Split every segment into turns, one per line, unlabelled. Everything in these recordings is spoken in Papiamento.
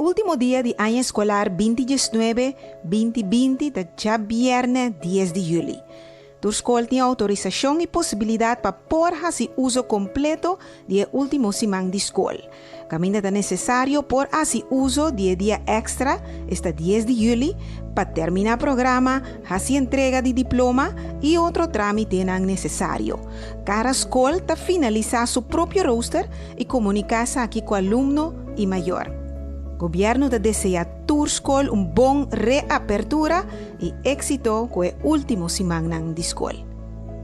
Último dia di aña eskolar 2019, 2020 ta djabièrnè 10 di yüli. Tur skol tin outorisashon i posibilidat pa por hasi uso kompleto di e último siman di skol. Kaminda ta nesesario por hasi uso di e dia èkstra, esta 10 di yüli, pa terminá programa, hasi entrega di diploma i otro trámitenan nesesario. Kada skol ta finalisá su propio rooster i komuniká esaki ku alumno i mayor. Gobièrnu ta deseá tur skol un bon reapertura i éksito ku e último simannan di skol.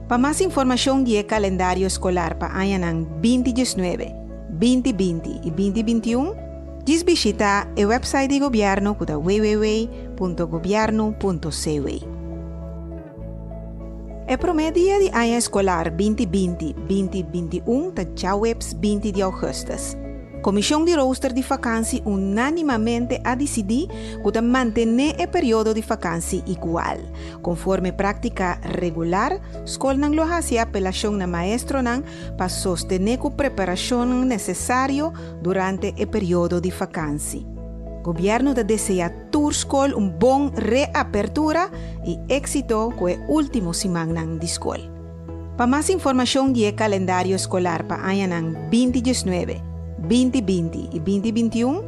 Pa mas informashon di e kalendario eskolar pa añanan 2019, 2020 i 2021, djis bishitá e wèpsait di gobièrnu ku ta www.gobiernu.cw. E promé dia di aña eskolar 2020, 2021 ta djaweps 20 di ougùstùs. Komishon di rooster di fakansi unánimamente a disidí ku ta mantené e periodo di fakansi igual. Konforme práktika regular, skolnan lo hasi apelashon na maestronan pa sostené ku preparashonnan nesesario durante e periodo di fakansi. Gobièrnu ta deseá tur skol un bon reapertura i éksito ku e último simannan di skol. Pa mas informashon di e kalendario eskolar pa añanan 2019, 2020 i 2021,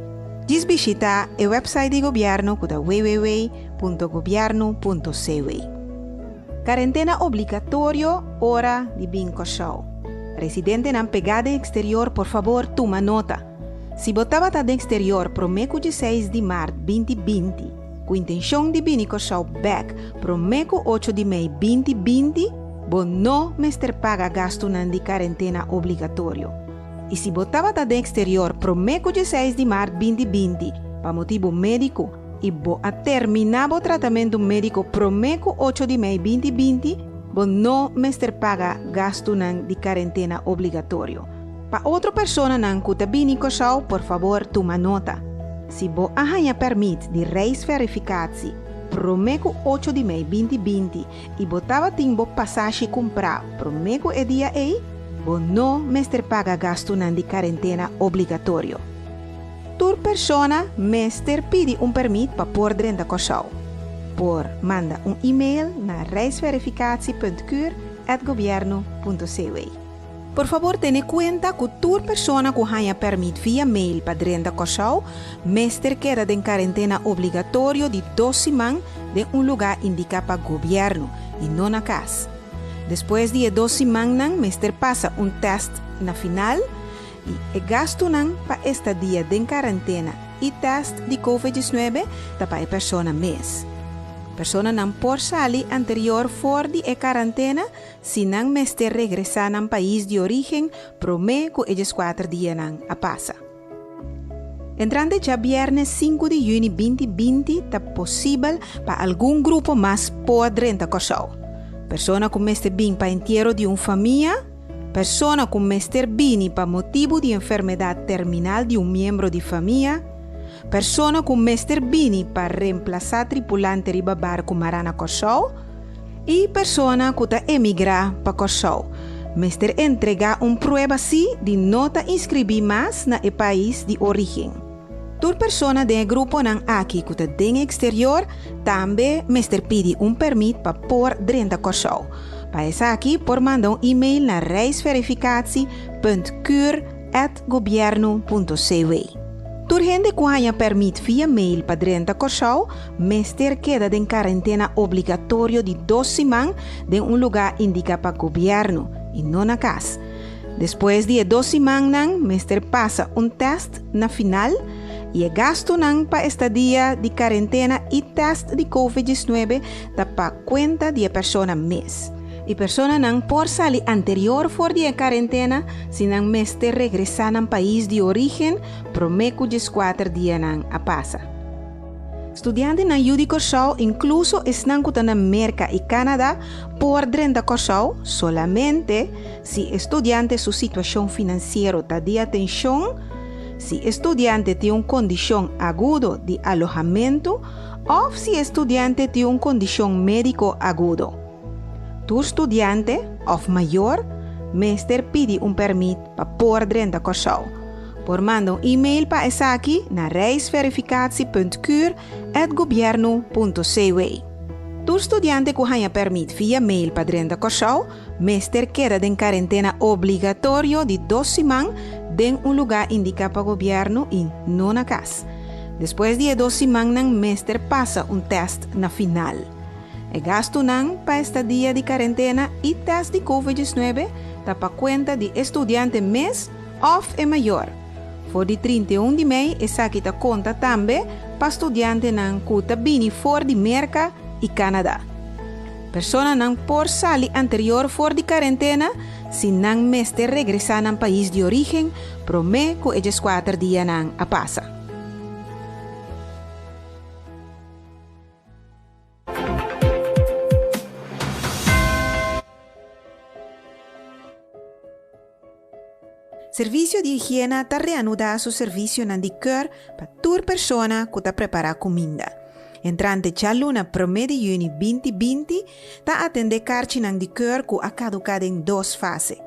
djis bishitá e wèpsait di gobièrnu ku ta www.gobiernu.cw. Karentena obligatorio ora di bin Kòrsou. Residentenan pegá den eksterior por fabor tuma nota. Si bo tabata den eksterior promé ku 16 di mart 2020 ku intenshon di bini Kòrsou bèk promé ku 8 di mei 2020, bo no mester paga gastunan di karentena obligatorio. I si bo tabata den eksterior promé ku 16 di mart 2020 pa motibu médiko i bo a terminá bo tratamentu médiko promé ku 8 di mei 2020, bo no mester paga gastunan di karentena obligatorio. Pa otro personanan ku ta bini Kòrsou, por fabor tuma nota. Si bo a haña pèrmit di reisverificatie promé ku 8 di mei 2020 i bo tabatin bo pasashi kumprá promé ku e dia ei, bo no mester paga gastunan di karentena obligatorio. Tur persona mester pidi un pèrmit pa por drenta Kòrsou. Por manda un e-mail na reisverificatie.cur@gobiernu.cw. Por fabor tene kuenta ku tur persona ku haña pèrmit via mail pa drenta Kòrsou mester keda den karentena obligatorio di 2 siman den un lugá indiká pa gobièrnu i no na kas. Despues di e 2 simannan mester pasa un tèst na final i e gastunan pa estadia den karentena i tèst di COVID-19 ta pa e persona mes. Personanan por sali anterior for di e karentena si nan mester regresá nan pais di orígen promé ku e 14 dianan a pasa. Entrante djabièrnè 5 di yüni 2020 ta posibel pa algun grupo mas por drenta Kòrsou. Persona ku mester bin pa entiero di un famia, persona ku mester bini pa motibu di enfermedat terminal di un miembro di famia, persona ku mester bini pa remplasá tripulante riba barku mará na Kòrsou i persona ku ta emigrá pa Kòrsou. Mester entregá un prueba si di no ta inskribí mas na e pais di orígen. Tur persona den e gruponan aki ku ta den eksterior tambe mester pidi un pèrmit pa por drenta Kòrsou. Pa esaki por manda un e-mail na reisverificatie.cur@gobiernu.cw. Tur hende ku haña pèrmit via mail pa drenta Kòrsou mester keda den karentena obligatorio di 2 siman den un lugá indiká pa gobièrnu i no na kas. Despues di e 2 simannan mester pasa un tèst na final i e gastunan pa estadia di karentena i tèst di COVID-19 ta pa kuenta di e persona mes. E personanan por sali anterior for di e karentena si nan mester regresá nan pais di orígen promé ku 14 dianan a pasa. Studiantenan yu di Kòrsou, inkluso esnan ku ta na Merka i Canada, por drenta Kòrsou solamente si e studiante su situashon finansiero ta di atenshon, si e studiante tin un kondishon agudo di alohamentu òf si e studiante tin un kondishon médiko agudo. Tur studiante òf mayor mester pidi un pèrmit pa por drenta Kòrsou. Por manda un e-mail pa esaki na reisverificatie.cur@gobiernu.cw. Tur studiante ku haña pèrmit via mail pa drenta Kòrsou mester keda den karentena obligatorio di dos siman den un lugá indiká pa gobièrnu i no na kas. Despues di e dos simannan mester pasa un tèst na final. E gastunan pa estadia di karentena i tèst di Covid 19 ta pa kuenta di e studiante mes òf e mayor. For di 31 di mei esaki ta konta tambe pa studiantenan ku ta bini for di Merka i Kanada. Personanan por sali anterior for di karentena si nan mester regresá nan pais di orígen promé ku e 14 dianan a pasa. Servisio di Higiena ta reanudá su servisionan di keur pa tur persona ku ta prepará kuminda. Entrante djaluna promé di yüni 2020 ta atendé karchinan di keur ku a kaduká den dos fase.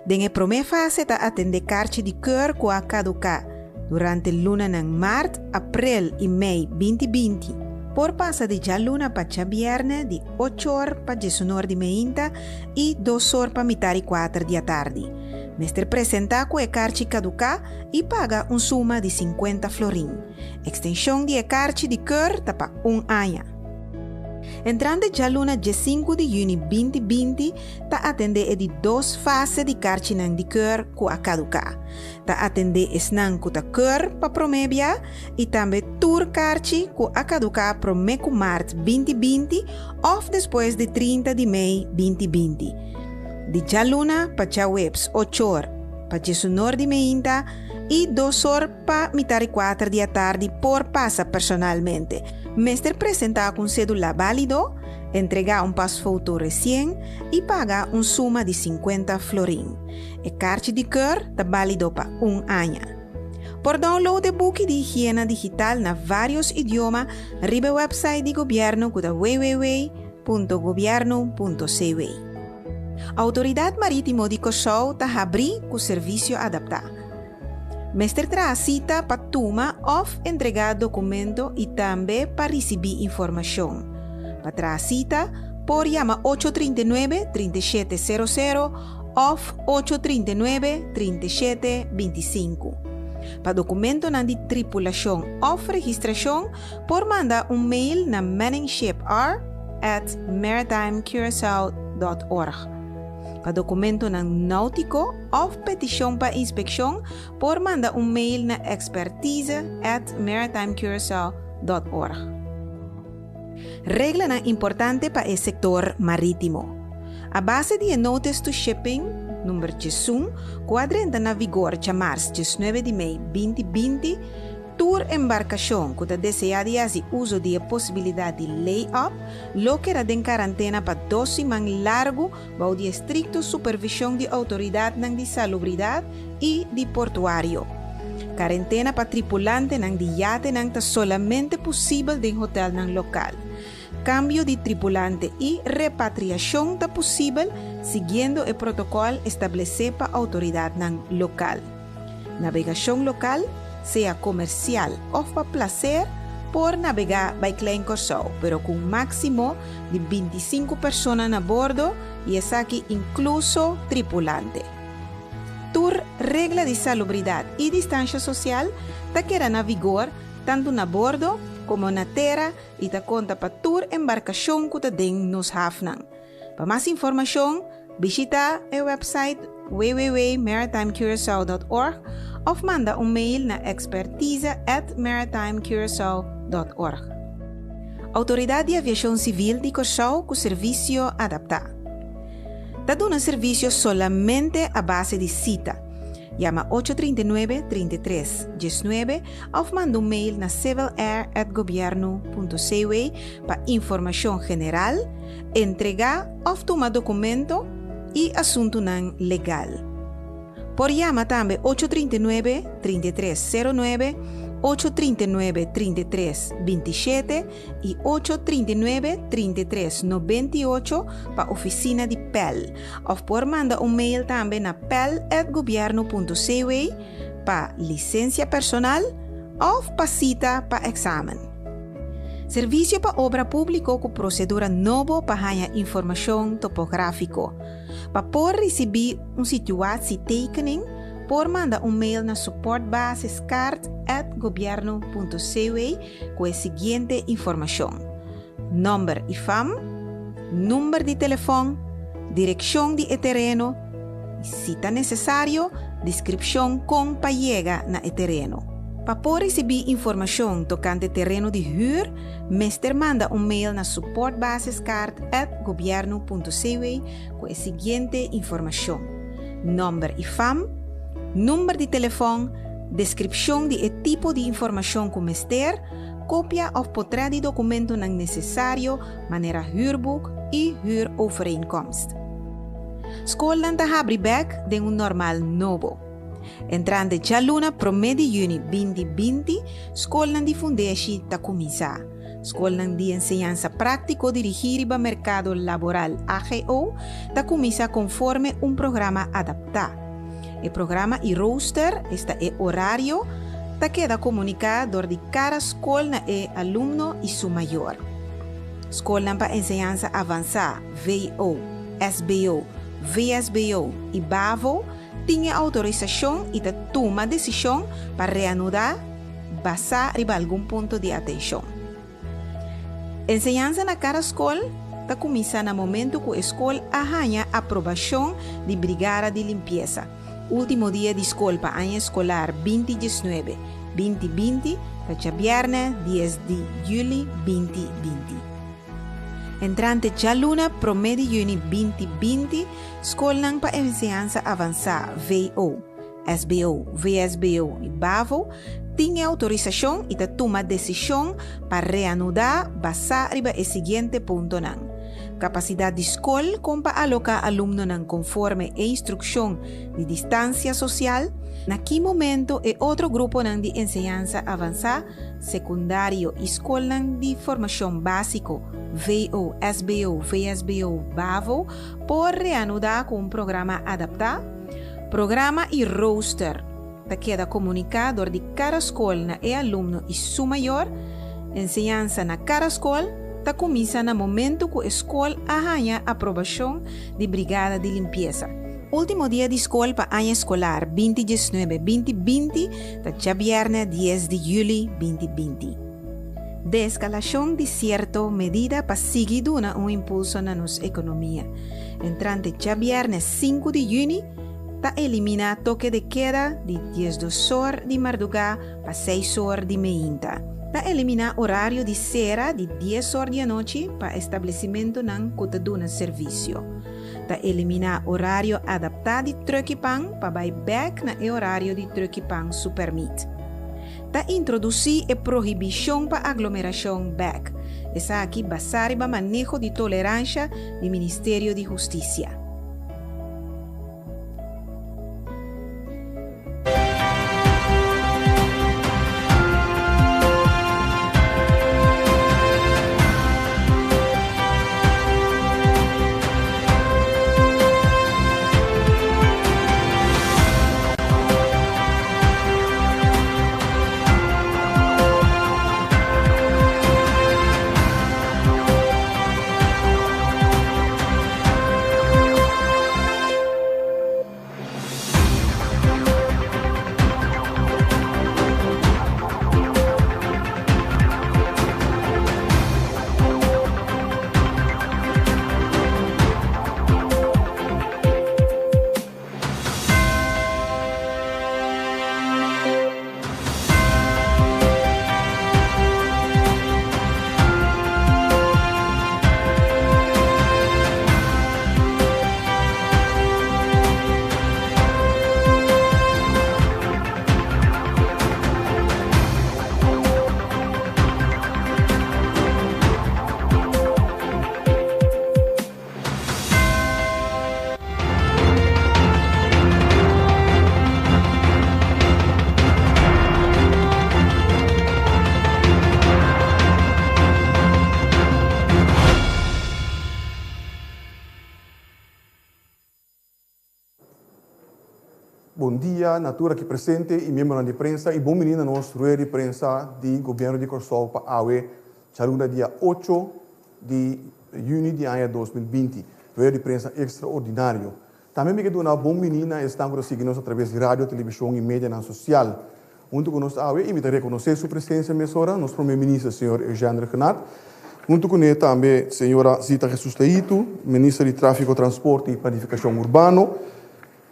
Den e promé fase ta atendé karchi di keur ku a kaduká durante lunanan mart, aprel i mei 2020. Por pasa di djaluna pa djabièrnè di ocho or pa diesunor di meinta i dos or pa mitar i kuater di atardi. Mester presentá ku e karchi kaduká i paga un suma di 50 florin. Ekstenshon di e karchi di keur ta pa un aña. Entrante djaluna 15 di yüni 2020 ta atendé e di dos fase di karchinan di keur ku a kaduká. Ta atendé esnan ku ta keur pa promé bia i tambe tur karchi ku a kaduká promé ku mart 2020 òf despues di 30 di mei 2020. Di djaluna pa djaweps 8 or pa 19 di meinta i 2 or pa mitar i 4 di atardi por pasa personalmente. Mester presentá ku un sédula bálido, entregá un pasfoto resien i paga un suma di 50 florin. E karchi di keur ta bálido pa un aña. Por download e buki di higiena digital na vários idioma riba e website di gobièrnu ku ta www.gobiernu.cw. Outoridat Marítimo di Kòrsou ta habrí ku servisio adaptá. Mester traha sita pa tuma òf entregá dokumento i tambe pa risibí informashon. Pa traha sita, por yama 839 3700 òf 839 3725. Pa dokumentonan di tripulashon òf registrashon, por manda un mail na manningshipr@maritimecuracao.org. Pa dokumentonan náutiko òf petishon pa inspekshon, por manda un mail na expertise@maritimecuracao.org. Reglanan importante pa e sektor marítimo. A base di e Notice to Shipping number 11, ku a drenta na vigor djamars 19 di mei 2020, tur embarkashon ku ta deseá di hasi uso di e posibilidat di lay-up lo keda den karantena pa dos siman largu bou di estrikto supervishon di outoridatnan di salubridat i di portuario. Karentena pa tripulantenan di yatenan ta solamente posibel den hotelnan lokal. Kambio di tripulante i repatriashon ta posibel siguiendo e protokòl establesé pa outoridatnan lokal. Nabegashon lokal, sea komersial òf pa plaser, por nabegá bai Klein Kòrsou, pero ku un máksimo di 25 persona na bordo i esaki inkluso tripulante. Tur regla di salubridat i distansha sosial ta keda na vigor tantu na bordo komo na tera i ta konta pa tur embarkashon ku ta den nos hafnan. Pa mas informashon, bishitá e website www.maritimecuracao.org òf manda un mail na expertise@maritimecuracao.org. Outoridat di Aviashon Sivil di Kòrsou ku servisio adaptá. Ta duna servisio solamente a base di sita. Yama 839 33 19 òf manda un mail na civilair@gobiernu.cw pa informashon general, entregá òf tuma dokumento i asuntunan legal. Por yama tambe 839 33 09, 839 33 27 i 839 33 98 pa ofisina di PEL. Òf por manda un mail tambe na pel@gobiernu.cw. Pa lisensia personal òf pa sita pa eksamen. Servisio pa Obra Públiko ku prosedura nobo pa haña informashon topográfiko. Pa por risibí un situatietekening por manda un mail na supportbasiskaart@gobiernu.cw ku e siguiente informashon, nòmber i fam, number di telefòn, direkshon di e tereno i, si ta nesesario, deskripshon kon pa yega na e tereno. Pa por risibí informashon tokante tereno di hür, mester manda un mail na supportbasiskaart@gobiernu.cw ku e siguiente informashon, nòmber i fam, number di telefòn, deskripshon di e tipo di informashon ku mester, kopia òf potrèt di dokumentonan nesesario manera huurboek i huurovereenkomst. Skolnan ta habri bèk den un normal nobo. Entrante djaluna promé di yüni 2020, skolnan di fundeshi ta kuminsá. Skolnan di enseñansa práktiko dirigí riba merkado laboral, AGO, ta kuminsá konforme un programa adaptá. E programa i rooster, esta e orario, ta keda komuniká dor di kada skol na e alumno i su mayor. Skolnan pa enseñansa avansá, VO, SBO, VSBO i BAVO, tin e outorisashon i ta tuma desishon pa reanudá basá riba algun punto di atenshon. Enseñansa na kada skol ta kuminsá na momentu ku e skol a haña aprobashon di Brigada di Limpiesa. Último dia di skol pa aña eskolar 2019, 2020 ta djabièrnè 10 di yüli 2020. Entrante djaluna promé di yüni 2020, skolnan pa enseñansa avansá, VO, SBO, VSBO i BAVO tin e outorisashon i ta tuma desishon pa reanudá basá riba e siguiente puntonan, Kapasidat di skol kon pa aloká alumnonan konforme e instrukshon di distansia sosial, na ki momento e otro gruponan di enseñansa avansá, sekundario i skolnan di formashon básiko, VO, SBO, VSBO, BAVO, por reanudá ku un programa adaptá. Programa i rooster ta keda komuniká dor di kada skol na e alumno i su mayor. Enseñansa na kada skol ta kuminsá na momentu ku e skol a haña aprobashon di Brigada di Limpiesa. Último dia di skol pa aña eskolar 2019, 2020 ta djabièrnè 10 di yüli 2020. Deeskalashon di sierto medida pa sigui duna un impulso na nos ekonomia. Entrante djabièrnè 5 di yüni ta eliminá toke de keda di 12 or di mardugá pa 6 or di meinta. Ta eliminá orario di sera di 10 or di anochi pa establesimentunan ku ta duna servisio. Ta eliminá orario adaptá di trùk'i pan pa bai bèk na e orario di trùk'i pan su pèrmit. Ta introdusí e prohibishon pa aglomerashon bèk, esaki basá riba maneho di toleransha di Ministerio di Hustisia.
Bon dia na tur aki presente i miembronan di prensa i bon bini na nos rueda di prensa di Gobièrnu di Kòrsou pa awe djaluna dia ocho di yüni di aña 2020, rueda di prensa ekstraordinario. Tambe mi ke duna bon bini na esnan ku ta sigui nos atraves di radio, televishon i medianan sosial. Huntu ku nos awe i mi ta rekonosé su presensia mesora, nos Prome Minister señor Eugène Rhuggenaath. Huntu kuné tambe señora Zita Jesus-Leito, Minister di Tráfiko, Transporte i Planifikashon Urbano.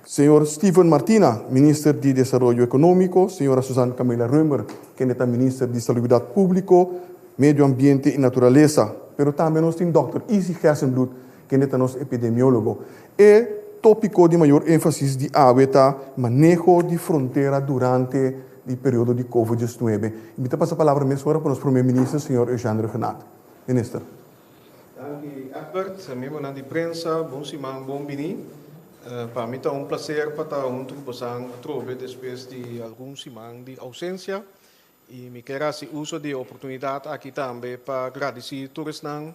Señor Steven Martina, Minister di Desaroyo Ekonómiko, Señora Suzanne Camilla Römer, kende ta Minister di Salubridat Públiko, Medio Ambiente i Naturalesa. Pero tambe nos tin Dòkter Izzy Gerstenbluth, kende ta nos epidemiólogo. E tópiko di mayor énfasis di awe ta maneho di frontera durante di periodo di Covid 19. I mi ta pasa palabra mesora pa nos Prome Minister, señor Eugène Rhuggenaath. Minister.
Danki Egbert, miembronan di prensa, bon siman, bon bini. Pa mi ta un placer pa ta hunto cu bosan atrobe despues di algun siman di ausencia y mi kier haci uso di e oportunidad aki tambe pa gradici tur esnan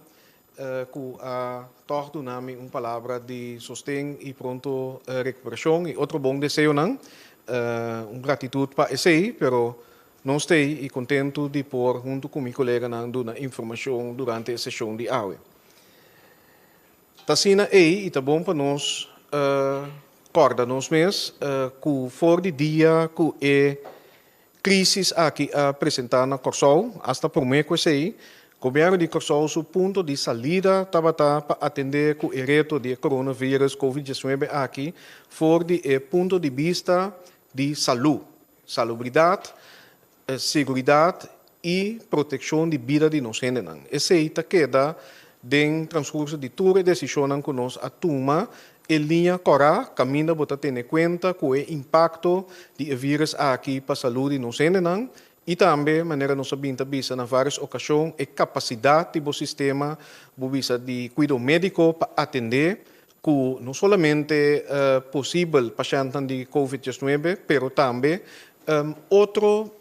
cu a tog duna mi un palabra di sosten y pronto recuperacion y otro bon deseonan. Un gratitud pa esey, pero Nos t'ei i kontentu di por huntu ku mi koleganan duna informashon durante e seshon di awe. Ta asina ei i ta bon pa nos kòrda nos mes ku for di dia ku e krísis aki a presentá na Kòrsou, asta promé ku esei, Gobièrnu di Kòrsou su punto di salida tabata pa atendé ku e reto di e coronavirus covid 19 aki for di e punto di bista di salú. Salubridat, seguridat i protekshon di bida di nos hendenan. Esei ta keda den transkurso di tur e desishonnan ku nos a tuma e liña kòrá kaminda bo ta tene kuenta ku e impakto di e vírùs aki pa salú di nos hendenan i tambe, manera nos a bin ta bisa na vários okashon, e kapasidat di bo sistema, bo bisa, di kuido médiko pa atendé ku no solamente posibel pashèntnan di Covid 19, pero tambe otro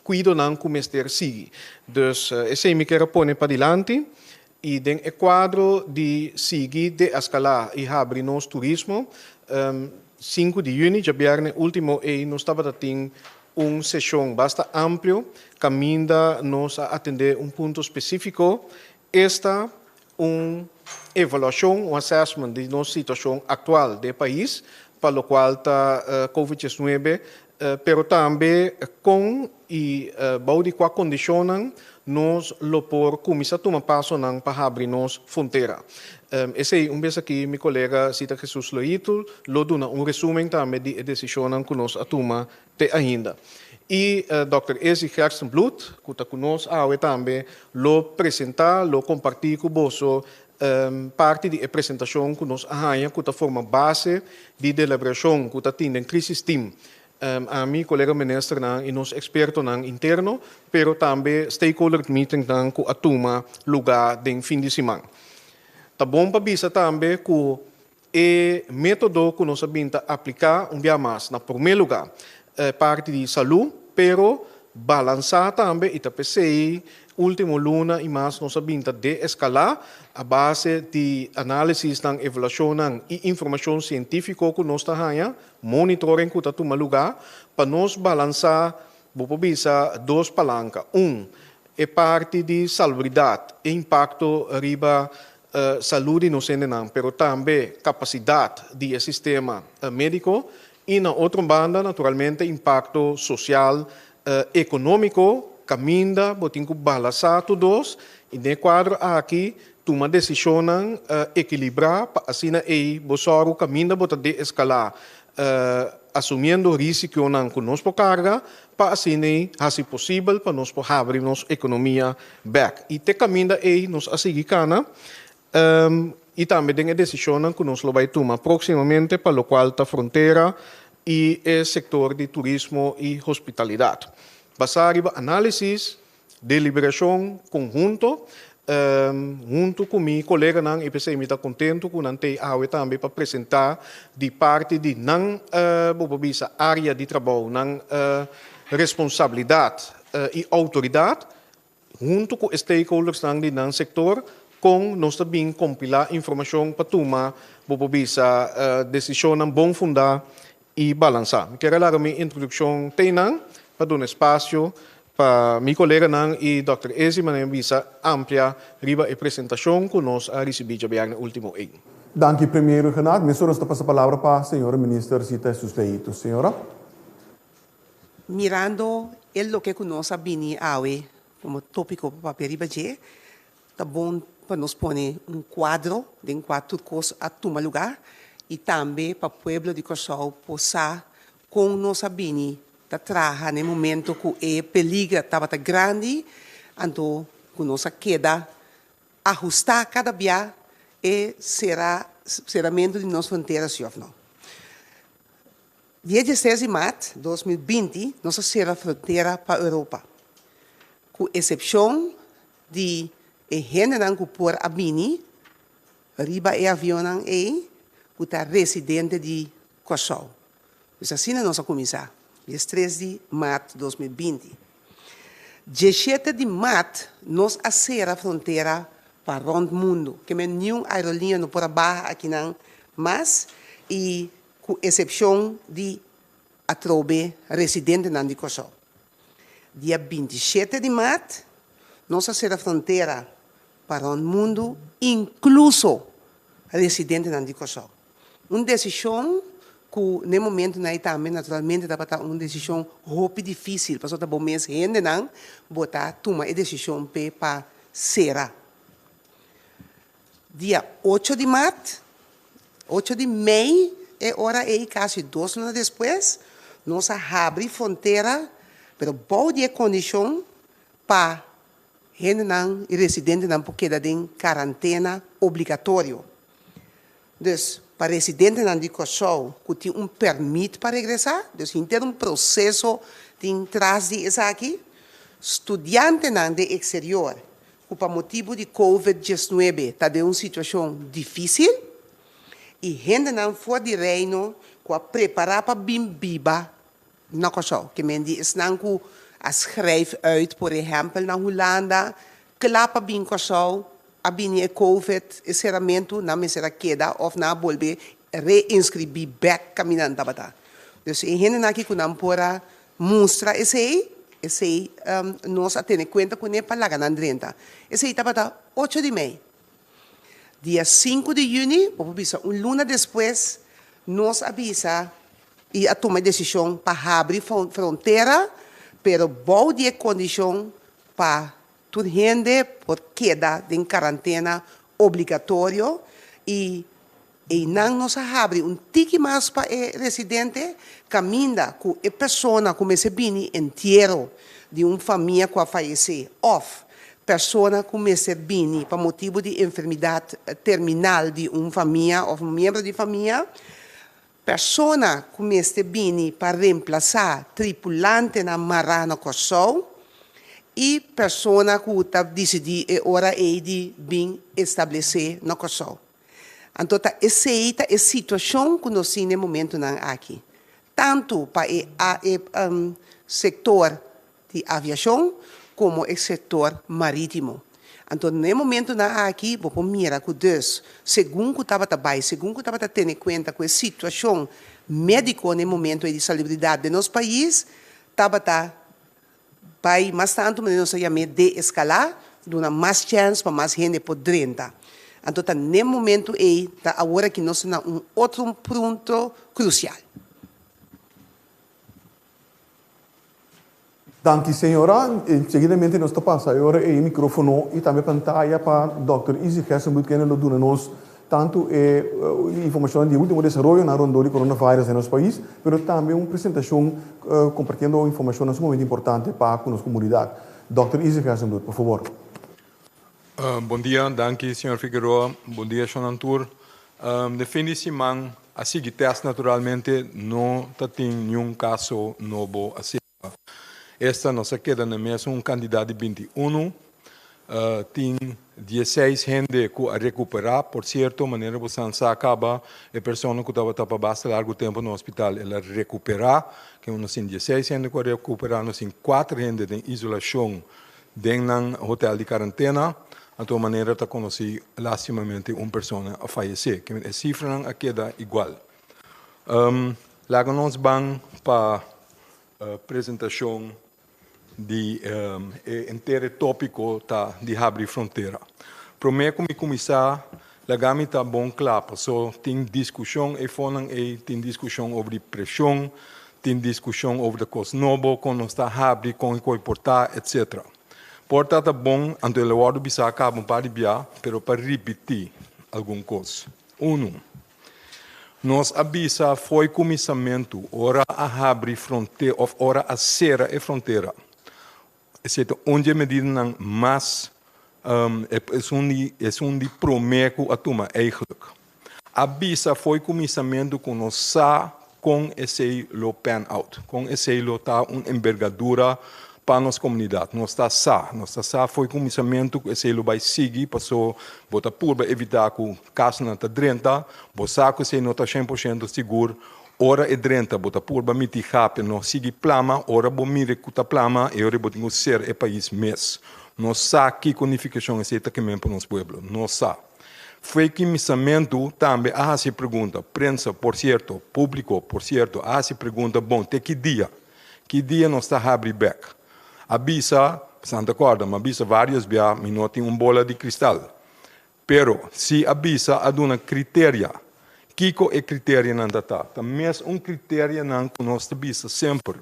kuidonan ku mester sigui. Dus esei mi kier a pone padilanti i den e kuadro di sigui deeskalá i habri nos turismo, 5 di yüni, djabièrnè último ei nos tabata tin un seshon basta amplio kaminda nos a atendé un punto spesífiko, esta un evaluashon, un assessment di nos situashon aktual den e pais pa lokual ta Covid 19, pero tambe kon i bou di kua kondishonnan nos lo por kuminsá tuma pasonan pa habri nos frontera. Esei un bes aki mi kolega Zita Jesus Loitul lo duna un resumen tambe di e desishonnan ku nos a tuma te ainda. I Dòkter Izzy Gerstenbluth, ku ta ku nos awe tambe, lo presentá, lo kompartí ku boso parti di e presentashon ku nos a haña ku ta forma base di deliberashon ku ta tin den Crisis Team. Ami, kolega ministernan i nos ekspertonan interno, pero tambe stakeholder meetingnan ku a tuma lugá den fin di siman. Ta bon pa bisa tambe ku E método ku nos a bin ta apliká un bia mas, na promé lugá e parti di salú, pero balansá tambe i ta p'esei último luna i mas nos a bin ta deeskalá a base di análisisnan, evaluashonnan i informashon sientífiko ku nos ta haña, monitoring ku ta tuma lugá, pa nos balansá, bo por bisa, dos palanka. Un, e parti di salubridat, e impakto riba Salú di nos hendenan, pero tambe kapasidat di e sistema médiko i na otro banda naturalmente impakto sosial, ekonómiko, kaminda bo tin ku balasá tur dos i den e kuadro aki tuma desishonnan ekilibrá pa asina ei bo sòru kaminda bo ta deeskalá asumiendo risikonan ku nos por karga pa asina ei hasi posibel pa nos por habri nos ekonomia bèk. I te kaminda ei nos a sigui kana i tambe den e desishonnan ku nos lo bai tuma próksimamente pa lokual ta frontera i e sektor di turismo i hospitalidat. Basá riba análisis Deliberashon konhunto, Huntu ku mi koleganan i p'esei mi ta kontentu ku nan t'ei awe tambe pa presentá di parti di nan, bo por bisa, área di trabou, nan responsabilidat i outoridat huntu ku e stakeholdersnan di nan sektor kon nos ta bin kompilá informashon pa tuma, bo por bisa, desishonnan bon fundá. i balansá. Mi kier a laga mi introdukshon te einan pa duna espasio pa mi koleganan i dòkter Ezi manera mi bisa amplia riba e presentashon ku nos a risibí djabièrnè último ei.
Danki Premier Rhuggenaath. Mesora nos ta pasa palabra pa señora Minister Zita Jesus-Leito. Señora.
Mirando e loke ku nos a bini awe komo tópiko pa papia riba dje, Ta bon pa nos pone un kuadro den kua tur kos a tuma lugá i tambe pa pueblo di Kòrsou por sa kon nos a bini ta traha na e momento ku e peliger tabata grandi, anto ku nos a keda ahustá kada bia e sera seramentu di nos frontera si òf no. Dia dieseis di mart 2020 nos a sera frontera pa Europa, ku esepshon di e hendenan ku por a bini riba e avionnan ei ku ta residente di Kòrsou. Dus asina nos a kuminsá, diestres di mart 2020. Dieshete di mart nos a sera frontera pa rònt mundu, ke men niun aerolínea no por a baha akinan mas i ku esepshon di atrobe residentenan di Kòrsou. Dia 27 di mart nos a sera frontera pa rònt mundu inkluso residentenan di Kòrsou. Un desishon ku na e momentunan ei tambe naturalmente tabata un desishon hopi difísil pasobra ta bo mes hendenan bo ta tuma e desishon p'e pa sera. Dia ocho di mart, ocho di mei, e ora ei kasi dos luna despues, nos a habri frontera, pero bou di e kondishon pa hendenan i residentenan por keda den karantena obligatorio. Dus, pa residentenan di Kòrsou ku tin un pèrmit pa regresá, dus henter un proseso tin tras di esaki, studiantenan den eksterior ku pa motibu di Covid 19 ta den un situashon difísil i hendenan for di Reino ku a prepará pa bin biba na Kòrsou. Ke men di esnan ku a schrijf uit por ehèmpel na Hulanda kla pa bin Kòrsou a bini e Covid e seramentu nan mester a keda òf nan a bolbe reinskribí bèk kaminda nan tabata. Dus e hendenan aki ku nan por a Mustra esei, esei nos a tene kuenta kuné pa laga nan drenta. Esei tabata ocho di mei. Dia sinku di yüni, bo por bisa un luna despues, nos a bisa i a tuma e desishon pa habri frontera, pero bou di e kondishon pa tur hende por keda den karantena obligatorio i Einan nos a habri un tiki mas pa e residente, kaminda ku e persona ku mester bini entiero di un famia ku a fayesé òf persona ku mester bini pa motibu di enfermidat terminal di un famia òf un miembro di famia, persona ku mester bini pa remplasá tripulantenan mará na Kòrsou i persona ku ta disidí e ora ei di bin establesé na Kòrsou. Anto ta esei ta e situashon ku nos tin na e momentunan aki, tantu pa e e sektor di aviashon komo e sektor marítimo. Anto na e momentunan aki bo por mira ku dus, segun ku tabata bai, segun ku tabata tene kuenta ku e situashon médiko na e momentu ei di salubridat den nos pais, tabata Bai mas tantu manera nos a yam'é de-eskalá, duna mas chèns pa mas hende por drenta. Anto ta n'e momentu ei ta awor aki nos ta na un otro punto krusial.
Danki señora. Seguidamente nos ta pasa e ora ei microfono y tambe pantaya pa Dòkter Izzy Gerstenbluth kende lo duna nos Tantu e informashonnan di ultimo desaroyonan rondó di coronavirus den nos pais, pero tambe un presentashon kompartiendo informashonnan sumamente importante pa ku nos komunidat. Dòkter Izzy Gerstenbluth, por fabor.
Bon dia, danki señor Figueroa, bon dia shonnan tur. Den fin di siman a sigui tèst naturalmente, no ta tin niun kaso nobo asina. Esta nos a keda na mesun un kantidat di 21. Tin dieseis hende ku a rekuperá. Por sierto, manera bo san sa kaba, e persona ku tabata pa basta largu tempu na hospital el a rekuperá. Ke nos tin dieseis hende ku a rekuperá, nos tin kuater hende den isolashon den nan hotel di karantena. Anto manera ta konosí lastimamente un persona a fayesé. Ke men e sifranan a keda igual. Laga nos ban pa presentashon di e henter e tópiko ta di habri frontera. Promé ku mi kuminsá, laga mi ta bon kla, paso tin diskushon eifonan ei, tin diskushon over di preshon, tin diskushon over di kos nobo, kon nos ta habri, kon e koi por ta, etsetera. Por ta ta bon, anto el a wòrdu bisá kaba un par di bia, pero pa ripití algun kos. Unu. Nos a bisa fo'i kuminsamentu ora a habri fronte òf ora a sera e frontera. Esei ta un di e medidanan mas esun di esun di promé ku a tuma eigelijk. A bisa fo'i kuminsamentu ku nos sa kon esei lo pan out, kon esei lo ta un embergadura pa nos komunidat. Nos ta sa, nos ta sa fo'i kuminsamentu ku esei lo bai sigui paso bo ta purba evitá ku Kasnan ta drenta, bo sa ku esei no ta 100% sigur. Ora e drenta, bo ta purba mitigá pe no sigui plama. Ora bo mira ku ta plama, e ora bo tin ku sera e pais mes. No sa kiko nifikashon esei ta kemen pa nos pueblo. No sa. Fo'i kuminsamentu tambe a hasi e pregunta, prensa, por sierto, públiko, por sierto, a hasi pregunta, bon, te ki dia? Ki dia nos ta habri bèk? A bisa, Santa kòrda, mi a bisa vários bia, mi no tin un bola di kristal. Pero, si a bisa a duna criteria, kico e criterianan ta ta? Ta mes un criterianan cu nos ta bisa semper.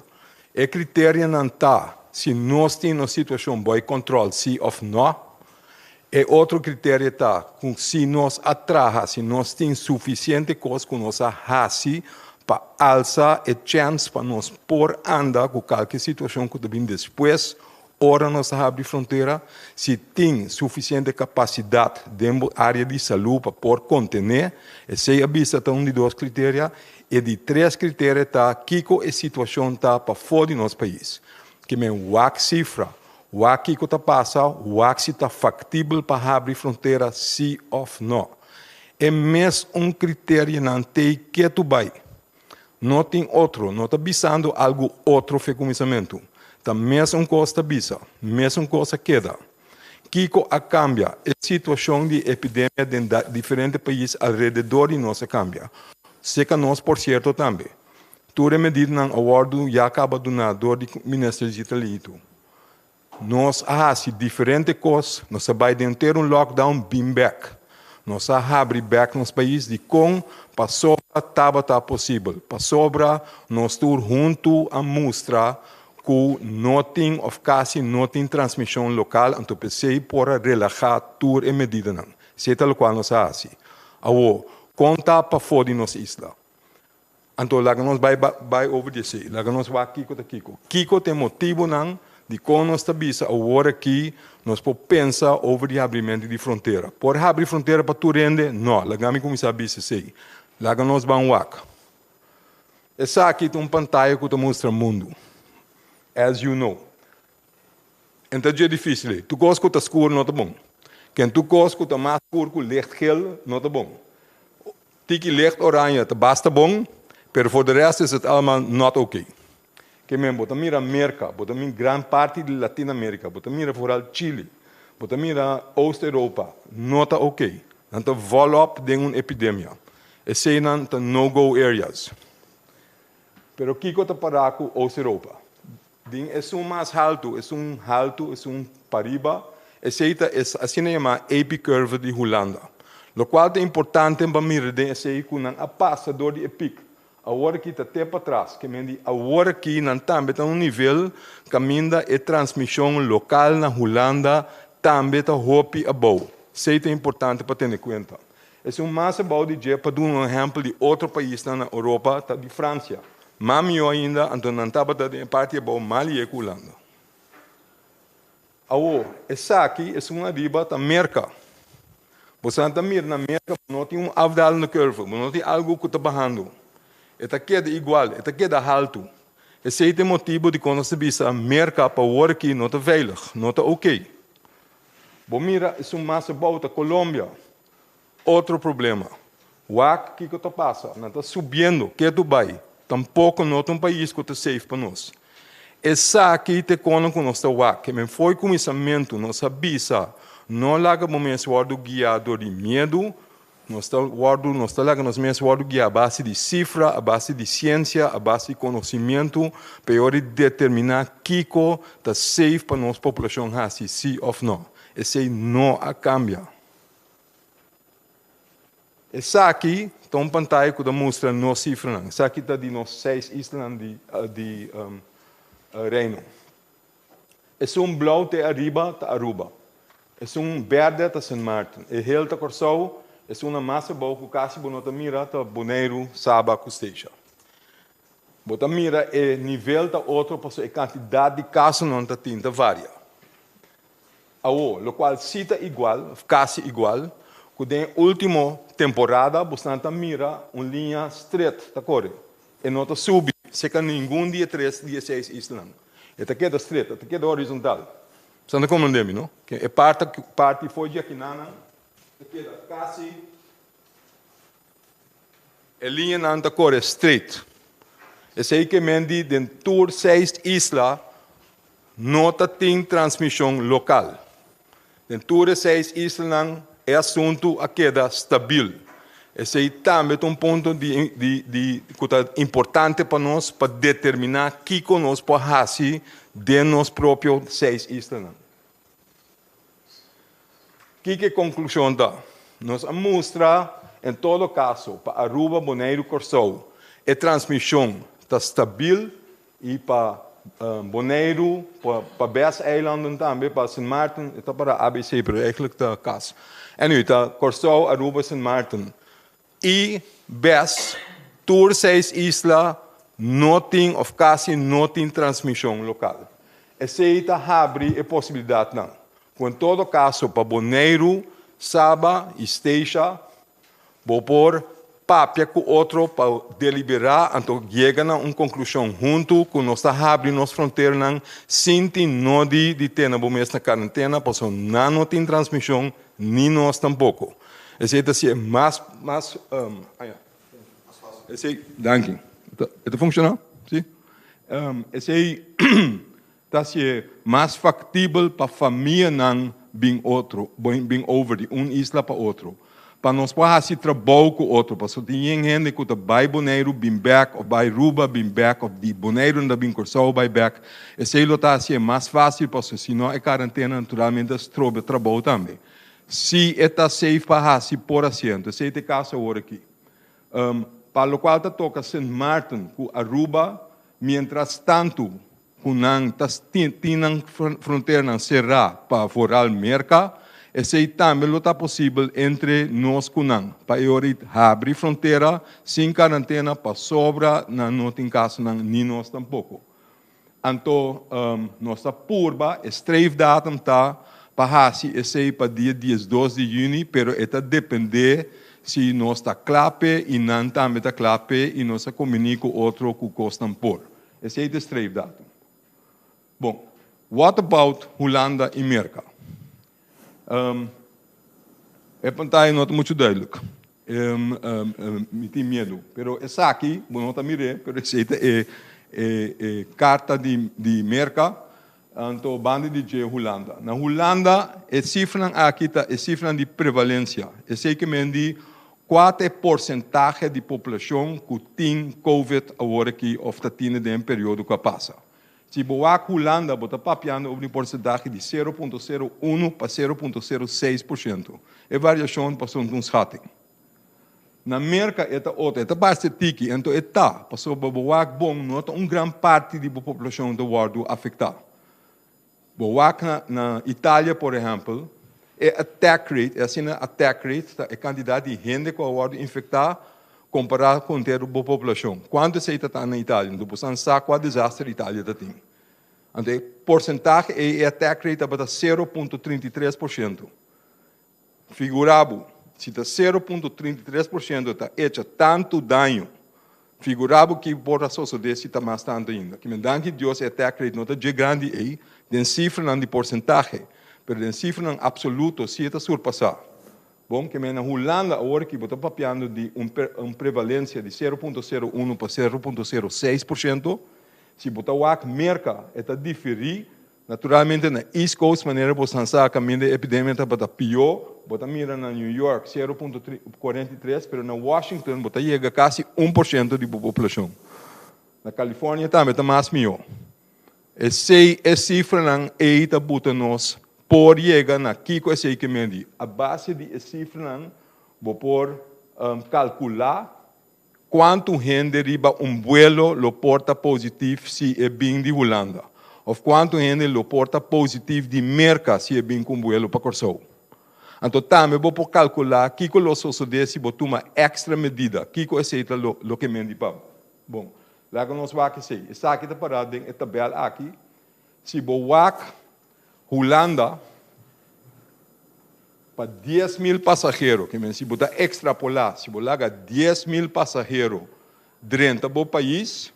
E criterianan ta si nos tin nos situacion boy control si of no. E otro criteria ta cu si nos a traha, si nos tin suficiente cos cu nos a haci pa alsa e chance pa nos por anda cu calke situacion cu ta bin despues Ora nos ta habri frontera, si tin sufisiente kapasidat den bo área di salú pa por kontené, esei a bisa ta un di dos kriteria. E di tres kriteria ta kiko e situashon ta pafó di nos pais. Ke men wak sifra, wak kiko ta pasa, wak si ta faktibel pa habri frontera si òf nò. E mes un kriterianan tei ketu bai. No tin otro, no ta bisando algu otro fe kuminsamentu. Ta mesun kos ta bisa, mesun kos a keda. Kiko a kambia? E situashon di epidemia den diferente pais alrededor di nos a kambia. Seka nos por sierto tambe. Tur e medidanan a wòrdu ya kaba duná dor di Minister Zita Leito. Nos a hasi diferente kos, nos a bai den ter un lockdown bin bek. Nos a habri bek nos pais dikon? Pasobra tabata posibel. Pasobra nos tur huntu a mustra ku no tin òf kasi no tin transmishon lokal, anto p'esei por a relahá tur e medidanan. Esei ta lokual nos a hasi. Awor, kon ta pafó di nos isla? Anto laga nos bai bai over di esei. Laga nos wak kiko ta kiko. Kiko ta e motibunan di kon nos ta bisa awor aki nos por pensa over di habrimentu di frontera. Por habri frontera pa tur hende? No. Laga mi kuminsá bisa esei. Laga nos ban wak. Esaki ta un pantaya ku ta mustra mundu. As you know. En ta dje difícil ei. Tur kos ku ta skur no ta bon. Ken tur kos ku ta mas skur ku licht geel no ta bon. Tiki licht oranje ta basta bon, pero for de rest is het allemaal not oké. Ke men bo ta mira Merka, bo ta mira gran parti di Latin Amerika, bo ta mira vooral Chili, bo ta mira Oost Europa, no ta oké. Nan ta volop den un epidemia. Eseinan ta no go areas. Pero kiko ta para ku Oost Europa? Den esun mas haltu, esun haltu, esun pariba, esei ta e asina yamá AP-curve di Hulanda. Lokual ta importante pa mira den esei ku nan a pasa dor di e pik. Awor aki ta te patras, ke men di awor aki nan tambe ta un nivel kaminda e transmishon lokal na Hulanda tambe ta hopi abou. Esei ta importante pa tene kuenta. Esun mas abou di dje, pa duna un ehèmpel di otro paisnan na Europa, ta di Fransia. Mas mihó ainda, anto nan tabata den e parti abou mas lié ku Hulanda. Awor, esaki, esun ariba, ta Merka. Boso ta mira na Merka, bo no tin un afdalende curve, bo no tin algu ku ta bahando. E ta keda igual, e ta keda haltu. Esei ta e motibu dikon nos ta bisa Merka pa awor aki no ta veilig, no ta oké. Bo mira esun mas abou ta Colombia. Otro problema. Wak kiko ta pasa. Nan ta subiendo ketu bai. Tampoco no ta un pais cu ta safe pa nos. Esaki ta e konan cu nos ta wak. Ke men fo'i cuminsamentu nos a bisa no laga bo mes wordo guia dor di miedu. Nos ta wòrdu, nos ta laga nos mes wòrdu guiá a base di sifra, a base di siensia, a base di konosimientu, pa e ora di determiná kiko ta safe pa nos populashon hasi, sí òf nò. Esei no a kambia. Esaki ta un pantaya ku ta mustra nos sifranan. Esaki ta di nos seis islanan di di Reino. Esun blou te ariba ta Aruba. Esun bèrdè ta Sint Maarten. E hel ta Kòrsou. Esunnan mas abou ku kasi bo no ta mira ta Boneiru, Saba ku Statia. Bo ta mira e nivel ta otro pasobra e kantidat di kasonan ta tin ta varia. Awo, lokual si ta igual, òf kasi igual, ku den e último temporada bosnan ta mira un liña stret ta kore. E no ta subi serka ningun di e tres di e seis islanan. E ta keda stret, e ta keda horizontal. Bosan ta komprendé mi, no? Ke e parti parti for di akinanan ta keda kasi e liñanan ta kore stret. Esei ke men di den tur seis isla No ta tin transmishon lokal. Den tur e seis islanan e asuntu a keda stabil. Esei tambe ta un punto di di ku ta importante pa nos pa determiná kiko nos por hasi den nos propio seis islanan. Kiko e konklushon ta? Nos a mustra en todo kaso pa Aruba, Boneiru, Kòrsou e transmishon ta stabil i pa Boneiru, pa bes eilanden tambe, pa Sint Maarten, e ta para ABC pero eigenlijk ta kas. Anyway, ta Kòrsou, Aruba, Sint Maarten i bes tur seis isla no tin òf kasi no tin transmishon lokal. Esei ta habri e posibilidatnan ku en todo kaso pa Boneiru, Saba i Statia bo por papia ku otro pa deliberá anto yega na un konklushon huntu ku nos ta habri nos fronteranan sin tin nodi di tene bo mes na karentena pasobra nan no tin transmishon ni nos tampoko. Esei ta si'e mas mas esei danki e ta funshoná? Si esei ta hasié mas faktibel pa famianan bin otro, bin over di un isla pa otro, pa nos por hasi trabou ku otro, pasobra tin yen hende ku ta bai Boneiru bin bèk òf bai Aruba bin bèk òf di Boneiru nan ta bin Kòrsou bai bèk, esei lo ta hasié mas fásil pasobra si no e karentena naturalmente a strobe trabou tambe. Si e ta safe pa hasi por asiento, esei ta e kaso awor aki. Pa lokual ta toka Sint Maarten ku Aruba, mientras tantu ku nan ta tin nan fronteranan será pa vooral Merka, esei tambe lo ta posibel entre nos ku nan, pa e ora habri frontera sin karantena pasobra nan no tin kasonan ni nos tampoko. Anto nos ta purba, e streefdatum ta pa hasi esei pa dia 12 di yüni, pero e ta dependé si nos ta kla p'e i nan tambe ta kla p'e i nos a kombiní ku otro ku kosnan por. Esei ta e streefdatum. Bon, what about Hulanda i Merka? E pantaya no ta muchu duidelijk. Mi tin miedu. Pero esaki, bo no ta mir'é, pero esei ta e e karta di di Merka, anto banda di dje Hulanda. Na Hulanda e sifranan aki ta e sifranan di prevalensia. Esei ke men di kua ta e porsentahe di poblashon ku tin covid awor aki òf ta tine den e periodo ku a pasa. Si bo wak Hulanda bo ta papiando over di un porsentahe di 0.01 pa 0.06%. E variashon pasobra ta un schatting. Na Merka e ta otro, e ta parse tiki, anto e ta, pasobra bo wak bon no ta un gran parti di bo poblashon ta wòrdu afektá. Bo wak na na Italia por ehèmpel, e attack rate, e asina attack rate ta e kantidat di hende ku a wòrdu infektá kompará ku henter bo poblashon. Kuantu esei ta ta na Italia? Anto bo san sa kua desaster Italia ta tin. Anto e porsentahe ei, e attack rate tabata 0.33%. Figurá bo, si ta 0.33% ta echa tantu daño, figurá bo ki por a sosodé si ta mas tantu ainda. Ki men danki Dios e attack rate no ta dje grandi ei den sifranan di porsentahe, pero den sifranan apsoluto si e ta surpasá. Bon, ke men na Hulanda awor aki bo ta papiando di un un prevalensia di 0.01 pa 0.06%. Si bo ta wak Merka e ta diferí. Naturalmente na East Coast manera bosan sa kaminda e epidemia tabata pió, bo ta mira na New York 0.43, pero na Washington bo ta yega kasi 1% di bo populashon. Na California tambe ta mas mihó. Esei e sifranan ei ta buta nos por yega na kiko esei ke medi. A base di e sifranan bo por kalkulá kuantu hende riba un buelo lo por ta positif si e bin di Hulanda òf kuantu hende lo por ta positif di Merka si e bin ku un buelo pa Kòrsou. Anto tambe bo por kalkulá kiko lo sosodé si bo tuma èkstra medida, kiko esei ta lo ke medi pa bo. Bon, laga nos wak esei. Esaki ta pará den e tabèl aki. Si bo wak Hulanda pa 10,000 pasahero, ke men si bo ta ekstrapolá, si bo laga 10,000 pasahero drenta bo pais,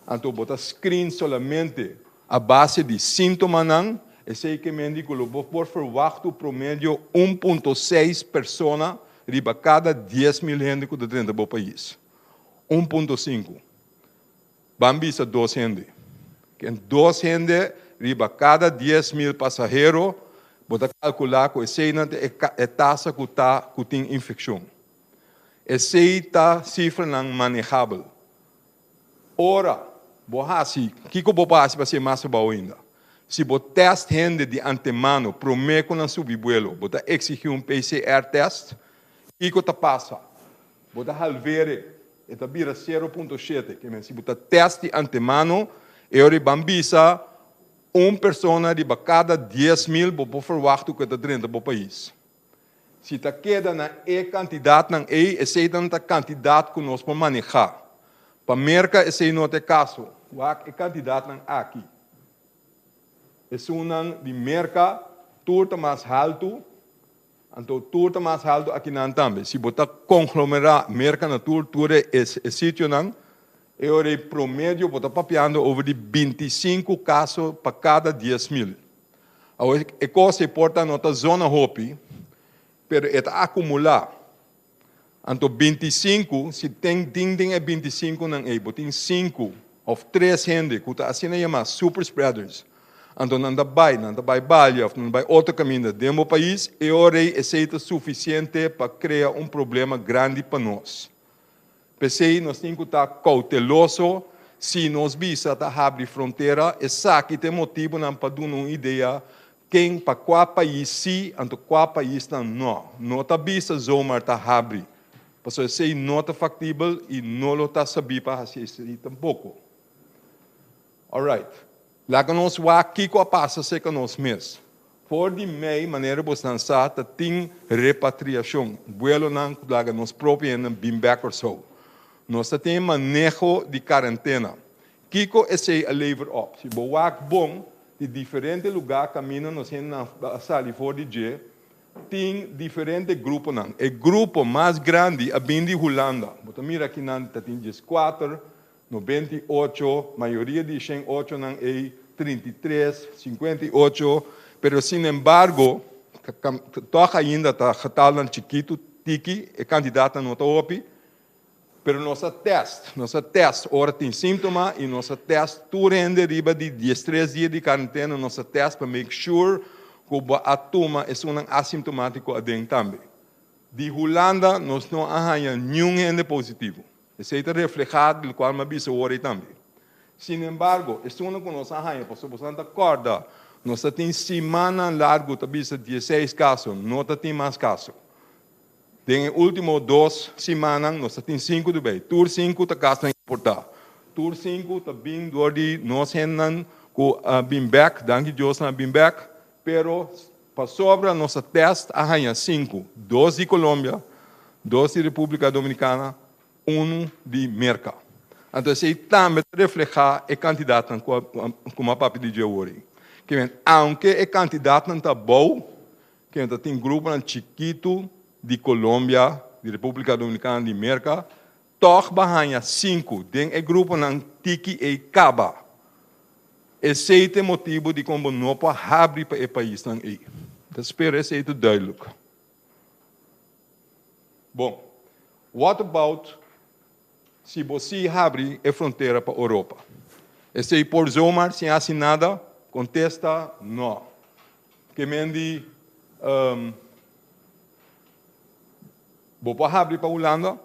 anto bo ta screen solamente a base di síntomanan, esei ke men di ku lo bo por ferwachtu promedio 1.6 persona riba kada 10,000 hende ku ta drenta bo pais. 1.5. Ban bisa dos hende. Ken dos hende riba kada 10,000 pasahero, bo ta kalkulá ku eseinan ta e tasa ku ta ku tin infekshon. Esei ta sifranan manehabel. Ora bo hasi, kiko bo por hasi pa hasié mas abou ainda? Si bo tèst hende di antemano promé ku nan subi buelo, bo ta eksigí un PCR tèst, kiko ta pasa? Bo ta halvere, e ta bira 0.7. Ke men si bo ta tèst di antemano, e ora ei ban bisa un persona riba kada 10,000 bo por ferwachtu ku e ta drenta bo pais. Si ta keda na e kantidatnan ei, eseinan ta kantidat ku nos por manehá. Pa Merka esei no ta e kaso. Wak e kantidatnan aki. Esunnan di Merka tur ta mas haltu. Anto tur ta mas haltu akinan tambe. Si bo ta konglomerá Merka na tur tur e sitionan, e ora ei promedio bo ta papiando over di 25 kaso pa kada 10,000. Awor e kos ei por ta no ta zona hopi, pero e ta akumulá. Anto 25, si tin tin den e 25 nan ei, bo tin sinku òf tres hende ku ta asina yamá super spreaders, anto nan ta bai, nan ta bai balia òf nan ta bai otro kaminda den bo pais, e ora ei esei ta sufisiente pa krea un problema grandi pa nos. P'esei nos tin ku ta kouteloso si nos bisa ta habri frontera, esaki ta e motibunan pa duna un idea ken pa kua pais si anto kua paisnan no. No ta bisa zomaar ta habri, pasobra esei no ta faktibel i no lo ta sabí pa hasi esei tampoko. Alright, laga nos wak kiko a pasa serka nos mes. For di mei, manera bosnan sa, ta tin repatriashon, buelonan ku laga nos propio hendenan bin bèk Kòrsou. Nos ta tin e maneho di karentena. Kiko esei a lever op? Si bo wak bon, di diferente lugá kaminda nos hendenan a sali for di dje, tin diferente gruponan. E grupo mas grandi a bin di Hulanda. Bo ta mira akinan ta tin 14, 98, mayoria di 108nan ei, 33, 58, pero sinembargo, tòg ainda ta getalnan chikitu, tiki, e kantidatnan no ta hopi, pero nos a tèst, nos a tèst ora tin síntoma i nos a tèst tur hende riba di 13 dia di karentena, nos a tèst pa make sure ku bo a tuma esunnan asintomátiko aden tambe. Di Hulanda nos no a haña niun hende positivo. Esei ta reflehá di lokual mi a bisa awor ei tambe. Sinembargo, esunnan ku nos a haña, pasobra boso ta kòrda, nos ta tin simannan largu ta bisa 16 kaso, no ta tin mas kaso. Den e último dos simannan nos ta tin sinku dubei. Tur sinku ta kasnan importá. Tur sinku ta bin dor di nos hendenan ku a bin bèk, danki Dios nan a bin bèk, pero pasobra nos a tèst a haña sinku, dos di Colombia, dos di Repúblika Dominikana, unu di Merka. Anto esei tambe ta reflehá e kantidatnan ku ku mi a papia di dje awor ei. Ke men, aunke e kantidatnan ta abou, ke ta tin gruponan chikitu di Colombia, di Repúblika Dominikana, di Merka, tòg bo a haña sinku den e gruponan tiki ei kaba. Esei ta e motibu dikon bo no por habri pa e paisnan ei. Ta spera esei ta duidelijk. Bon, what about si bo si habri e frontera pa Europa? Esei por zomaar sin hasi nada? Kontesta, nò. Ke men di, bo por habri pa Hulanda?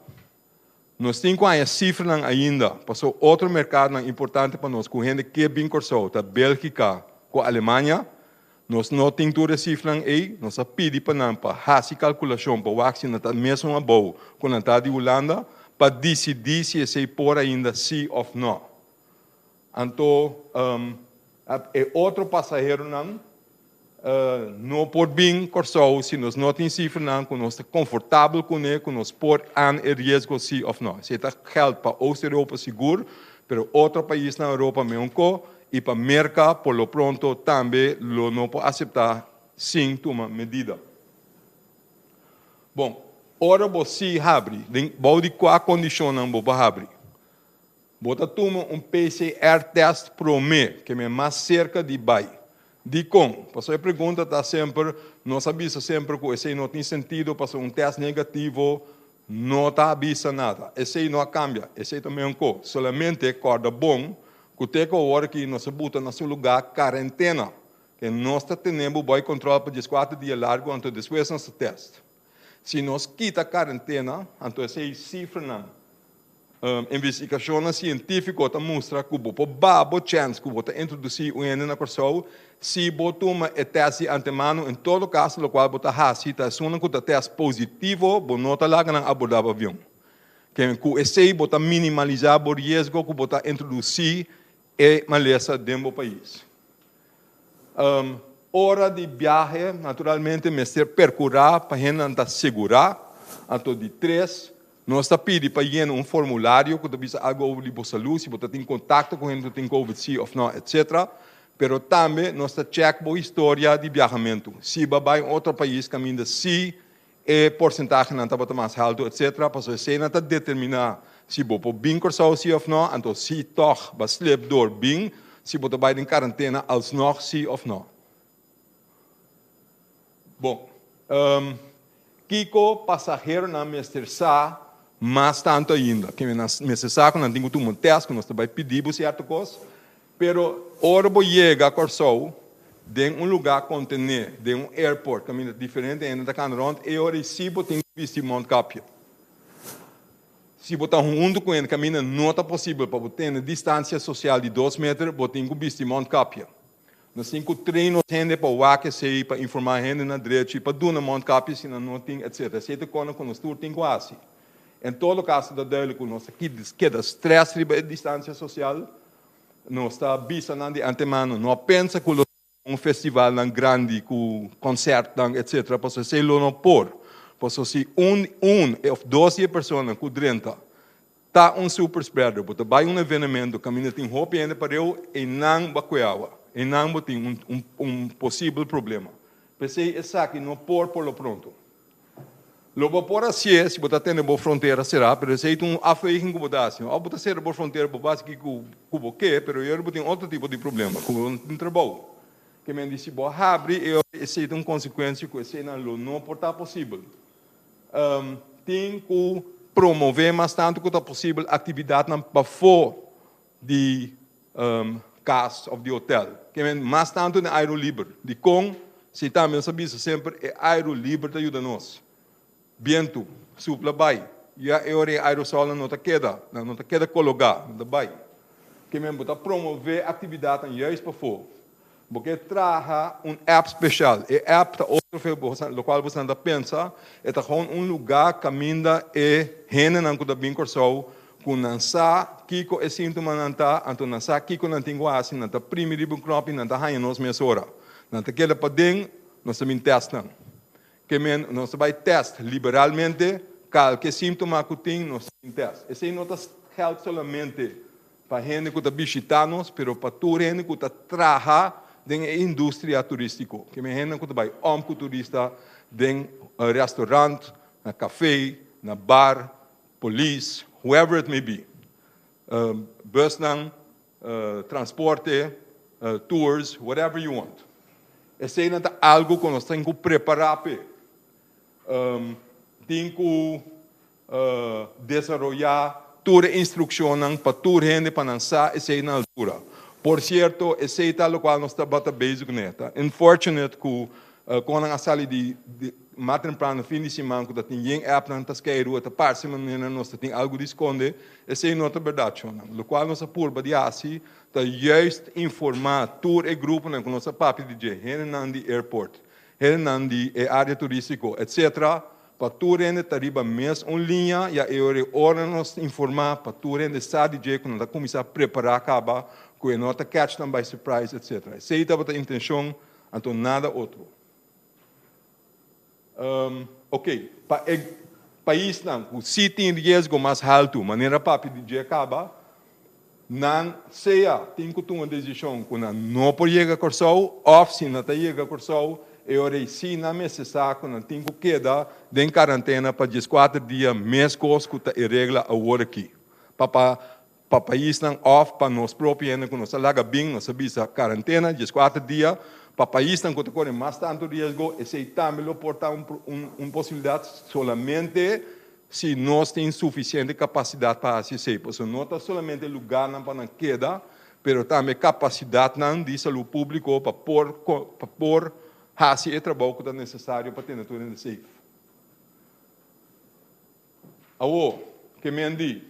Nos tin ku haña sifranan ainda, pasobra otro merkadonan importante pa nos ku hende ke bin Kòrsou ta Bélgika ku Alemania. Nos no tin tur e sifranan ei, nos a pidi pa nan pa hasi kalkulashon pa wak si nan ta mesun abou ku nan ta di Hulanda pa disidí si esei por ainda sí òf nò. Anto e otro pasaheronan no por bin Kòrsou si nos no tin sifranan ku nos ta konfortabel kuné ku nos por an e riesgo sí òf nò. Esei ta gèld pa Oost-Europa sigur, pero otro paisnan Europa meunko i pa Merka por lo pronto tambe lo no por aseptá sin tuma medida. Bon, ora bo sí habri, den bou di kua kondishonnan bo por habri? Bo ta tuma un PCR test promé ke men mas serka di bai. Dikon? Pasobra e pregunta ta semper, nos a bisa semper ku esei no tin sentido pasobra un test negativo no ta bisa nada. Esei no a kambia, esei ta meun ko. Solamente kòrda bon ku te ku awor aki nos a buta na su lugá karentena, ke nos ta tene bo boi kòntròl pa dieskuater dia largu anto despues nos ta test. Si nos kita karentena, anto esei sifranan Investigashonnan sientífiko ta mustra ku bo por baha bo chèns ku bo ta introdusí un hende na Kòrsou si bo tuma e tèst di antemano. En todo kaso lokual bo ta hasi ta esunnan ku ta tèst positivo bo no ta laga nan abordá bo avion. Ku esei bo ta minimalisá bo riesgo ku bo ta introdusí e malesa den bo pais. Ora di biahe naturalmente mester perkurá pa hendenan ta segurá. Anto di tres, Nos ta pidi pa yena un formulario ku ta bisa algu over di bo salú, si bo ta tin kontakto ku hende ku tin covid si òf nò, etsetera. Pero tambe nos ta chèk bo historia di biahamentu, si bo a bai un otro pais kaminda si e porsentahenan tabata mas haltu, etsetera, pasobra eseinan ta determiná si bo por bin Kòrsou si òf nò, anto si tòg bo a slep dor bin, si bo ta bai den karantena alsnòg si òf nò. Bon, kiko pasaheronan mester sa mas tantu ainda? Ke nan mester sa ku nan tin ku tuma un tèst, ku nos ta bai pidi bo sierto kos. Pero ora bo yega Kòrsou, den un lugá kontené, den un airport kaminda diferente hende ta kanda rònt, e ora ei sí bo tin ku bisti mondkapje. Si bo ta huntu ku hende kaminda no ta posibel pa bo tene distansia sosial di dos meter, bo tin ku bisti mondkapje. Nos tin ku train nos hende pa wak esei, pa informá hende na drechi, pa duna mondkapje si nan no tin, etc. Esei ta kòrda ku nos tur tin ku hasi. En todo kaso ta duidelijk ku nos ta keda strès riba e distansia sosial. Nos ta bisa nan di antemano, no pensa ku lo tin un festivalnan grandi ku konsèrtnan, etc. Pasobra esei lo no por. Pasobra si un un òf dos di e personanan ku drenta Ta un super spreader, bo ta bai un evenemento kaminda tin hopi hende pareu, einan bo a kue awa, einan bo tin un un posibel problema. P'esei esaki no por por lo pronto. Lo bo por hasié si bo ta tene bo frontera será, pero esei ta un afweging ku bo ta hasi. Òf bo ta sera bo frontera bo basa kiko ku bo ke, pero yora bo tin otro tipo di problema, ku bo no tin trabou. Ke men di si bo habri e ora esei ta un konsekuensia ku eseinan lo no por ta posibel. Tin ku promové mas tantu ku ta posibel aktividatnan pafó di kas òf di hotèl. Ke men mas tantu den airu liber. Dikon? Si tambe nos a bisa semper e airu liber ta yuda nos. Bientu supla bai, ya e ora e aerosolnan no ta keda, nan no ta keda kologá, nan ta bai. Ke men bo ta promové aktividatnan juist pafó. Bo ke traha un app special. E app ta otro fe locual boso nan ta pensa. E ta gewoon un luga caminda e hendenan cu ta bin Corsou cu nan sa kico e sintomanan ta, anto nan sa kico nan tin cu haci, nan ta primi riba un knop y nan ta haña nos mesora. Nan ta keda paden, nos ta bin test nan. Ke men nos ta bai test liberalmente, kalke síntoma ku tin nos ta bin test. Esei no ta geld solamente pa hende ku ta bishitá nos, pero pa tur hende ku ta traha den e industria turístiko. Ke men hendenan ku ta bai òm ku turista den restaurant, na kafé, na bar, polis, whoever it may be. Busnan, transporte, tours, whatever you want. Eseinan ta algu ku nos tin ku prepará p'e. Tin ku desaroyá tur e instrukshonnan pa tur hende pa nan sa esei na altura. Por sierto, esei ta lokual nos tabata bezig kuné. Ta unfortunate ku kon nan a sali di mas temprano fin di siman ku ta tin yen appnan ta skeiru, e ta parse manera nos ta tin algu di skonde. Esei no ta bèrdat, shonnan. Lokual nos a purba di hasi ta juist informá tur e gruponan ku nos a papia di dje, hendenan di airport, hendenan di e área turístiko, etcetera, Pa tur hende ta riba mes un liña, ya e ora e ora nos informá pa tur hende sa di dje ku nan ta kuminsá prepará kaba, ku e no ta catch nan by surprise etc. Esei tabata intenshon, anto nada otro. Ok, pa e paisnan ku si tin riesgo mas haltu, manera papia di dje kaba, nan sea tin ku tuma desishon ku nan no por yega Kòrsou òf si nan ta yega Kòrsou e ora ei si nan mester sa ku nan tin ku keda den karantena pa dieskuater dia meskos ku ta e regla awor aki pa pa pa paisnan òf pa nos propio hende ku nos a laga bin nos a bisa karantena dieskuater dia pa paisnan ku ta kore mas tantu riesgo esei tambe lo por ta un un posibilidat solamente Si nos tin sufisiente kapasidat pa hasi esei, pasobra no ta solamente lugarnan pa nan keda, pero tambe kapasidatnan di salú públiko pa por pa por hasi e trabou ku ta nesesario pa tene tur hende safe. Awor, ke men di,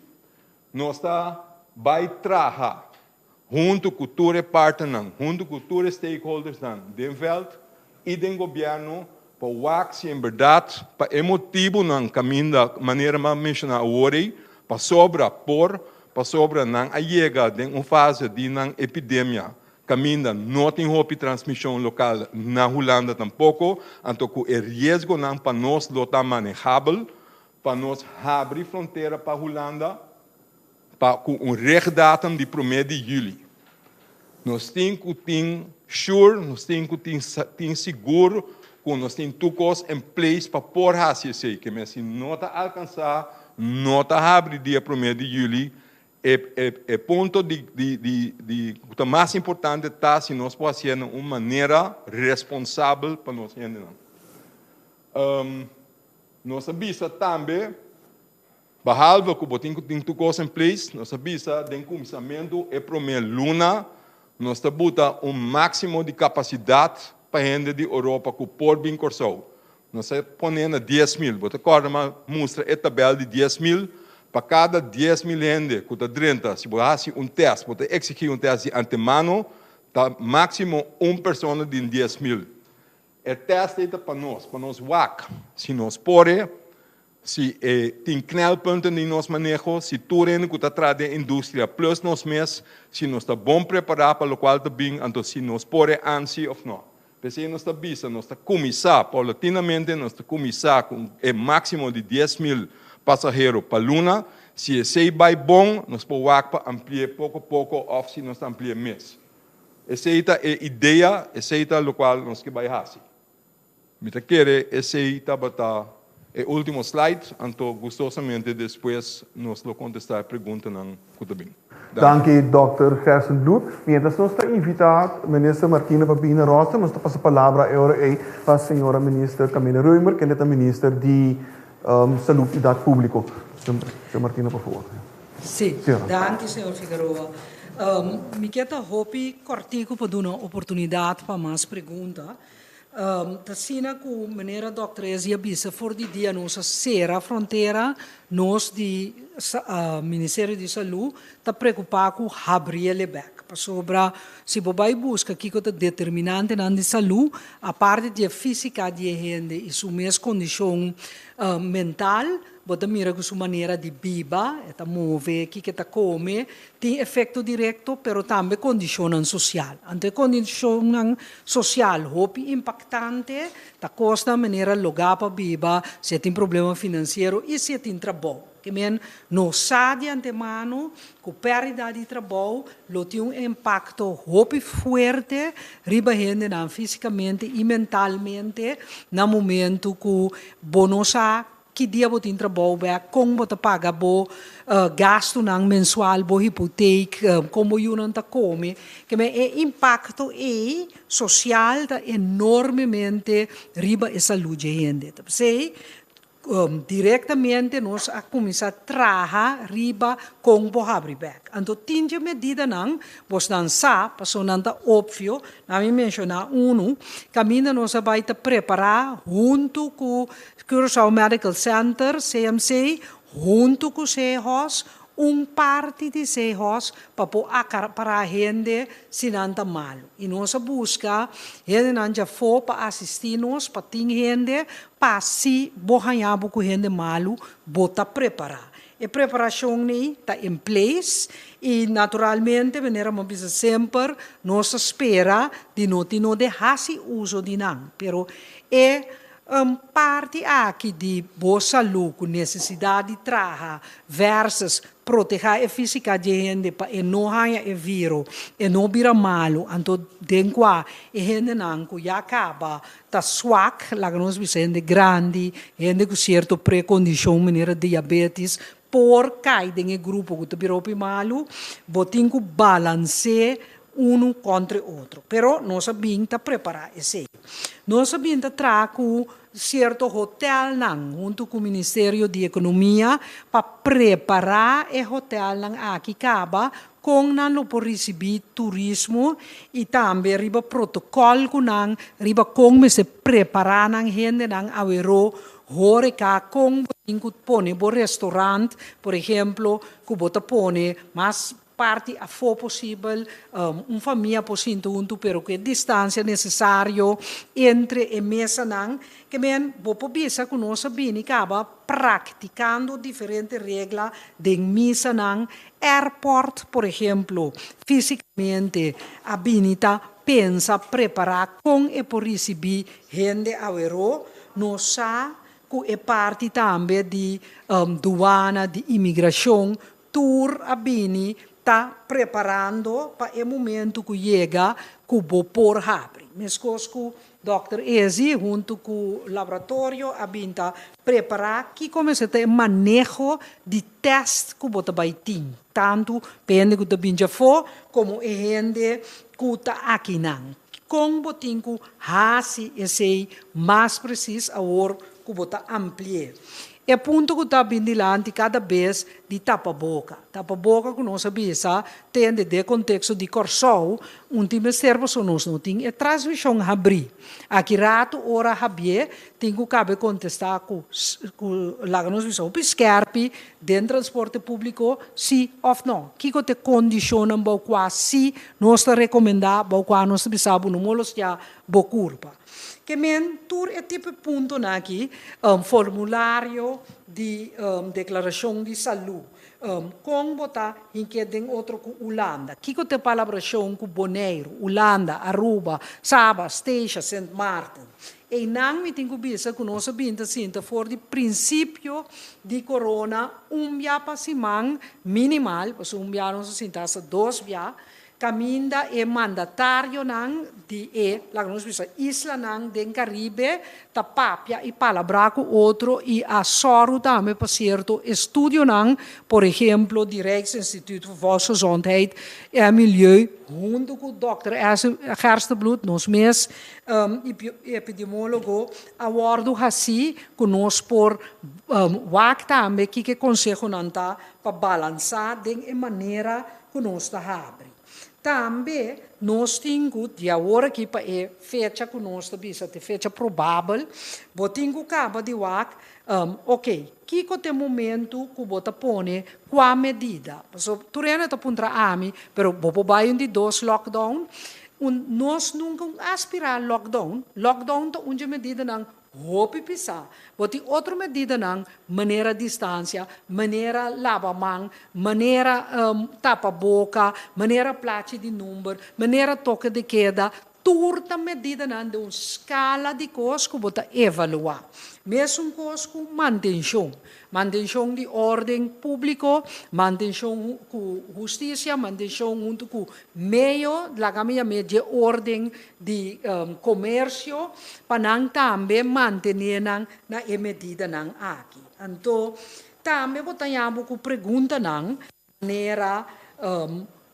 nos ta bai traha huntu ku tur e partnernan, huntu ku tur e stakeholdersnan den vèlt i den gobièrnu pa wak si en bèrdat pa e motibunan kaminda manera mi a menshoná awor ei, pasobra por pasobra nan a yega den un fase di nan epidemia kaminda no tin hopi transmishon lokal na Hulanda tampoko, anto ku e riesgonan pa nos lo ta manehabel pa nos habri frontera pa Hulanda. Pa ku un rechtdatum di promé di yüli. Nos tin ku tin sure, nos tin ku tin tin sigur ku nos tin tur kos en place pa por hasi esei. Ke men si no ta alkansá, no ta habri dia promé di yüli, e e e punto di di di di ku ta mas importante ta si nos por hasié na un manera responsabel pa nos hendenan. Nos a bisa tambe. Behalve ku bo tin ku tin tur kos en place, nos a bisa den kuminsamentu e promé luna nos ta buta un máksimo di kapasidat pa hende di Oropa ku por bin Kòrsou. Nos a pone na 10,000. Bo ta kòrda mi a mustra e tabèl di 10,000? Pa kada 10,000 hende ku ta drenta, si bo hasi un tèst, bo ta eksigí un tèst di antemano, ta máksimo un persona den 10,000. E tèst ei ta pa nos, pa nos wak si nos por e. Si e tin knelpunten den nos maneho, si tur hende ku ta traha den industria plus nos mes, si nos ta bon prepará pa lokual ta bin, anto si nos por e ansi òf no. P'esei nos ta bisa, nos ta kuminsá paulatinamente, nos ta kuminsá ku e máksimo di 10,000 pasahero pa luna. Si esei bai bon, nos por wak pa ampli'é poko poko òf si nos ta ampli'é mes. Esei ta e idea, esei ta lokual nos ke bai hasi. Mi ta kere esey tabata e ultimo slide, anto gustosamente despues nos lo contesta e preguntanan cu ta bin.
Danki Dòkter Gerstenbluth. Mientras nos ta invita Minister Martina pa bini na roster, nos ta pasa palabra e ora ey pa Señora Minister Camilla Römer, kende ta Minister di Salubridad Publico. Señor Martina, por favor.
Sí, danki Señor Figueroa. Mi kier ta hopi cortico pa duna oportunidad pa mas pregunta. Ta asina ku manera Dòkter Ezi a bisa for di dia nos a sera frontera nos di Ministerio di Salú ta preokupá ku habri el e bèk. Pasobra si bo bai buska kiko ta determinantenan di salú, aparte di e físika di e hende i su mes kondishon mental, Bo ta mira ku su manera di biba, e ta move, kiko e ta kome, tin efekto direkto, pero tambe kondishonnan sosial. Anto e kondishonnan sosial hopi impaktante, ta kosnan manera logá pa biba, si e tin problema finansiero i si e tin trabou. Ke men no sa di antemano ku pèrdida di trabou lo tin un impakto hopi fuerte riba hendenan físikamente i mentalmente na momentu ku bo no sa Ki dia bo tin trabou bek? Kon bo ta paga bo gastunan mensual, bo hipotek, kon bo yunan ta kome? Ke men e impakto ei sosial ta enormemente riba e salud dje hende. Ta p'esei Direktamente nos a kuminsá traha riba kon bo habri bèk. Anto tin dje medidanan, bosnan sa, pasobra nan ta opvio, na mi menshoná unu, kaminda nos a bai ta prepará huntu ku Curaçao Medical Center, CMC, huntu ku SEHOS, un parti di SEHOS pa por para hende si nan ta malu. I nos a buska hendenan djafó pa asistí nos, pa tin hende pa si bo haña bo ku hende malu, bo ta prepará. E preparashon ei ta in place i naturalmente, manera mi a bisa semper, nos ta spera di no tin no de hasi uso di nan. Pero e parti aki di bo salú ku nesesidat di traha versus protehá e físika di hende pa e no haña e viro, e no bira malu, anto den kua e hendenan ku ya kaba ta swak, laga nos bisa hende grandi, hende ku sierto prekondishon manera diabetes, por kai den e grupo ku ta bira hopi malu, bo tin ku balans'é unu kontra e otro. Pero nos a bin ta prepará esei. Nos a bin ta traha ku sierto hotelnan huntu ku Ministerio di Ekonomia pa prepará e hotelnan aki kaba kon nan lo por risibí turismo i tambe riba protokòl ku nan riba kon mester prepará nan hendenan aweró horeca kon bo tin ku pone bo restaurant, por ehemplo, ku bo ta pone mas parti afó posibel, un famia por sinta huntu pero ku e distansia nesesario entre e mesanan. Ke men bo por bisa ku nos a bini kaba praktikando diferente regla den misanan, airport por ehemplo, físikamente a bini ta pensa prepará kon e por risibí hende aweró. Nos sa ku e parti tambe di duana, di imigrashon, tur a bini ta preparando pa e momento ku yega ku bo por habri. Meskos ku dòkter Ezi huntu ku laboratorio a bin ta prepará kiko mester ta e maneho di tèst ku bo ta bai tin, tantu pa e hende ku ta bin djafó komo e hende ku ta akinan. Kon bo tin ku hasi esei mas presis awor ku bo ta ampli'é. E punto ku ta bin dilanti kada bes di tapaboka. Tapaboka ku nos a bisa tende den konteksto di Kòrsou, un tin mester pasobra nos no tin e transmishon habrí. Aki ratu ora habié tin ku kabe kontestá ku ku laga nos bisa hopi skèrpi den transporte públiko si òf nò. Kiko ta e kondishonnan bou kua si nos ta rekomendá, bou kua nos ta bisa bo no molostiá bo kurpa. Ke men tur e tipo puntonan aki, formulario di deklarashon di salú, kon bo ta hink'é den otro ku Ulanda, kiko ta e palabrashon ku Boneiru, Ulanda, Aruba, Saba, Statia, Sint Maarten. Einan mi tin ku bisa ku nos a bin ta sinta for di prinsipio di korona un bia pa siman minimal, pasobra un bia nos a sinta hasta dos bia, Kaminda e mandatarionan di e, laga nos bisa, islanan den Karibe ta papia i palabrá ku otro i a sòru tambe pa sierto estudionan, por ehemplo di Rijksinstituut voor Volksgezondheid en Milieu huntu ku dòkter Gerstenbluth, nos mes epidemiólogo, a wòrdu hasí ku nos por wak tambe kiko e konsehonan ta pa balansá den e manera ku nos ta habri. Tambe nos tin ku, di awor aki pa e fecha ku nos ta bisa ta e fecha probabel, bo tin ku kaba di wak, oke, kiko ta e momentu ku bo ta pone kua medida? Pasobra tur hende ta puntra ami, pero bo por bai un di dos lockdown? Un, nos nunka un aspirá lockdown. Lockdown ta un dje medidanan Hopi pisá. Bo tin otro medidanan, manera distansia, manera laba man, manera tapa boka, manera plachi di number, manera toke de keda, tur ta medidanan den un skala di kos ku bo ta evaluá. Mesun kos ku mantenshon. Mantenshon di órden públiko, mantenshon ku hustisia, mantenshon huntu ku meio, laga mi yam'é dje órden di komersio, pa nan tambe mantené nan na e medidanan aki. Anto, tambe bo ta yam'bo ku preguntanan manera.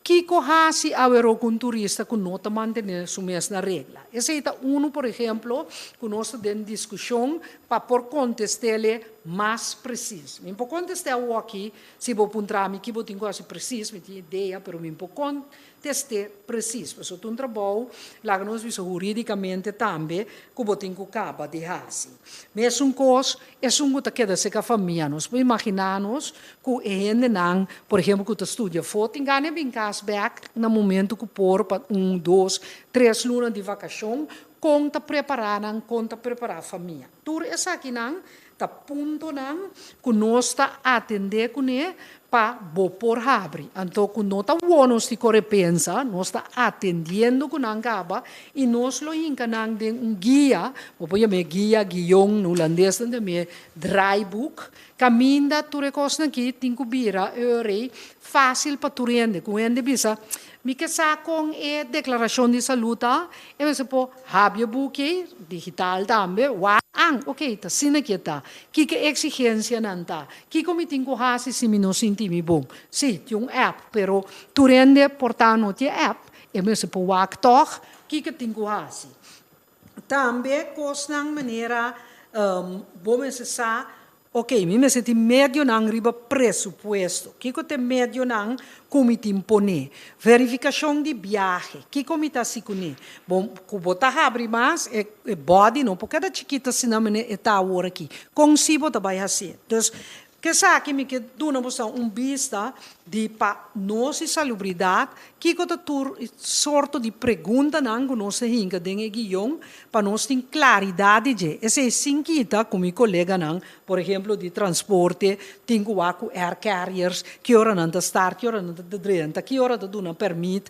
Kiko hasi aweró ku un turista ku no ta mantené su mes na regla? Esei ta unu, por ehemplo, ku nos ta den diskushon pa por kontest'é mas presis. Mi por kontest'é awor aki, si bo puntra mi ki bo tin ku hasi presis, mi tin idea, pero mi por kontest'é presis. Pasobra ta un trabou, laga nos bisa hurídikamente tambe, ku bo tin ku kaba di hasi. Mesun kos, esun ku ta keda serka famia. Nos por imaginá nos ku e hendenan, por ehemplo, ku ta studia afó, tin gana bin kas bèk na momento ku por pa 1, 2, 3 luna di vakashon, kon ta prepará nan, kon ta prepará famia. Tur esakinan ta puntonan ku nos ta atendé kuné pa bo por habri. Anto ku no ta nos di kore pensa, nos ta atendiendo ku nan kaba i nos lo hinka nan den un guia, bo por yam'é guia, guion, na hulandes nan ta yam'é draaiboek, kaminda tur e kosnan aki tin ku bira e fásil pa tur hende. Ku hende bisa, mi ke sa kon e deklarashon di salú ta, e mester por habri e buki digital tambe, wak, ok, ta asina ku ta. Kiko eksigensianan ta? Kiko mi tin ku hasi si mi no sinti mi bon? Si, tin un app, pero tur hende por ta no tin app, e mester por wak toch, kiko tin ku hasi. Tambe kosnan manera bo mester sa, ok, mi mester tin medionan riba presupuesto. Kiko ta e medionan ku mi tin pone? Verifikashon di biahe. Kiko mi ta hasi kuné? Bon, ku bo ta habri mas, e body no por keda chikitu asina manera e ta awor aki. Kon si bo ta bai hasi? Dus, ku esaki mi ke duna bo un bista di pa nos i salubridat, kiko ta tur sorto di preguntanan ku nos a hinka den e guion, pa nos tin klaridat di dje. Esei sin kita ku mi koleganan, por ehemplo, di transporte, tin ku wak ku air carriers, ki ora nan ta start, ki ora nan ta drenta, ki ora ta duna permit,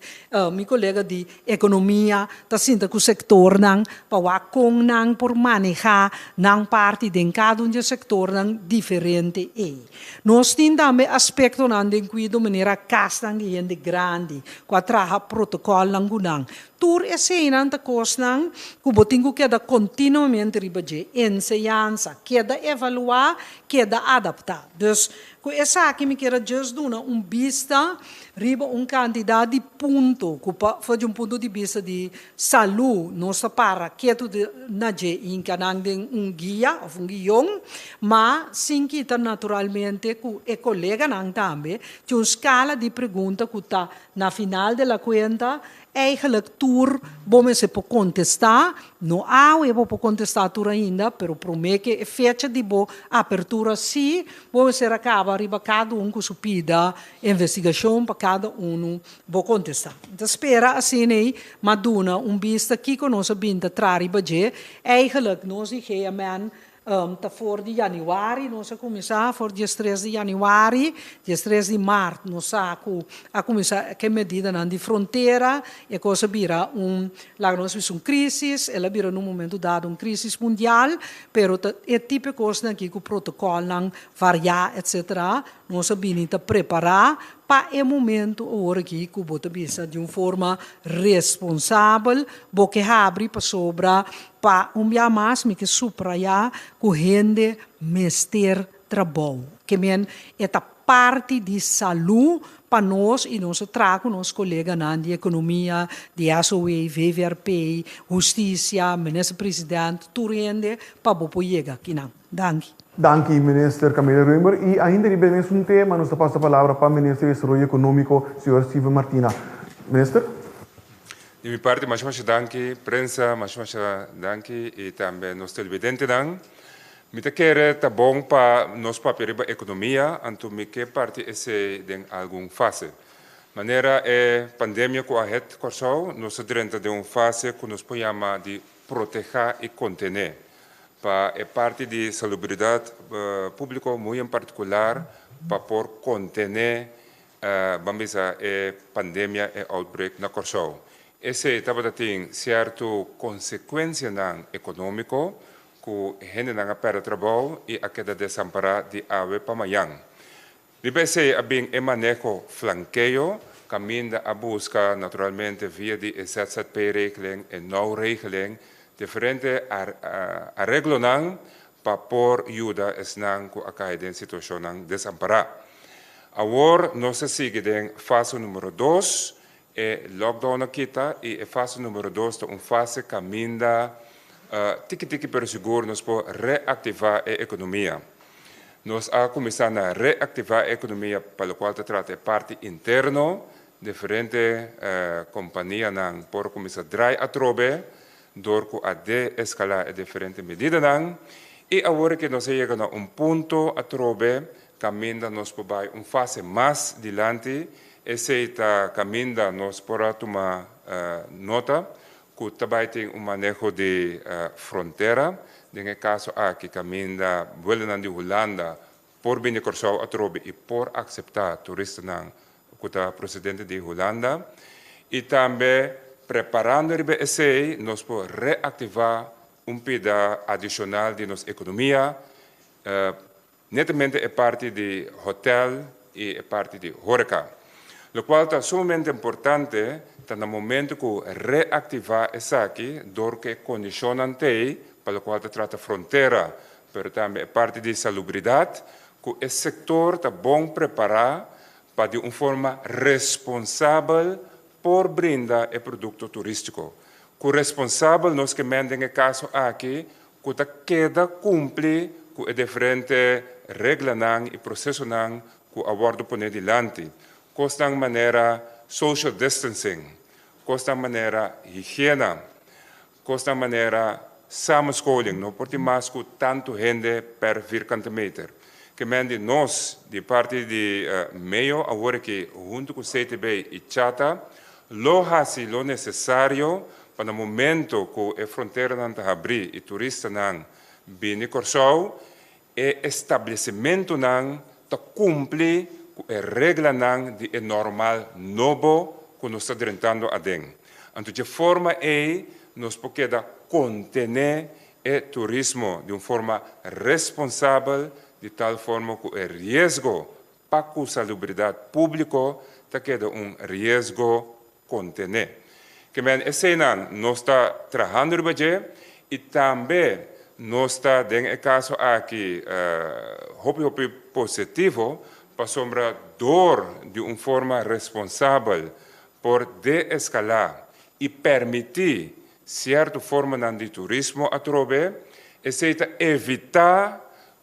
mi kolega di ekonomia ta sinta ku sektornan, pa wak kon nan por manehá nan parti den kada un di e sektornan diferente ei. Nos tin tambe aspektonan den kuido manera kasnan di hende grandi, ku a traha protokòlnan ku nan. Tur eseinan ta kosnan ku bo tin ku keda kontinuamente riba dje. Enseñansa, keda evaluá, keda adaptá. Dus, ku esaki mi ke just duna un bista riba un kantidat di punto, ku pa, for di un punto di bista di salú, nos ta para ketu na dje hinka nan den un guia òf un guion, ma sin kita naturalmente ku e koleganan tambe, tin un skala di pregunta ku ta na final de la kuenta, eigenlijk tur bo mester por kontestá, no awe bo por kontestá tur ainda, pero promé ku e fecha di bo apertura si, bo mester a kaba riba kada un ku su pida investigashon pa kada un bo kontestá. Anto spera asina ei, m'a duna un bista kiko nos a bin ta traha riba dje, eigenlijk nos di GMN ta for di yanüari, nos a kuminsá for di 3 di yanüari, 3 di mart, nos a kuminsá ku medidanan di frontera, e kos a bira un, laga nos bisa un krísis, el a bira na un momento dado un krísis mundial, pero ta e tipo kosnan aki ku protokòlnan variá, etcétera, nos a bini ta prepará pa e momento awor aki ku bo ta bisa di un forma responsabel, bo ke habri pasobra pa un bia mas mi ke subrayá ku hende mester trabou. Ke men e ta parti di salú pa nos i nos a traha ku nos koleganan di ekonomia, di SOA, VVRP, Hustisia, Minister President, tur hende pa bo por yega akinan. Danki.
Danki, Minister Camelia-Römer. I ainda riba e mesun tema, nos ta pasa palabra pa Minister di Desaroyo Ekonómiko, señor Steven Martina. Minister?
Di mi parti, masha masha danki, prensa, masha masha danki i tambe nos televidentenan. Mi ta kere ta bon pa nos papia riba ekonomia, anto mi ke parti esei den algun fase. Manera e pandemia ku a hit Kòrsou, nos a drenta den un fase ku nos por yama di protehá i kontené. Pa e parti di salubridat públiko, muy en partikular pa por kontené, ban bisa, e pandemia, e outbreak na Kòrsou. Esei tabata tin sierto konsekuensianan ekonómiko ku hendenan a pèrdè trabou i a keda desampará di awe pa mañan. Riba esei a bin e maneho flankeo, kaminda a buska naturalmente via di e ZZP-regeling, e now-regeling, diferente areglonan pa por yuda esnan ku a kai den situashonnan desampará. Awor nos ta sigui den fase numero 2, e lockdown a kita i e fase numero 2 ta un fase kaminda tiki tiki pero sigur nos por reaktivá e ekonomia. Nos a kuminsá na reaktivá e ekonomia pa lokual ta trata e parti interno, diferente kompanianan por kuminsá drai atrobe dor ku a deeskalá e diferente medidanan i awor ke nos a yega na un punto atrobe kaminda nos por bai un fase mas dilanti, esei ta kaminda nos por a tuma nota ku ta bai tin un maneho di frontera, den e kaso aki kaminda buelonan di Hulanda por bini Kòrsou atrobe i por akseptá turistanan ku ta prosedente di Hulanda. I tambe preparando riba esei nos por reaktivá un pida adishonal di nos ekonomia, netamente e parti di hotèl i e parti di horeca. Lokual ta sumamente importante ta na momento ku reaktivá esaki dor ku e kondishonnan t'ei pa lokual ta trata frontera, pero tambe e parti di salubridat, ku e sektor ta bon prepará pa di un forma responsabel por brinda e produkto turístiko. Ku responsabel nos ke men den e kaso aki ku ta keda kumpli ku e diferente reglanan i prosesonan ku a wòrdu pone dilanti, kosnan manera social distancing, kosnan manera higiena, kosnan manera samenscholing, no por tin mas ku tantu hende per vierkante meter. Ke men di nos di parti di meo awor aki huntu ku CTB i Chata lo hasi lo nesesario pa na momento ku e fronteranan ta habrí i turistanan bini Kòrsou, e establesimentunan ta kumpli ku e reglanan di e normal nobo ku nos ta drentando aden. Anto dje forma ei nos por keda kontené e turismo di un forma responsabel di tal forma ku e riesgo pa ku salubridat públiko ta keda un riesgo kontené. Ke men eseinan nos ta trahando riba dje i tambe nos ta den e kaso aki hopi hopi positivo pasobra dor di un forma responsabel por deeskalá i permití sierto formanan di turismo atrobe, esei ta evitá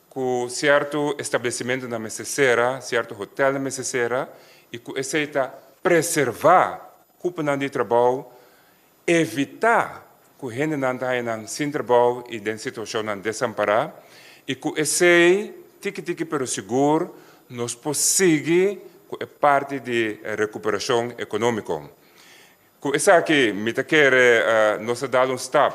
ku sierto establesimentonan mester sera, sierto hotelnan mester sera i ku esei ta preservá kuponan di trabou, evitá ku hendenan ta haña nan sin trabou i den situashonnan desampará i ku esei tiki tiki pero sigur nos por sigui ku e parti di rekuperashon ekonómiko. Ku esaki mi ta kere nos a dal un stap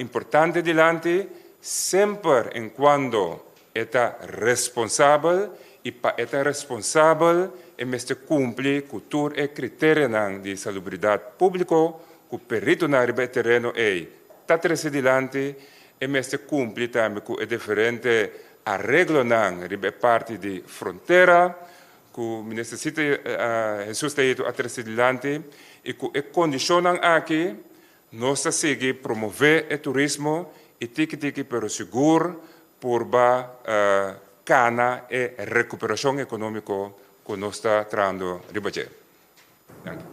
importante dilanti, semper en kuando e ta responsabel i pa e ta responsabel e mester kumpli ku tur e kriterianan di salubridat públiko ku peritonan riba e tereno ei ta trese dilanti, e mester kumpli tambe ku e diferente areglonan riba e parti di frontera ku Minister Sita Jesus Tayito a trese dilanti i ku e kondishonnan aki nos ta sigui promové e turismo i tiki tiki pero sigur purba kana e rekuperashon ekonómiko ku nos ta trahando riba dje. Danki.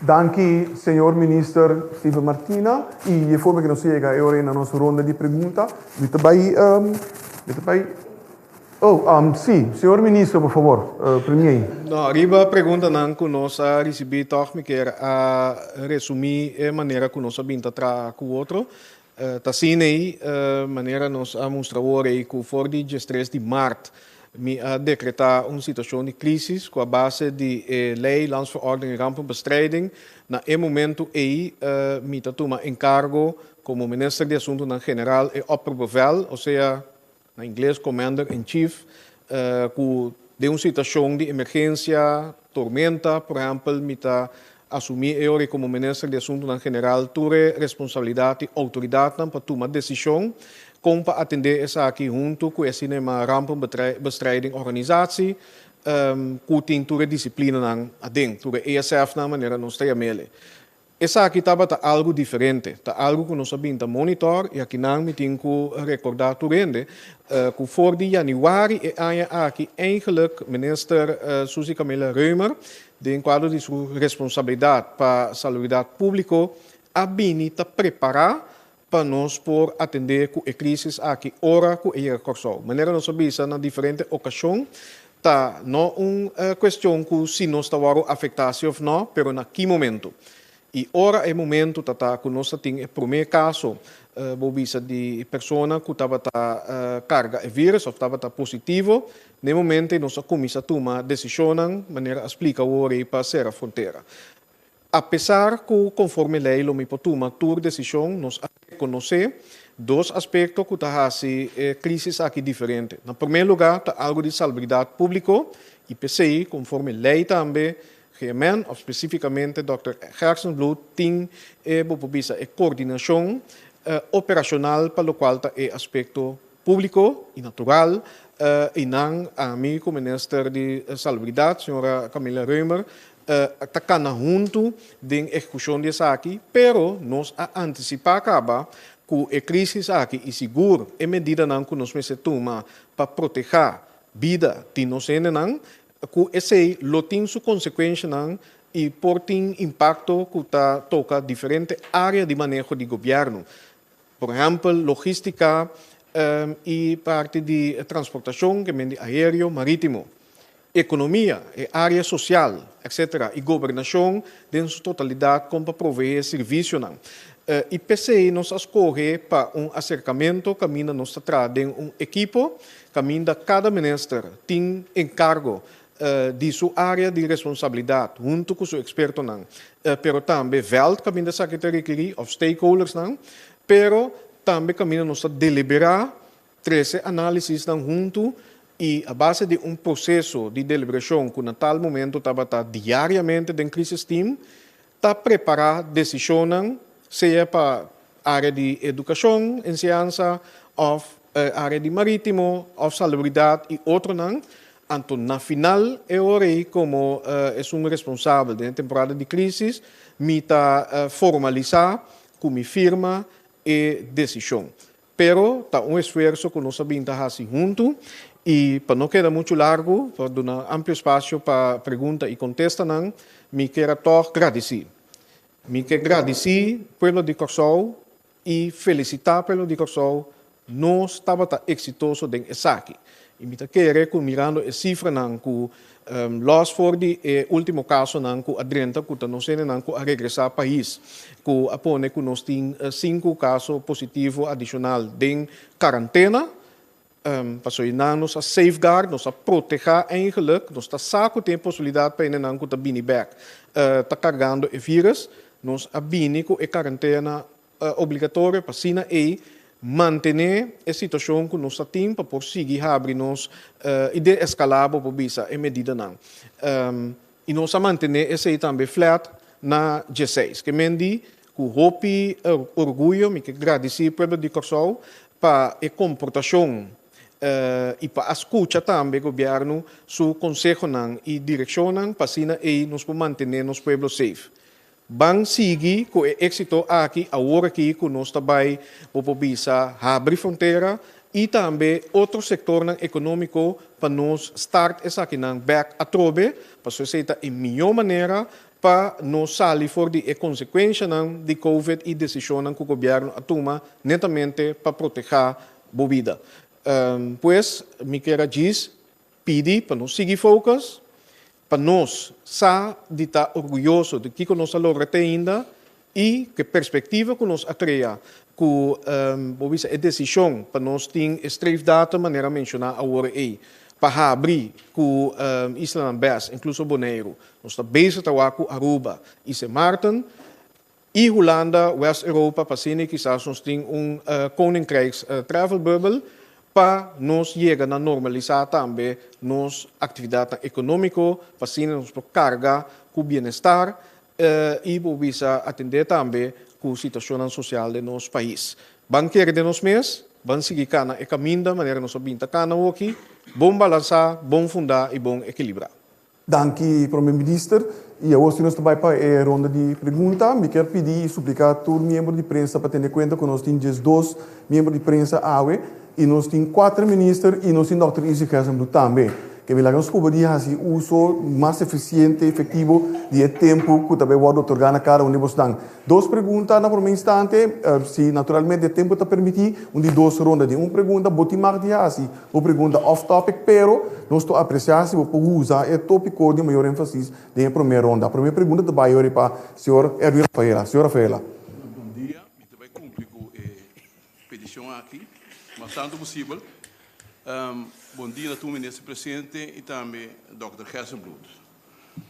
Danki señor Minister Steven Martina y e forma que nos yega e ora na nos ronda di pregunta mi ta bay mi ta bay oh si señor Minister por favor premier.
No, riba preguntanan ku nos a risibí tòg mi kier a resumí e manera ku nos a bin ta traha ku otro. Ta asina ei, manera nos a mustra awor ei ku for di diestres di mart mi a dekretá un situashon di krísis ku a base di e Lei Landsverordening Rampenbestrijding. Na e momentu ei mi ta tuma enkargo komo Minister di Asuntunan General e opperbevel, osea na ingles Commander in Chief, ku den un situashon di emergensia, tormenta, por ehèmpel, mi ta asumí e ora komo Minister di Asuntunan General tur e responsabilidat i outoridatnan pa tuma desishon kon pa atendé esaki huntu ku e asina yamá Rampenbestrijding Organisatie, ku tin tur e disiplinanan aden, tur e ESF-nan manera nos ta yam'el. Esaki tabata algu diferente, ta algu ku nos a bin ta monitor i akinan mi tin ku rekordá tur hende ku for di yanüari e aña aki eigenlijk Minister Suzy Camelia Römer den kuadro di su responsabilidat pa salubridat públiko a bini ta prepará pa nos por atendé ku e krísis aki ora ku e yega Kòrsou. Manera nos a bisa na diferente okashon Ta no un cuestion cu si nos ta worde afecta si of no, pero na ki momento. Y ora e momento ta ta cu nos ta tin e prome caso, bo bisa, di persona cu tabata carga e virus of tabata positivo, n'e momento nos a cuminsa tuma decisionnan, manera a splica awor ey, pa cera frontera. Apesar ku konforme lei lo mi por tuma tur desishon, nos a rekonosé dos aspekto ku ta hasi e krísis aki diferente. Na promé lugá ta algu di salbridat públiko i p'esei konforme lei tambe GMN òf spesífikamente dòkter Gerstenbluth tin e, bo por bisa, e kordinashon operashonal pa lokual ta e aspekto públiko i natural i nan ami ku minister di Salubridat, señora Camilla Römer, ta kana huntu den ehekushon di esaki, pero nos a antisipá kaba ku e krísis aki i sigur e medidanan ku nos mester tuma pa protehá bida di nos hendenan, ku esei lo tin su konsekuenshanan i por tin impakto ku ta toka diferente área di maneho di gobièrnu. Por ehèmpel, logístika i parti di transportashon, ke men di aéreo, marítimo, ekonomia, e área sosial, etcétera, i gobernashon den su totalidat kon pa proveé servisionan. I p'esei nos a skohe pa un aserkamentu kaminda nos ta traha den un ekipo, kaminda kada minister tin enkargo di su área di responsabilidat huntu ku su ekspertonan, pero tambe vèlt kaminda esaki ta rekerí òf stakeholdersnan, pero tambe kaminda nos ta deliberá, trese análisisnan huntu i a base di un proseso di deliberashon ku na tal momento tabata diariamente den crisis team, ta prepará desishonnan sea pa área di edukashon, enseñansa òf área di marítimo òf salubridat i otronan. Anto na final e ora ei komo esun responsabel den e temporada di krísis mi ta formalisá ku mi firma e desishon. Pero ta un esfuerso ku nos a bin ta hasi huntu i pa no keda muchu largu, pa duna amplio espasio pa pregunta i kontestanan, mi kier a tòg gradisí. Mi ke gradisí pueblo di Kòrsou i felisitá pueblo di Kòrsou, nos tabata eksitoso den esaki. I mi ta kere ku mirando e sifranan ku lòs for di e último kasonan ku a drenta ku ta nos hendenan ku a regresá pais ku a pone ku nos tin sinku kaso positivo adishonal den karantena, pasobra nan nos a safeguard, nos a protehá eigenlik, nos ta sa ku tin e posibilidat pa hendenan ku ta bini bèk ta kargando e vírus, nos a bini ku e karantena obligatorio pa asina ei mantené e situashon ku nos ta tin pa por sigui habri nos i deeskalá bo por bisa e medidanan. I nos a mantené esei tambe flat na dieseis. Ke men di ku hopi orguyo mi ke gradisí pueblo di Kòrsou pa e komportashon i pa a skucha tambe gobièrnu su konsehonan i direkshonnan pa asina ei nos por mantené nos pueblo safe. Ban sigui ku e éksito aki awor aki ku nos ta bai, bo por bisa, habri frontera i tambe otro sektornan ekonómiko pa nos start esakinan bèk atrobe, pasobra esei ta e mihó manera pa nos sali for di e konsekuenshanan di covid i desishonnan ku gobièrnu a tuma netamente pa protehá bo bida. Pues, mi kier a djis pidi pa nos sigui focus, Pa nos sa di ta orguyoso di kiko nos a logra te ainda i ku e perspektiva ku nos a krea ku bo bisa e desishon pa nos tin e streefdatum manera menshoná awor ei pa habri ku islanan bes inkluso Boneiru. Nos ta bezig ta wak ku Aruba i Sint Maarten i Hulanda, West Europa, pa asina kisas nos tin un Koninkrijks travel bubble pa nos yega na normalisá tambe nos aktividatnan ekonómiko, pa asina nos por karga ku bienestar i por bisa atendé tambe ku situashonnan sosial den nos pais. Ban kere den nos mes, ban sigui kana e kaminda manera nos a bin ta kana awoki, bon balansá, bon fundá i bon ekilibrá.
Danki Prome Minister. I awor si nos ta bai pa e ronda di pregunta, mi kier pidi i supliká tur miembro di prensa pa tene kuenta ku nos tin diesdos miembro di prensa awe i nos tin kuater minister i nos tin dòkter Izzy Gerstenbluth tambe. Ke mi laga nos proba di hasi uso mas efisiente, efektivo di e tempu ku ta bai wòrdu otorgá na kada un di bosnan. Dos pregunta na promé instante, si naturalmente e tempu ta permití, un di dos ronda di un pregunta. Bo tin mag di hasi bo pregunta off topic, pero nos ta apresiá si bo por usa e tópiko di mayor énfasis den e promé ronda. Promé pregunta ta bai ori pa señor Erwin Rafaela. Señor Rafaela.
Bon dia, mi ta bai kumpli ku e petishon aki mas tantu posibel. Bon dia na tur minister presente i tambe dòkter Gerstenbluth.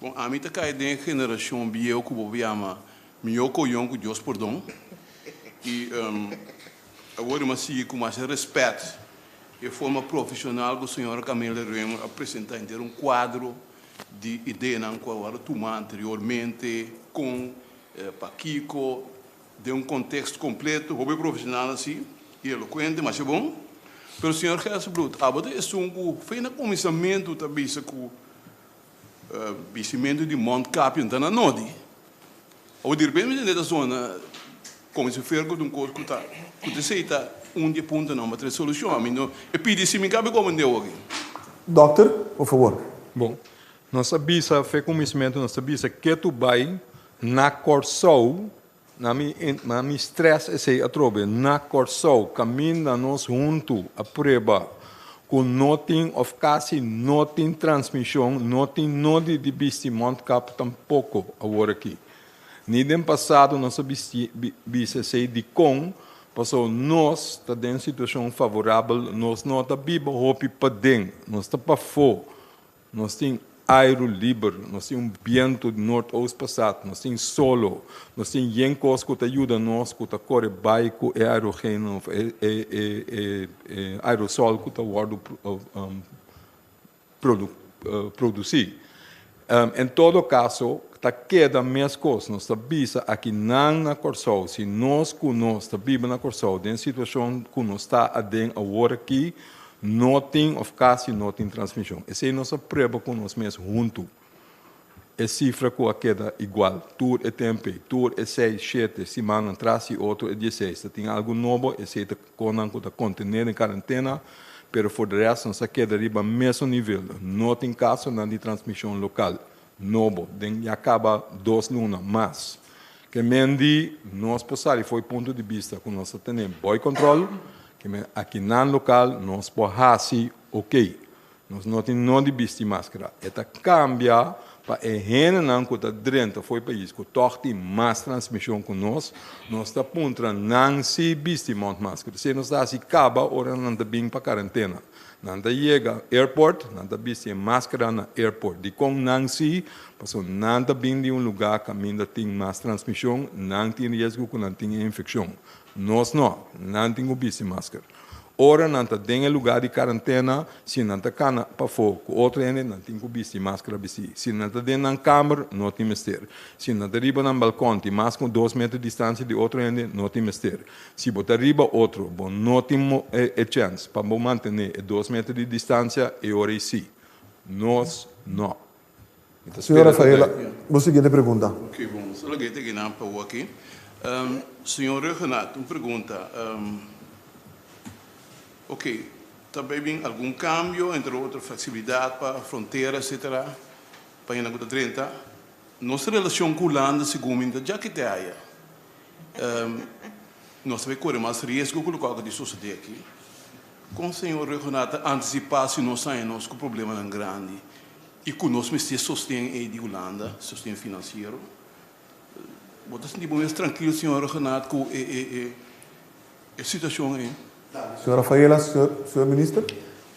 Bon, ami ta kai den e generashon bieu ku bo yama mihó koyon ku Dios pordon. I awor mi a sigui ku masha rèspèt e forma profeshonal ku señora Camila Römer a presentá henter un kuadro di ideanan ku a wòrdu tumá anteriormente, kon, pakiko, Den un contexto completo, hopi profesional asi y elocuente, masha bon. Pero señor Gerstenbluth, abo ta esun cu fe na cuminsamento ta bisa cu bistimento di mondkapje no ta na nodi. Abo di repente mi tende ta zona como si fuera cu ta un cos cu ta cu ta esey ta un di e puntonan pa trae solucion. Ami no e pidi si mi cabe comprende awoki.
Dokter, por favor.
Bon, nos a bisa fe cuminsamento nos ta bisa ketu bay Na Kòrsou, na mi na mi strès esei atrobe, na Kòrsou kaminda nos huntu a prueba ku no tin òf kasi no tin transmishon, no tin nodi di bisti mondkap tampoko awor aki. Ni den pasado nos a bisti bisa esei dikon, pasobra nos ta den situashon favorabel, nos no ta biba hopi paden, nos ta pafó. Nos tin airu liber, nos tin un bientu di noordoost pasat, nos tin solo, nos tin yen kos ku ta yuda nos ku ta kore bai ku e aerogeno of e e e aerosol ku ta wòrdu produsí. En todo kaso ta keda meskos, nos ta bisa akinan na Kòrsou, si nos ku nos ta biba na Kòrsou den situashon ku nos ta aden awor aki, No tin of kasi no tin transmishon. Esei nos a prueba ku nos mes huntu. E sifra ku a keda igual tur e tempe, tur e seis, shete simannan tras i otro e dieseis. Ta tin algu nobo, esei ta konan ku ta kontené den karentena, pero for de rest nos a keda riba mesun nivel. No tin kasonan di transmishon lokal nobo den ya kaba dos luna mas. Ke men di nos por sali for e punto di bista ku nos ta tene boi kontrol, ke men akinan lokal nos por hasi ok. Nos no tin nodi bisti maskara. E ta kambia pa e hendenan ku ta drenta for e pais ku tòg tin mas transmishon ku nos, nos ta puntra nan si bisti mondmasker. Esei nos ta hasi kaba ora nan ta bin pa karentena. Nan ta yega airport, nan ta bisti e maskara na airport. Dikon nan si? Pasobra nan ta bin di un lugá kaminda tin mas transmishon, nan tin riesgo ku nan tin e infekshon. Nos no, nan tin ku bisti masker. Ora nan ta den e lugá di karantena, si nan ta kana pafó ku otro hende, nan tin ku bisti maskara bistí. Si nan ta den nan kamer, no tin mester. Si nan ta riba nan balkon, tin mas ku dos meter distansia di otro hende, no tin mester. Si bo ta riba otro, bo no tin e chèns pa bo mantené e dos meter di distansia, e ora ei sí. Nos no. Mi ta
Señor
spera ta
Rafaela,
dai.
bo siguiente pregunta.
Ok, bon. Solo ke ta kinan pa bo aki. Señor Rhuggenaath, un pregunta. Ok, ta bay bin algun cambio, entre otro flexibilidad pa frontera, etcetera, pa hende ku ta drenta. Nos relacion ku Hulanda segun mi ta djaki te aya. Nos ta bay kore mas riesgo ku loke a di sosode aki. Kon señor Rhuggenaath ta anticipa si nos haña nos ku problemanan grandi i ku nos mester sosten ei di Hulanda, sosten finansiero? Bo ta sinti bo mes trankil señor Rhuggenaath ku e situashon ei?
Señor Rafaela, señor Minister.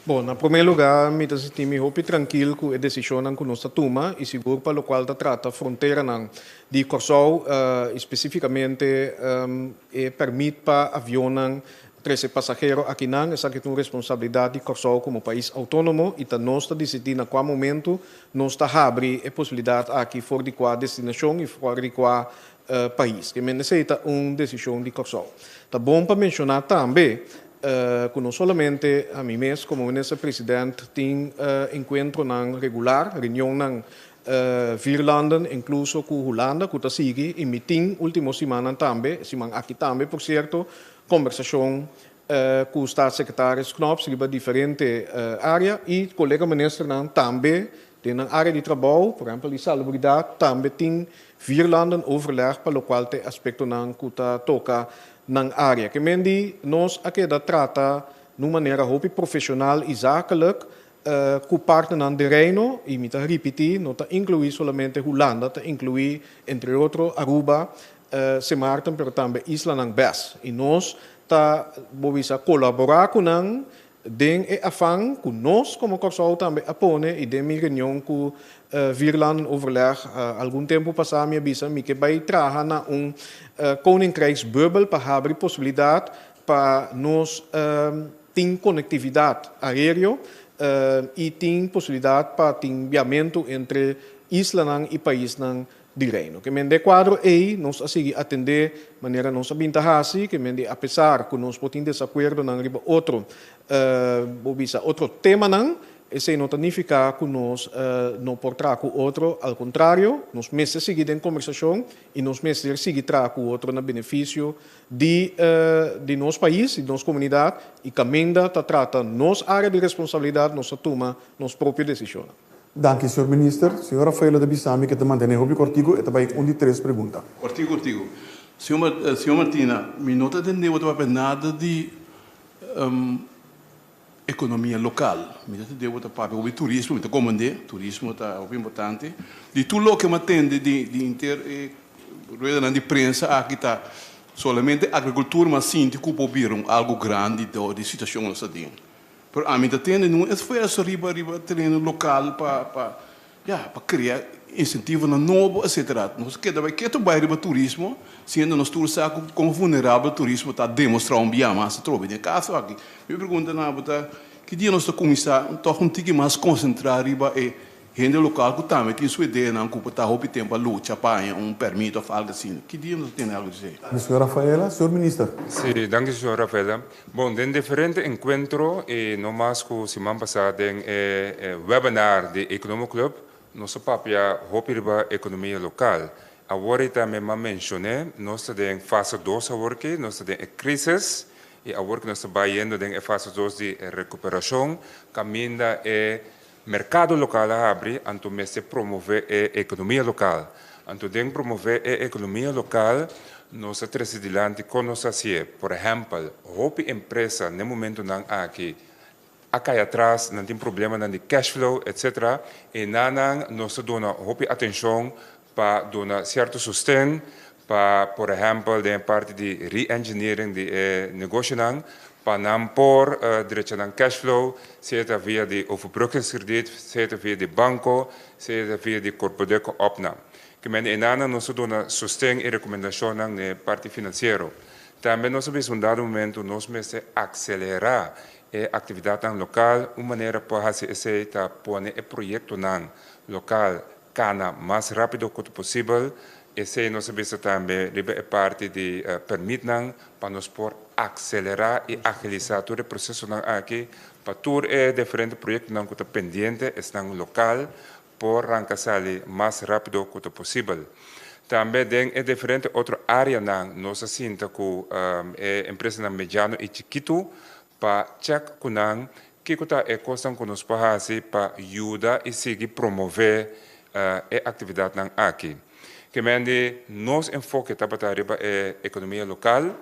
Bon, na promé lugá mi ta sinti mi hopi trankil ku e desishonnan ku nos ta tuma i sigur pa lokual ta trata fronteranan di Kòrsou i spesífikamente e pèrmit pa avionnan trese pasahero akinan. Esaki ta un responsabilidat di Kòrsou komo pais outónomo i ta nos ta disidí na kua momentu nos ta habri e posibilidat aki for di kua destinashon i for di kua pais. Ke men esei ta un desishon di Kòrsou. Ta bon pa menshoná tambe ku no solamente ami mes komo Minister President tin enkuentronan regular, reunionnan Vier landen, inkluso ku Hulanda, ku ta sigui i mi tin último simannan tambe, siman aki tambe por sierto, kombersashon ku Staatssecretaris Knops riba diferente área i kolega ministernan tambe den nan área di trabou, por ehèmpel di salubridat, tambe tin vier landen overleg pa lokual ta e aspektonan ku ta toka nan área. Ke men di nos a keda trata na un manera hopi profeshonal i zakelijk ku partnernan den Reino, i mi ta ripití, no ta inkluí solamente Hulanda, ta inkluí entre otro Aruba, Sint Maarten, pero tambe islanan bes. I nos ta, bo bisa, kolaborá ku nan den e afan ku nos komo Kòrsou tambe a pone i den mi reunion ku Vierlandenoverleg algun tempu pasá mi a bisa mi ke bai traha na un Koninkrijksbubbel pa habri posibilidat pa nos tin konektividat aéreo i tin posibilidat pa tin biamentu entre islanan i paisnan di Reino. Ke men den kuadro ei nos a sigui atendé manera nos a bin ta hasi, ke men di apesar ku nos por tin desakuerdonan riba otro, bo bisa otro temanan, Esei no ta nifiká ku nos no por traha ku otro, al kontrario, nos mester sigui den kombersashon i nos mester sigui traha ku otro na benefisio di di nos pais, di nos komunidat i kaminda ta trata nos área di responsabilidat nos ta tuma nos propio desishonnan.
Danki, señor Minister. Señor Rafaela ta bisa mi ku e ta mantené hopi kòrtiku, e ta bai un di tres pregunta.
Kòrtiku, kòrtiku. Señor señor Martina, mi no ta tende bo ta papia nada di Ekonomia lokal. Mi ta tende bo ta papia hopi turismo, mi ta komprende, turismo ta hopi importante. Di tur loke mi a tende di di inter e ruedanan di prensa aki ta solamente agrikultura mi a sinti ku por bira un algu grandi dor di situashon ku nos ta den. Pero ami ta tende nun esfuerso riba riba tereno lokal pa pa Ya, pa krea insentivonan nobo etcetera. Nos keda bai ketu bai riba turismo, siendo nos tur sa ku kon vulnerabel turismo ta demostrá un bia mas atrobe. Den e kaso aki, mi pregunta na bo ta, ki dia nos ta kuminsá tòg un tiki mas konsentrá riba e hende lokal ku tambe tin su ideanan ku por ta hopi tempu a lucha pa haña un pèrmit òf algu asina? Ki dia nos ta tene algu di esei?
Señor Rafaela, Señor Minister.
Sí, danki señor Rafaela. Bon, den diferente enkuentro i no mas ku siman pasá den e webinar di Economo Club nos a papia hopi riba ekonomia lokal. Awor i tambe m'a menshoné, nos ta den fase dos awor ki, nos ta den e krisis i awor ki nos ta bai yendo den e fase dos di rekuperashon kaminda e merkado lokal a habri anto mester promové e ekonomia lokal. Anto den promové e ekonomia lokal nos a trese dilanti kon nos a hasié. Por ehèmpel, hopi empresa n'e momentunan aki a kai atras, nan tin problemanan di cash flow etcetera, i nanan nos ta duna hopi atenshon pa duna sierto sosten pa por ehèmpel den e parti di re-engineering di e negoshonan pa nan por drecha nan cash flow, sea ta via di overbruggingskrediet, sea ta via di banko, sea ta via di Korpodeko opnam. Ke mende enanan nos ta duna sosten i rekomendashonnan den e parti finansiero. Tambe nos a bisa un dado momento nos mester akselerá e aktividatnan lokal, un manera pa hasi esei ta pone e proyektonan lokal Kana mas rápido ku ta posibel. Esei nos a bisa tambe riba e parti di pèrmitnan pa nos por akselerá i agilisá tur e prosesonan aki pa tur e diferente proyektonan ku ta pendiente, esnan lokal, por ranka sali mas rápido ku ta posibel. Tambe den e diferente otro áreanan nos a sinta ku e empresanan mediano i chikitu pa chèk ku nan kiko ta e kosnan ku nos por hasi pa yuda i sigui promové e aktividatnan aki. Ke men di nos enfoke tabata riba e ekonomia lokal,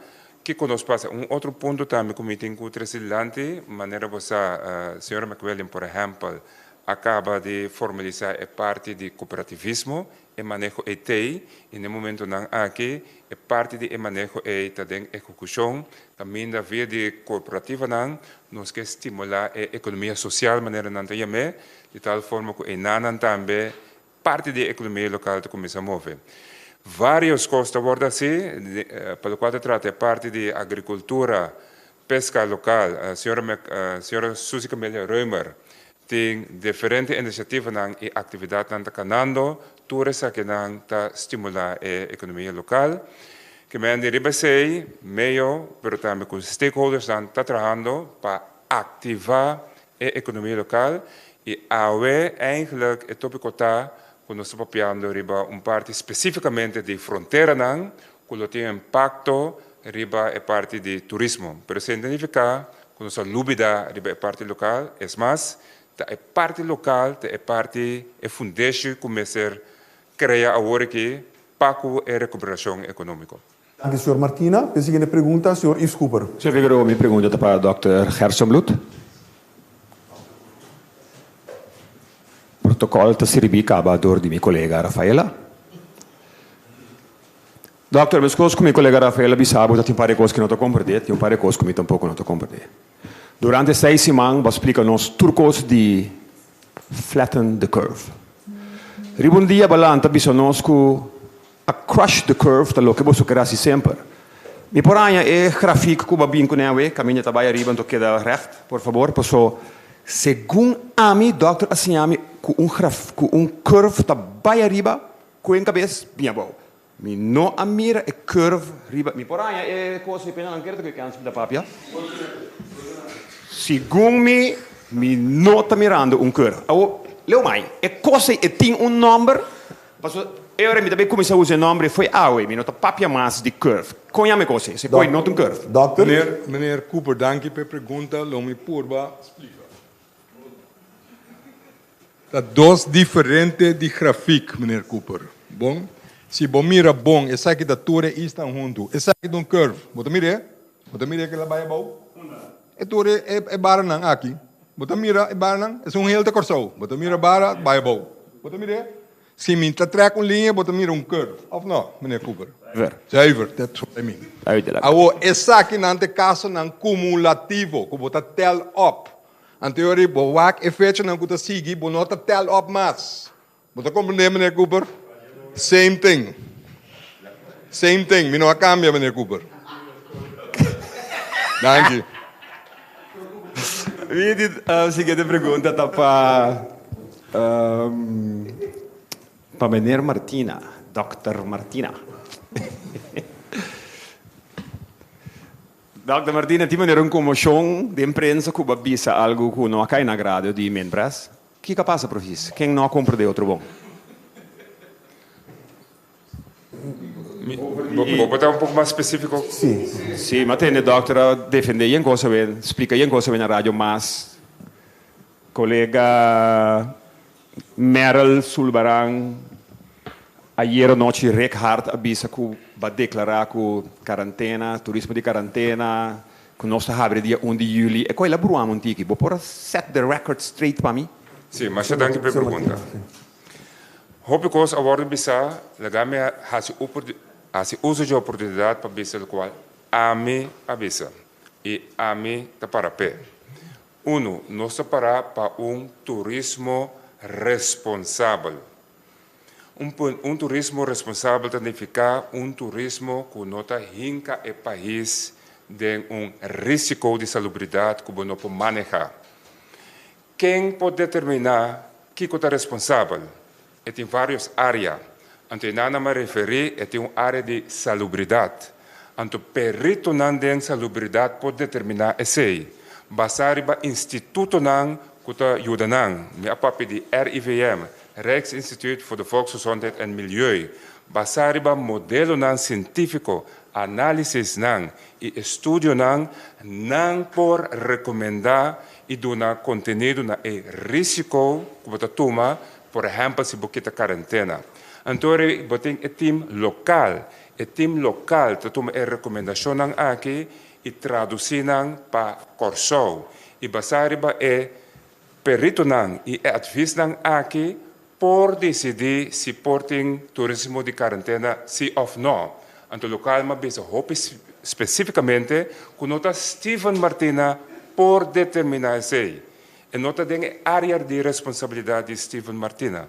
kiko nos por hasi. Un otro punto tambe ku mi tin ku trese dilanti, manera bo sa señora McWilliam por ehèmpel a kaba di formalisá e parti di kooperativismo E maneho ei t'ei i n'e momentonan aki e parti di e maneho ei ta den ehekushon kaminda via di korporativanan nos ke stimulá e ekonomia sosial manera nan ta yam'é di tal forma ku einanan tambe parti di e ekonomia lokal ta kuminsá move. Vários kos ta wòrdu hasi pa lokual ta trata e parti di agrikultura, peska lokal, señora señora Suzy Camelia Römer Tin diferente inisiativanan i aktividatnan ta kanando, tur esakinan ta stimulá e ekonomia lokal. Ke men di riba esei, meo, pero tambe ku stakeholdersnan ta trahando pa aktivá e ekonomia lokal i awe eigentlik e topiko ta. ku nos ta papiando riba un parti spesífikamente di fronteranan ku lo tin impakto riba e parti di turismo. Pero esei no ta nifiká ku nos a lubidá riba e parti lokal, es mas, ta e parti lokal ta e parti, e fundeshi ku mester krea awor aki pa ku e rekuperashon ekonómiko.
Danki señor Martina. P'e siguiente pregunta, señor Yves Cooper.
Señor Figueroa, mi pregunta ta pa dòkter Gerstenbluth. Protocol ta sirbi caba door di mi colega Rafaela. Dokter, mescos cu mi colega Rafaela bisa bo ta tin un par di cos cu no ta comprende, tin un par di cos cu mi tampoco no ta comprende. Durante seis siman bo a splica nos tur cos di flatten the curve. Riba un dia bo a lanta bisa nos cu a crush the curve ta loke boso ker haci semper. Mi por haña e grafiek cu bo a bin cune awe, caminda ta bay ariba anto keda recht, por fabor, paso segun ami dokter a siña mi cu un graf cu un curve ta bay ariba cu en cabes bin abou. Mi no a mira e curve riba. Mi por haña e cos ei pena nan kere ta cu e kens mi ta papia. Segun mi, mi no ta mirando un curve. Awor, leu mai, e cos ei e tin un nomber? Pasobra e ora mi ta bay cuminsa usa e nomber ei fo'i awe, mi no ta papia mas di curve. Con yama e cos ei? Se coi no ta un curve.
Dokter.
Meneer, meneer Cooper, danki pa e pregunta. Lo mi purba splica. Ta dos diferente di grafiek, meneer Cooper. Bon, si bo mira bon, esaki ta tur e isnan huntu. Esaki ta un curve. Bo ta mir'é? Bo ta mir'é kila bai abou? E tur e e baranan aki. Bo ta mira e baranan? Esun heel ta Kòrsou. Bo ta mira bara bai abou. Bo ta mir'é? Si mi ta trek un liña, bo ta mira un curve. Òf no, meneer Cooper?
Zuiver.
Zuiver, that's what I mean.
Duidelijk.
Awor, esakinan ta e kasonan kumulativo ku bo ta tel op. Anterior bo wak e fechanan ku ta sigui, bo no ta tel op mas. Bo ta komprendé, meneer Cooper? Same thing. Same thing. Mi no a kambia, meneer Cooper. Danki.
Mi di siguiente pregunta ta pa pa meneer Martina, Dòkter Martina. Dòkter Martina, tin manera un konmoshon den prensa ku bo a bisa algu ku no a kai na agrado di Minpres. Kiko a pasa precies? Ken no a komprendé otro bon?
Bo por ta un poko mas spesífiko?
Sí.
Sí, mi a tende dòkter a defendé yen kos awe, splika yen kos awe na radio mas. Kolega Merel Sulbaran, Ayera nochi Rick Hart a bisa ku ba deklará ku karantena, turismo di karantena, ku nos ta habri dia un di yüli. E koe la bruama un tiki. Bo por a set the record straight pa mi?
Sí, masha danki pa e pregunta. Hopi kos a wòrdu bisá, laga mi hasi hasi uso dje oportunidat pa bisa lokual ami a bisa i ami ta para p'e. Unu, nos ta pará pa un turismo responsabel. Un un turismo responsabel ta nifiká un turismo ku no ta hinka e pais den un risiko di salubridat ku bo no por manehá. Ken por determiná kiko ta responsabel? E tin vários área. Anto e nan a referí e tin un área di salubridat. Anto peritonan den salubridat por determiná esei, basá riba institutonan ku ta yuda nan. Mi a papia di RIVM, Rijksinstituut voor de Volksgezondheid en Milieu, basá riba modelonan sientífiko, análisisnan i estudionan, nan por rekomendá i duna kontenido na e rísiko ku bo ta tuma. Por ehèmpel si bo kita karentena. Anto ri bo tin e tim lokal. E tim lokal ta tuma e rekomendashonnan aki i tradusí nan pa Kòrsou. I basá riba e peritonan i e atvisnan aki por disidí si por tin turismo di karentena si òf nò. Anto lokal m'a bisa hopi spesífikamente ku no ta Steven Martina por determiná esei. E no ta den e área di responsabilidat di Steven Martina,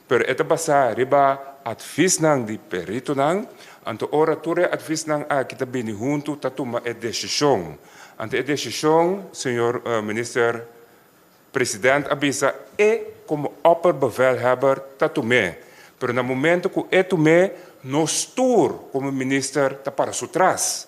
pero e ta basá riba atvisnan di peritonan, anto ora tur e atvisnan aki ta bini huntu ta tuma e desishon. Anto e desishon, señor Minister President a bisa, e komo opperbevelhebber ta tum'é, pero na momento ku e tum'é, nos tur komo minister ta para su tras.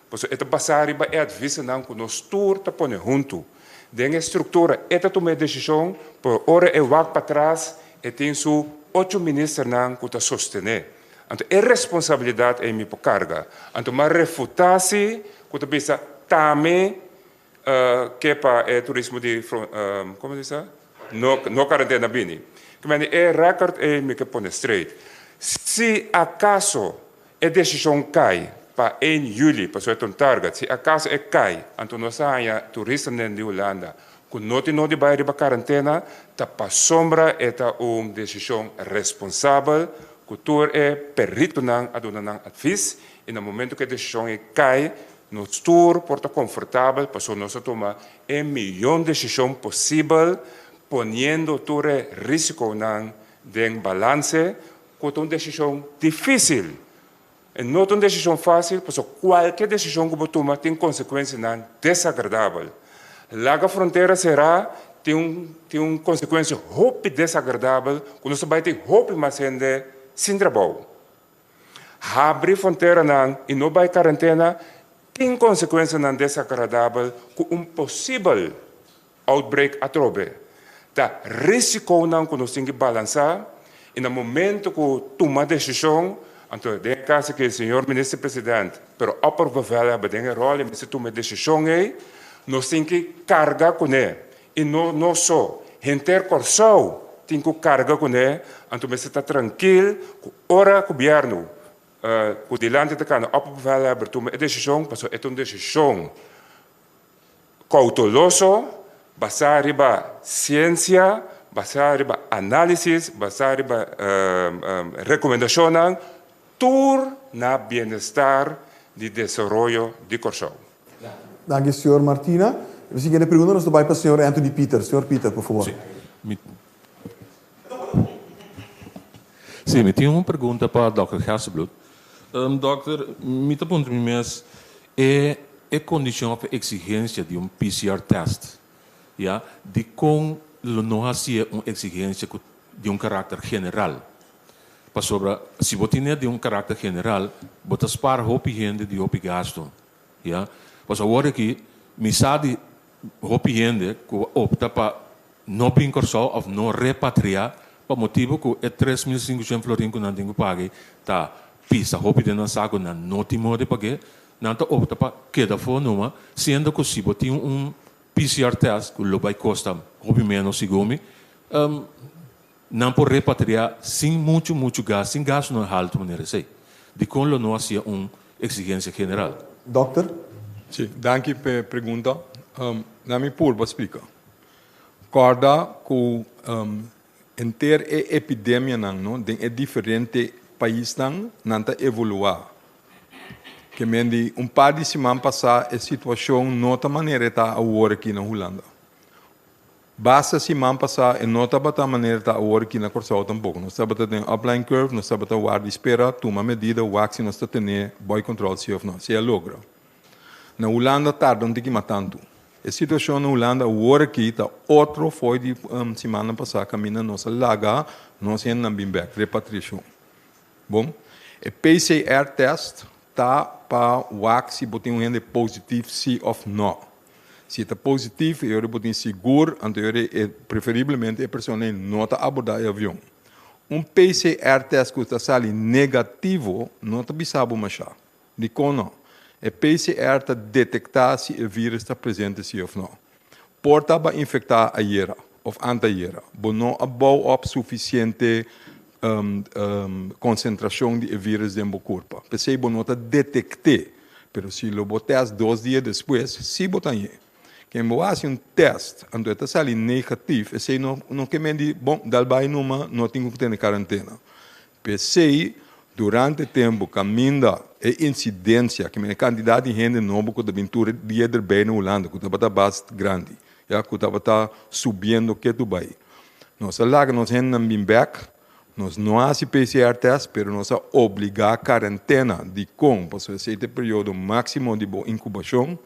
Pasobra e ta basá riba e advisenan ku nos tur ta pone huntu. Den e struktura e ta tuma e desishon, pero ora e wak patras e tin su Ocho ministernan ku ta sostené. Anto e responsabilidat ei mi por karga. Anto m'a refutá si ku ta bisa tami ke pa e turismo di komo ta bisa? No no karentena bini. Kmende e rèkòrt ei mi ke pone straight. Si akaso e desishon kai pa ein yüli, pasobra e ta un target, si akaso e kai anto nos a haña turistanan di Hulanda ku no tin nodi bai riba karentena, ta pasobra e ta un desishon responsabel ku tur e peritonan a duna nan advis i na momento ku e desishon ei kai nos tur por ta konfortabel pasobra nos a tuma e miyon desishon posibel poniendo tur e risikonan den balanse ku ta un desishon difísil. E no ta un desishon fásil pasobra kualke desishon ku bo tuma tin konsekuensianan desagradabel. Laga frontera será tin un tin un konsekuensia hopi desagradabel ku nos ta bai tin hopi mas hende sin trabou. Habri fronteranan i no bai karentena tin konsekuensianan desagradabel ku un posibel Outbreak atrobe ta risikonan ku nos tin ki balansá i na momento ku tuma desishon, anto den e kaso aki señor Minister President, pero opperbevelhebber den e ròl e mester tuma e desishon ei, nos tin ki karga kuné i no nos so, henter Kòrsou tin ku karga kuné, anto mester ta trankil ku ora gobièrnu ku dilanti ta kana opperbevelhebber tuma e desishon pasobra e ta un desishon. Kouteloso, basá riba siensia, basá riba análisis, basá riba rekomendashonnan, tur na bienestar di desaroyo di Kòrsou.
Danki señor Martina. E siguiente pregunta nos ta bai pa señor Anthony Pieter. Señor Pieter, por favor.
Sí, mi tin un pregunta pa dòkter Gerstenbluth. Dòkter, mi ta puntra mi mes, e e kondishon òf e eksigensia di un PCR tèst, ya, dikon lo no hasié un eksigensia ku di un karakter general? Pasobra si bo tine di un karakter general, bo ta spar hopi hende di hopi gastu, ya. Pasobra awor aki mi sa di Hopi hende ku a opta pa no bin Kòrsou òf no repatriá pa motibu ku e 3500 florin ku nan tin ku paga ei ta pisa hopi den nan saku, nan no tin moda di pag'é, nan ta opta pa keda afó numa, siendo ku si bo tin un PCR test ku lo bai kosta hopi ménos segun mi, nan por repatriá sin muchu muchu gas, sin gastunan haltu manera esei. Dikon lo no hasié un eksigensia general?
Dòkter?
Sí, danki p'e pregunta. Na mi purba splika. Kòrda ku henter e epidemianan no den e diferente paisnan nan ta evoluá. Ke men di un par di siman pasá e situashon no ta manera e ta awor aki na Hulanda. Basta siman pasá e no tabata manera ta awor aki na Kòrsou tampoko. Nos tabata den upline curve, nos tabata warda i spera, tuma medida, wak si nos ta tene boy control si of no. Si a logra. Na Hulanda tarda un tiki mas tantu. E situashon na Hulanda awor aki ta otro fo'i di simannan pasá kaminda nos a laga nos hendenan bin bèk, repatriashon. Bon, e PCR test ta pa wak si bo tin un hende positief si of no. Si e ta positief e ora bo tin sigur, anto e ora e preferiblemente e persona ei no ta abordá e avion. Un PCR test ku ta sali negativo no ta bisa bo mashá. Dikon no? E PCR ta detektá si e vírus ta presente si òf no. Por ta bo a infektá ayera òf antayera. Bo no a bou òp sufisiente konsentrashon di e vírus den bo kurpa. P'esei bo no ta detekt'é. Pero si lo bo tèst dos dia despues, si bo ta hañ'é. Ken bo hasi un tèst, anto e ta sali negatif, esei no no ke men di, bon, dal bai numa, no tin ku tene karantena. P'esei, durante tempu kaminda e insidensia, ke men e kantidat di hende nobo ku ta bin tur dia derbei na Hulanda, ku tabata bast grandi, ya, ku tabata subiendo ketu bai. Nos a laga nos hendenan bin bèk, nos no a hasi PCR tèst, pero nos a obligá karentena. Dikon? Pasobra esei ta e periodo máksimo di bo inkubashon.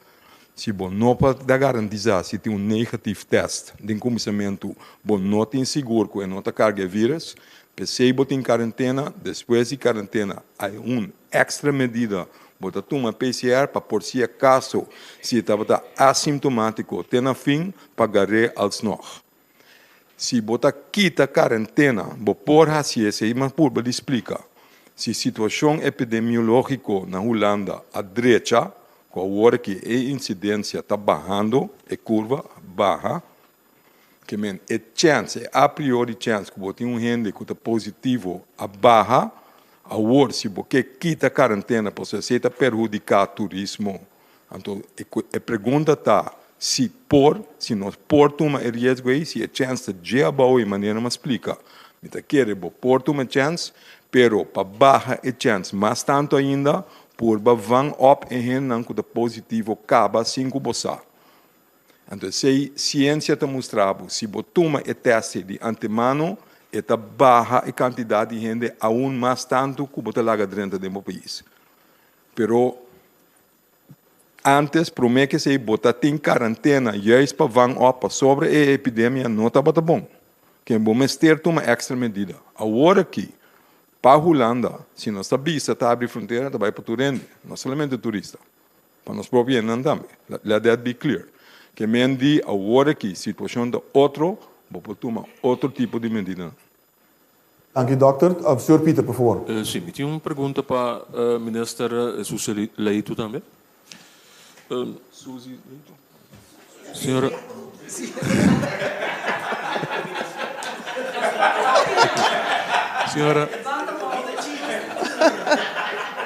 Si bo no por ta garantisá si tin un negatief tèst den kuminsamentu, bo no tin sigur ku e no ta karga e vírùs. P'esei bo tin karentena, despues di karentena hay un èkstra medida, bo ta tuma PCR pa por si akaso si e tabata asimptomátiko te na fin pa gar'é alsnog. Si bo ta kita karentena, bo por hasi esei, mi a purba di splika. Si situashon epidemiológiko na Hulanda a drecha, ku awor aki e insidensia ta bahando, e kurva a baha, ke men e chèns, e a priori chèns ku bo tin un hende ku ta positivo a baha, awor si bo ke kita karentena pasobra esei ta perhudiká turismo, anto e pregunta ta si por, si nos por tuma e riesgo ei, si e chèns ta dje abou ei manera mi a splika. Mi ta kere bo por tuma e chèns, pero pa baha e chèns mas tantu ainda, purba van op e hendenan ku ta positivo kaba sin ku bo sa. Anto esei siensia ta mustra bo, si bo tuma e tèst ei di antemano, e ta baha e kantidat di hende aun mas tantu ku bo ta laga drenta den bo pais. Pero antes, promé ku esei, bo ta tin karantena juist pa van op pasobra e epidemia no tabata bon. Ken bo mester tuma èkstra medida. Awor aki, pa Hulanda, si nos ta bisa ta habri frontera, ta bai pa tur hende, no solamente turista. Pa nos propio hendenan tambe. Let that be clear. Ke men di awor aki situacion ta otro, bo por tuma otro tipo di medidanan.
Danki dokter. Señor Pieter, por favor.
Si, mi tin un pregunta pa Minister Suzy Leito tambe. Suzy Leito? Señora. Señora.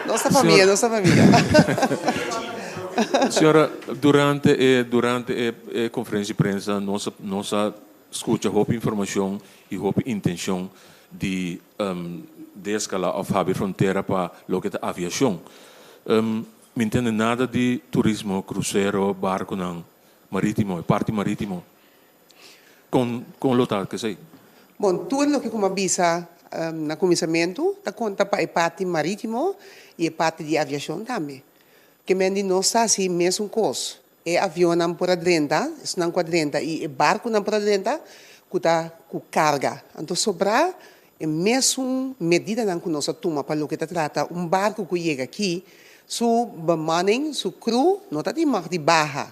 Nos ta famia, nos ta famia.
Señora, durante e durante e e conferencia di prensa nos a nos a scucha hopi informacion y hopi intencion di descala of habri frontera pa loke ta aviacion. Mi ntende nada di turismo, crucero, barconan maritimo, e parti maritimo. Con con lo ta kesey?
Bon, tur loke ku mi a bisa na kuminsamentu ta konta pa e parti maritimo i e parti di aviashon tambe. Ke men di nos ta hasi mesun kos. E avionnan por a drenta, esnan ku a drenta i e barkunan por a drenta ku ta ku karga. Anto sobrá e mesun medidanan ku nos a tuma pa loke ta trata un barku ku yega aki, su bemanning, su crew no ta tin mag di baha.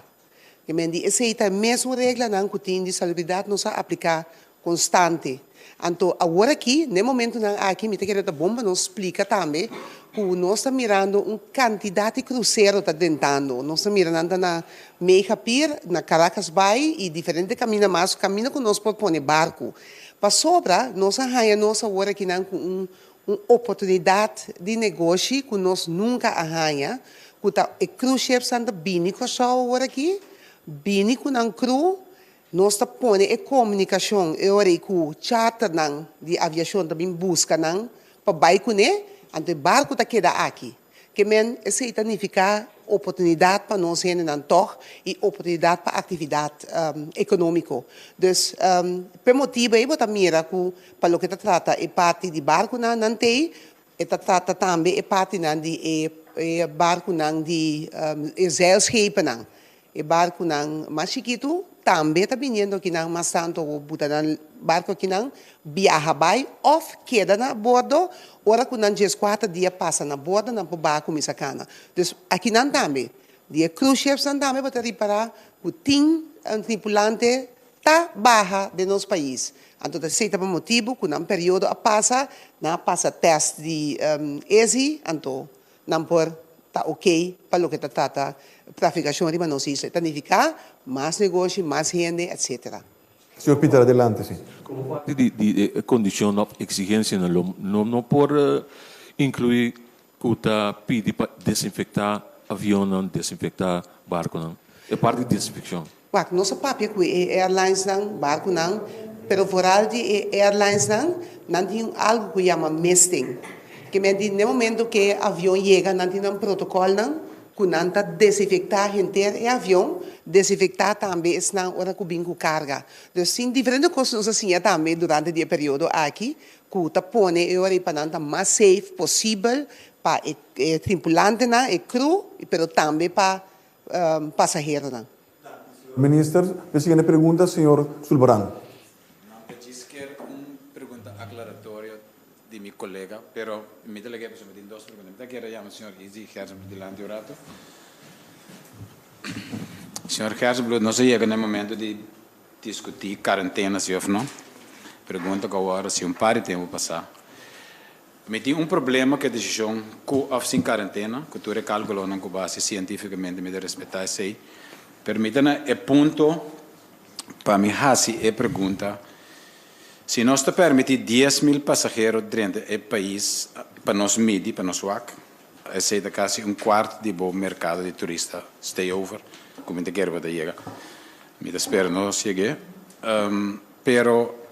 Ke men di esei ta e mesun reglanan ku tin di salubridat nos a apliká konstante. Anto awor aki, n'e momentunan aki, mi ta kere ta bon pa nos splika tambe ku nos ta mirando un kantidat di krusero ta drentando. Nos ta mira nan ta na Mega Pier, na Caracas Bay i diferente kaminda mas, kaminda ku nos por pone barku. Pasobra nos a haña nos awor akinan ku un un oportunidat di negoshi ku nos nunka a haña, ku ta e cruise shipsnan ta bini Kòrsou awor aki, bini ku nan crew, nos ta pone e komunikashon e ora ei ku charternan di aviashon ta bin buska nan pa bai kuné, anto e barku ta keda aki. Ke men esei ta nifiká oportunidat pa nos hendenan tòg i oportunidat pa aktividat ekonómiko. Dus p'e motibu ei bo ta mira ku pa loke ta trata e parti di barkunan nan t'ei, e ta trata tambe e partinan di e barkunan di e zeilschepennan. E barkunan mas chikitu tambe ta biniendo akinan mas tantu awor buta nan barku akinan biaha bai òf keda na bordo ora ku nan dieskuater dia pasa na bordo nan por baha kuminsá kana. Dus akinan tambe di e cruise shipsnan tambe bo ta ripará ku tin tripulante ta baha den nos pais. Anto ta esei ta pa motibu ku nan periodo a pasa nan a pasa tèst di ezi anto Nan por ta ok pa loke ta trata trafikashon riba nos isla. E ta nifiká mas negoshi, mas hende, etcetera.
Señor Pieter, adelante, si.
Komo parti di e kondishon òf eksigensianan lo no no por inkluí ku ta pidi pa desinfektá avionnan, desinfektá barkunan, e parti di desinfekshon.
Wak, nos a papia ku e airlinesnan, barkunan, pero vooral di e airlinesnan, nan tin algu ku yama misting. Ke men di n'e momento ku e avion yega, nan tin nan protokolnan ku nan ta desinfektá henter e avion, desinfektá tambe esnan ora ku bin ku karga. Dus tin diferente kos nos a siña tambe durante di e periodo aki ku ta pone e ora ei pa nan ta mas safe posibel pa e tripulantenan, e crew, pero tambe pa pasaheronan.
Minister, e siguiente pregunta, señor Sulbaran.
No ta djis kier un pregunta aclaratorio di mi colega, pero mi ta lege pasobra mi tin dos pregunta. Mi ta kier a yama señor Izzy Gersenbloed dilanti un rato. Señor Gersenbloed, nos a yega na e momento di discuti cuarentena si of no. Pregunta ku awor si un par di tempu pasá. Mi tin un problema ku e desishon ku òf sin karentena, ku tur e kálkulonan ku base sientífikamente mi ta respetá esei. Pero mi ta na e punto pa mi hasi e pregunta, si nos ta permití 10,000 pasahero drenta e pais pa nos midi, pa nos wak, esei ta kasi un kuart di bo merkado di turista stay-over, ku mi ta kere bo ta yega. Mi ta spera nos yeg'é. Pero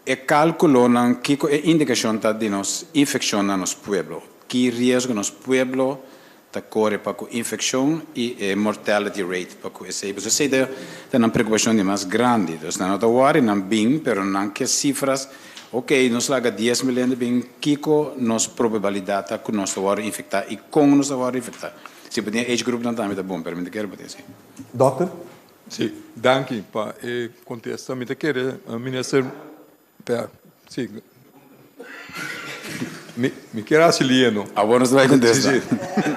e kálkulonan, kiko e indikashon ta di nos infekshon na nos pueblo? Ki riesgo nos pueblo ta kore pa ku infekshon i e mortality rate pa ku esei? Pasobra esei ta ta nan preokupashon di mas grandi. Dus nan no ta wòri nan bin, pero nan ke sifras, ok, nos laga 10,000 hende bin, kiko nos probabilidat ta ku nos ta wòrdu infektá i kon nos ta wòrdu infektá? Si bo tin e age groupnan tambe ta bon, pero mi ta kere bo tin esei.
Dòkter?
Sí, danki pa e kontesta. Mi ta kere minister pa sí. Mi mi kier hasi liendo.
Awor nos ta bai kontesta.
Sí, sí.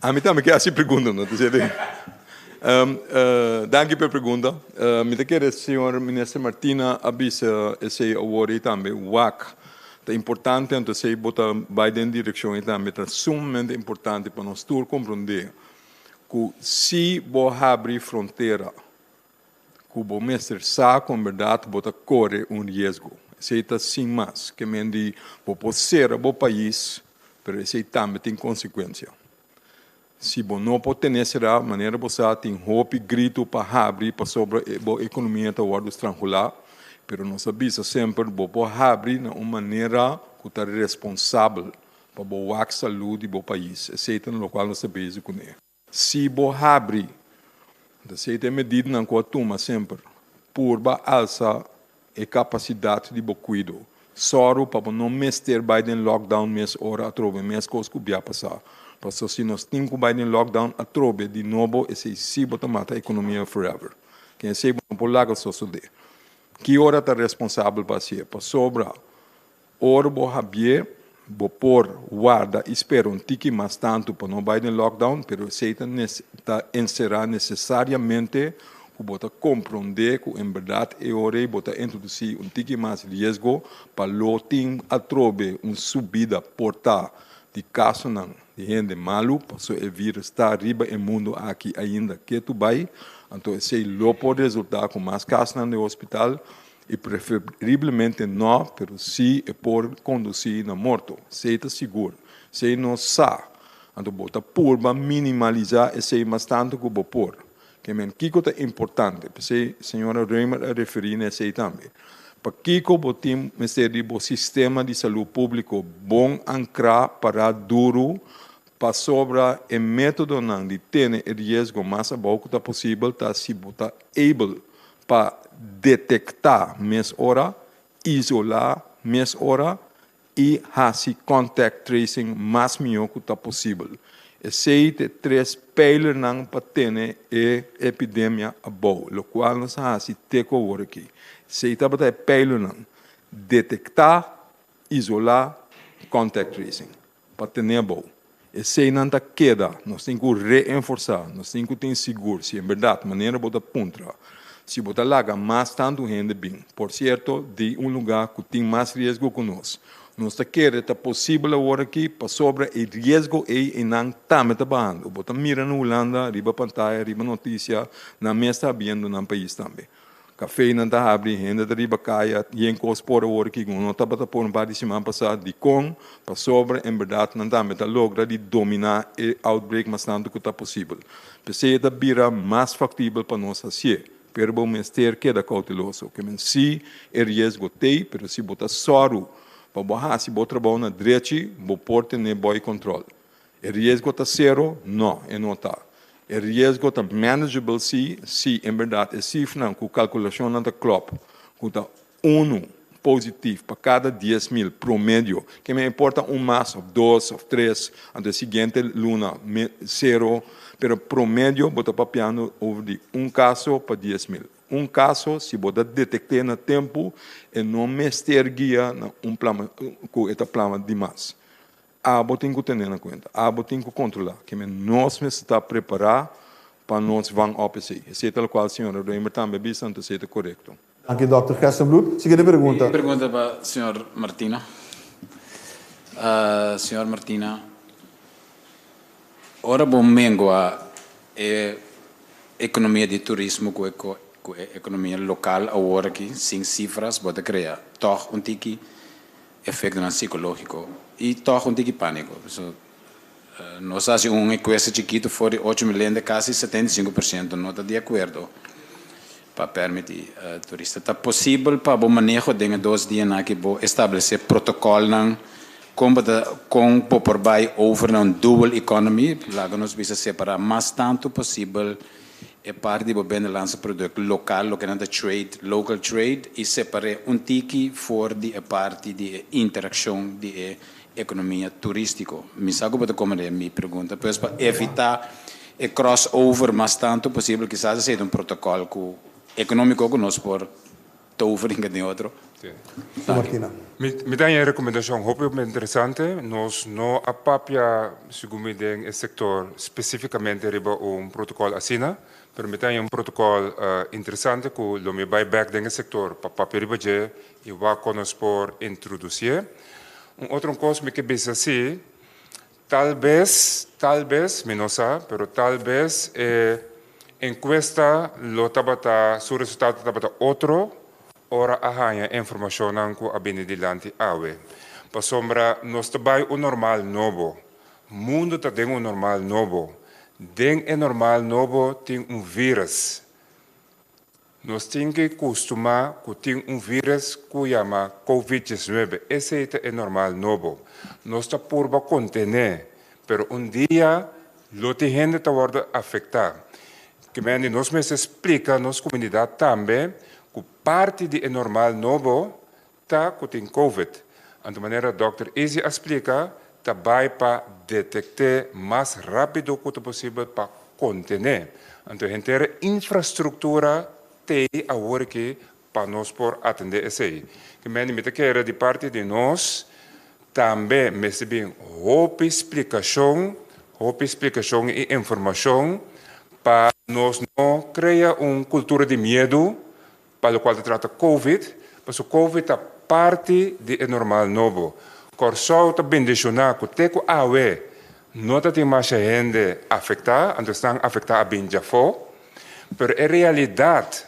Ami tambe kier hasi pregunta, no ta sierto? Danki pa e pregunta. Mi ta kere señor minister Martina a bisa esei awor ei tambe. Wak ta importante anto esei bo ta bai den direkshon ei tambe ta sumamente importante pa nos tur komprondé. Ku si bo habri frontera ku bo mester sa ku en bèrdat bo ta kore un riesgo. Esei ta sin mas. Ke men di bo por sera bo pais, pero esei tambe tin konsekuensia. Si bo no por tene será, manera bo sa tin hopi gritu pa habri pasobra bo ekonomia ta wòrdu strangulá, pero nos a bisa semper bo por habri na un manera ku ta responsabel. Pa bo wak salú di bo pais. Esei ta na lokual nos ta bezig kuné. Si bo habri, ta esei ta e medidanan ku a tuma semper. Purba alsa e kapasidat di bo kuido. Sòru pa bo no mester bai den lockdown mes ora atrobe, meskos ku bia pasá. Pasobra si nos tin ku bai den lockdown atrobe di nobo, esei sí bo ta mata ekonomia forever. Ken esei bo no por laga sosodé. Ki ora ta responsabel pa hasié? Pasobra Ora bo habié, bo por warda i spera un tiki mas tantu pa no bai den lockdown, pero esei ta ta enserá nesesariamente ku bo ta komprondé ku en bèrdat e ora ei bo ta introdusí un tiki mas riesgo pa lo tin atrobe un subida por ta di kasonan di hende malu, pasobra e virus ta riba e mundu aki ainda ketu bai, anto esei lo por resultá ku mas kasonan den hospital. I preferiblemente no, pero si e por kondusí na morto. Esei ta sigur. Esei nos sa. Anto bo ta purba minimalisá esei mas tantu ku bo por. Ke men kiko ta importante? P'esei señora Römer a referí na esei tambe. Pakiko bo tin mester di bo sistema di salú públiko bon ankrá, pará duru, pasobra e métodonan di tene e riesgo mas abou ku ta posibel ta si bo ta able pa detektá mes ora, isolá mes ora i hasi contact tracing mas mihó ku ta posibel. Esei ta e tres peilernan pa tene e epidemia abou, lokual nos a hasi te ku awor aki. Esei tabata e peilernan, detektá, isolá, contact tracing. Pa tene abou. Eseinan ta keda. Nos tin ku reenforsá. Nos tin ku tin sigur si en bèrdat, manera bo ta puntra, si bo ta laga mas tantu hende bin, por sierto, di un lugá ku tin mas riesgo ku nos. Nos ta kere ta posibel awor aki pasobra e riesgo ei einan tambe ta bahando. Bo ta mira na Hulanda riba pantaya, riba notisia, nan mes ta habiendo nan pais tambe. Kafenan ta habri, hende ta riba kaya, yen kos por awor ki no tabata por un par di siman pasá. Dikon? Pasobra en bèrdat nan tambe ta logra di dominá e outbreak mas tantu ku ta posibel. P'esei e ta bira mas faktibel pa nos hasié. Pero bo mester keda kouteloso. Ke men sí e riesgo t'ei, pero si bo ta sòru pa bo hasi bo trabou na drechi, bo por tene boi kòntròl. E riesgo ta sero? No, e no ta. E riesgo ta manageable si, si en berdad e sifranan ku kalkulashonnan ta klòp, ku ta unu positief pa kada 10,000 promedio, ke men e por ta un mas òf dos òf tres, anto e siguiente luna sero, pero promedio bo ta papiando over di un kaso pa 10,000. Un kaso si bo ta detekt'é na tempu e no mester guia na un plama ku e ta plama dimas. Abo tin ku tene na kuenta, abo tin ku kontrolá. Keme nos mester ta prepará pa nos van op esei. Esei ta lokual señora Römer tambe a bisa, anto esei ta korekto.
Danki Dòkter Gerstenbluth. Siguiente pregunta.
Mi pregunta pa señor Martina. Señor Martina, ora bo mengua e economia di turismo cu e economia local awor aki sin cifras bo ta crea toch un tiki efectonan psicologico y toch un tiki panico. Pasobra nos a haci un encuesta chikito for di ocho mil hende casi 75% no ta di acuerdo pa permiti turista. Ta posibel pa bo maneho den e dos dianan aki bo establece protocolnan con bo ta con bo por bay over na un dual economy, laga nos bisa separa mas tanto posibel e parti di bo binnenlandse product local, loke nan ta trade, local trade, y separ'é un tiki for di e parti di e interaccion di e economia turistico. Mi sa cu bo ta comprende mi pregunta, pues pa evita e cross over mas tanto posibel kisas esey ta un protocol cu economico cu nos por tover hinca den otro.
Danki.
Mi ta haña e rekomendashon hopi hopi interesante. Nos no a papia segun mi den e sektor spesífikamente riba un protokòl asina, pero mi ta haña un protokòl interesante ku lo mi bai bèk den e sektor pa papia riba dje i wak kon nos por introdusié. Un otro kos mi ke bisa si, tal bes, tal bes, mi no sa, pero tal bes e enkuesta lo tabata, su resultado tabata otro ora a haña e informashonnan ku a bini dilanti awe. Pasobra nos ta bai un normal nobo. Mundu ta den un normal nobo. Den e normal nobo tin un vírus. Nos tin ke kustumá ku tin un vírus ku yama Covid 19. Esei ta e normal nobo. Nos ta purba kontené, pero un dia lo tin hende ta wòrdu afektá. Kimendi nos mester splika nos komunidat tambe ku parti di e normal nobo ta ku tin Covid. Anto manera dòkter Izzy a splika, ta bai pa detekt'é mas rápido ku ta posibel pa kontené. Anto henter e infrastruktura t'ei awor aki pa nos por atendé esei. Ke mende mi ta kere di parti di nos tambe mester bin hopi splikashon, hopi splikashon i informashon pa nos no krea un kultura di miedu Pa lokual ta trata Covid, pasobra Covid ta parti di e normal nobo. Kòrsou ta bendishoná ku te ku awe no ta tin masha hende afektá, anto esnan afektá a bin djafó. Pero e realidat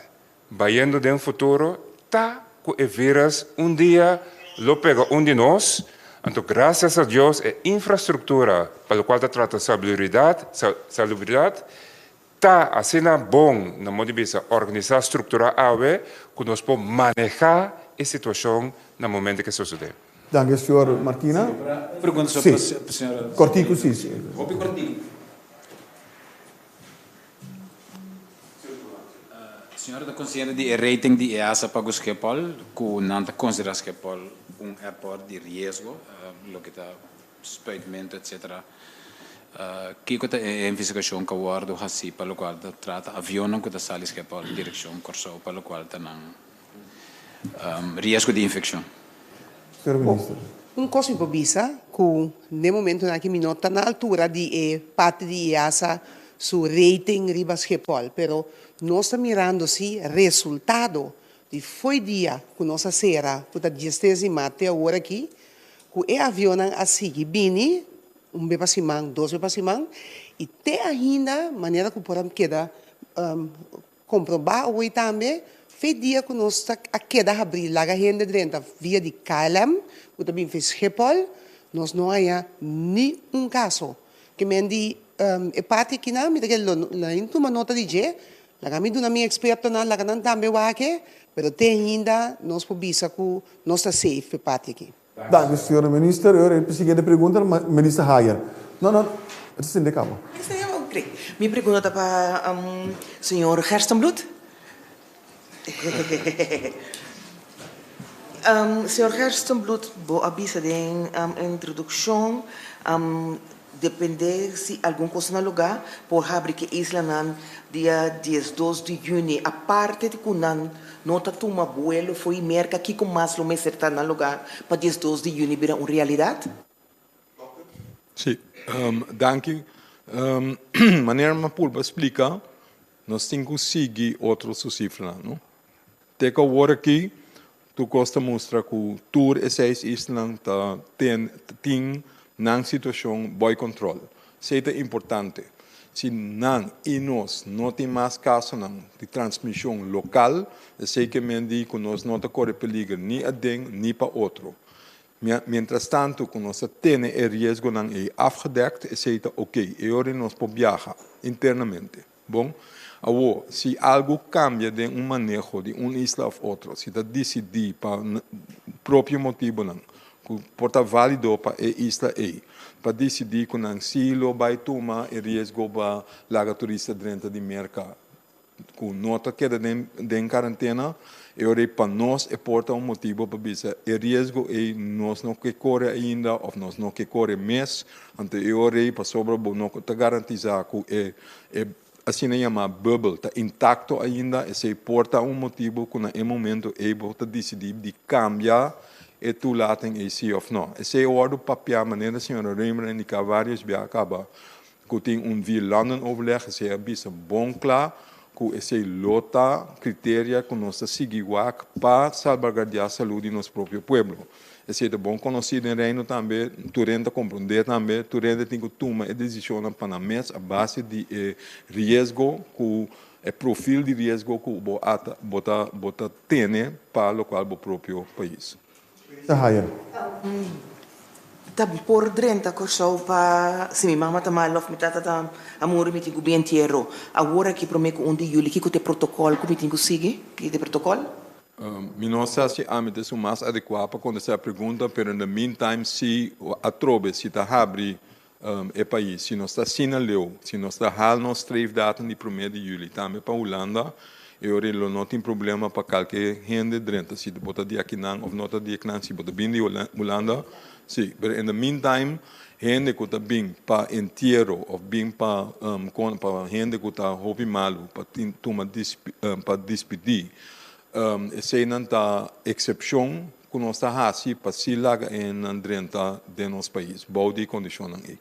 bayendo den futuro ta ku e vírus un dia lo pega un di nos, anto grasias a Dios e infrastruktura pa lokual ta trata salubridat, salubridat, Ta asina bon, na modo di bisa, organisá, strukturá awe ku nos por manehá e situashon na momento ku e sosodé.
Danki, señor Martina.
Un pregunta so pa señora.
Kortiku, si.
Hopi kortiku. Señora ta konsiente di e rating di EASA pa ku Schiphol, ku nan ta konsiderá Schiphol un airport di riesgo, loke ta spuitmentu etc. Kiko ta e investigashon ku a wòrdu hasí pa lokual ta trata avionnan ku ta sali Schiphol direkshon Kòrsou pa lokual ta nan riesgo di infekshon?
Señor Minister.
Un kos mi por bisa ku n'e momentunan aki mi no ta na altura di e parti di EASA su rating riba Schiphol, pero nos ta mirando si resultado di fo'i dia ku nos a sera ku ta diestres di mart te awor aki, Ku e avionnan a sigui bini un be pa siman, dos be pa siman, i te ainda manera ku por a keda komprobá awor tambe, fe dia ku nos ta a keda habrí laga hende drenta via di KLM ku ta bin fe Schiphol, nos no haña ni un kaso. Ke men di e parti akinan mi ta kere lo nan tuma nota di dje, laga mi duna mi ekspertonan laga nan tambe wak e, pero te ainda nos por bisa ku nos ta safe pe parti aki.
Danki, señor Minister. E ora e siguiente pregunta na Minister Hayer. No, no, e ta sende caba.
Mi pregunta ta pa señor Gerstenbluth. Señor Gerstenbluth, bo a bisa den introduccion Depende si algun cos na luga por habri ki islanan dia 12 di juni. Aparte di cu nan no ta tuma buelo fo'i Merca kico mas lo mester ta na luga pa 12 di juni bira un realidad?
Sí, danki. Manera mi a purba splica, nos tin cu sigui otro su cifranan, no? Te ku awor aki tur kos ta mustra ku tur e seis islanan ta ten tin nan situashon boi kontrol. Esei ta importante. Si nan i nos no tin mas kasonan di transmishon lokal, esei ke men di ku nos no ta kore peliger ni aden ni pa otro. Mientrastantu ku nos ta tene e riesgonan ei afgedekt, esei ta oké. E ora nos por biaha internamente. Bon, awor, si algu kambia den un maneho di un isla òf otro, si ta disidí pa propio motibunan ku por ta válido pa e isla ei, pa disidí ku nan sí lo bai tuma e riesgo pa laga turista drenta di Merka ku no ta keda den den karantena, e ora ei pa nos e por ta un motibu pa bisa e riesgo ei nos no ke kore ainda òf nos no ke kore mes, anto e ora ei pasobra bo no ta garantisá ku e e asina yamá bùbel ta intakto ainda, esei por ta un motibu ku na e momento ei bo ta disidí di kambia e toelating ei sí òf no. Esei a wòrdu papiá manera señora Römer a indiká vários bia kaba ku tin un vierlandenoverleg, esei a bisa bon kla ku esei lo ta kriteria ku nos ta sigui wak pa salbaguardiá salú di nos propio pueblo. Esei ta bon konosí den Reino tambe, tur hende ta komprondé tambe, tur hende tin ku tuma e desishonnan pa nan mes a base di e riesgo ku e profil di riesgo ku bo a bo ta bo ta tene pa lokual bo propio pais.
Ta haya.
Ta por drenta Kòrsou pa si mi mama ta mal òf mi tata ta a muri mi tin ku bin entiero. Awor aki promé ku un di yuli kiko ta e protokòl ku mi tin ku sigui? Kiko ta e protokòl?
Mi no sa si ami ta esun mas adekuá pa kontestá e pregunta, pero in the meantime si atrobe si ta habri e pais, si nos ta asina leu, si nos ta hal nos streefdatum di promé di yuli tambe pa Hulanda, e ora lo no tin problema pa kalke hende drenta, si bo ta di akinan òf no ta di akinan, si bo ta bin di Hulanda, si. Pero in the meantime hende ku ta bin pa entiero òf bin pa pa hende ku ta hopi malu pa tin tuma pa dispidí, eseinan ta eksepshon ku nos ta hasi pa si laga e nan drenta den nos pais bou di e kondishonnan ei.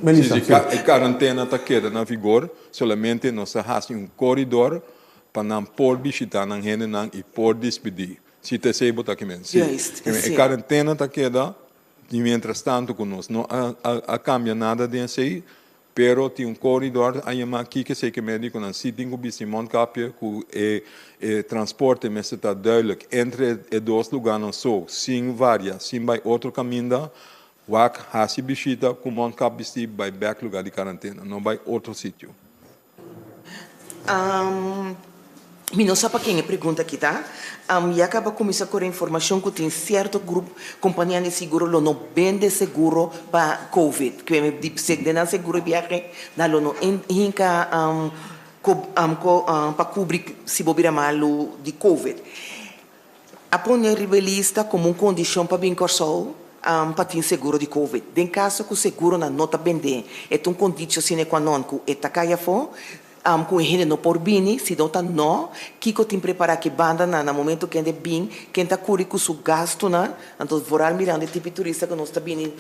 Melissa,
Si, e karantena ta keda na vigor, solamente nos ta hasi un koridor pa nan por bishitá nan hendenan i por dispidí. Si ta esei bo ta kimen. Si, e karantena ta keda i mientrastantu ku nos no a kambia nada den esei, Pero tin un corridor a yama kiko esey ke mediconan si tin cu bisti mondkapje cu e e transporte mester ta duidelijk entre e dos lugarnan so sin varia sin bay otro caminda wak haci bishita cu mondkap bisti bay bek lugar di carantena no bay otro sitio.
Mi no sa pa ken e pregunta aki ta. Ya kaba kuminsá kore informashon ku tin sierto grup kompanianan di seguro lo no bende seguro pa covid. Ku e di p'esei den nan seguro di biahe nan lo no hinka pa kubri si bo bira malu di covid. A pone riba e lista komo un kondishon pa bin Kòrsou pa tin seguro di covid. Den kaso ku seguronan no ta bendé, e ta un kondisho sine qua non ku e ta kai afó. Ku e hende no por bini, si no ta no, kiko tin prepará ki banda na na momento ku hende bin, ken ta kuri ku su gastunan, anto vooral mirando e tipo di turista ku nos ta bini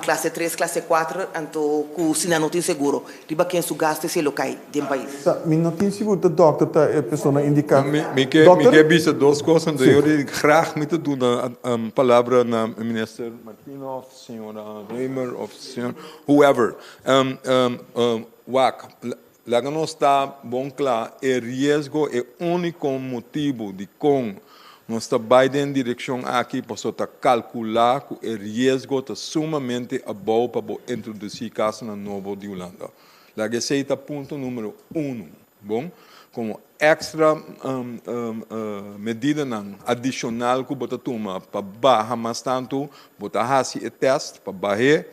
klase tres, klase kuater, anto ku si nan no tin seguro, riba ken su gastu esei lo kai den pais.
Sa, mi no tin sigur ta dòkter ta e persona indiká.
Mi mi ke mi ke bisa dos kos, anto yo di graag mi ta duna palabra na minister Martina òf señora Römer òf señor whoever. Wak, laga nos ta bon kla, e riesgo, e úniko motibu dikon nos ta bai den direkshon aki pasobra ta kalkulá ku e riesgo ta sumamente abou pa bo introdusí kasonan nobo di Hulanda. Laga esei ta punto número unu. Bon, komo èkstra medidanan adishonal ku bo ta tuma pa baha mas tantu, bo ta hasi e tèst pa bah'é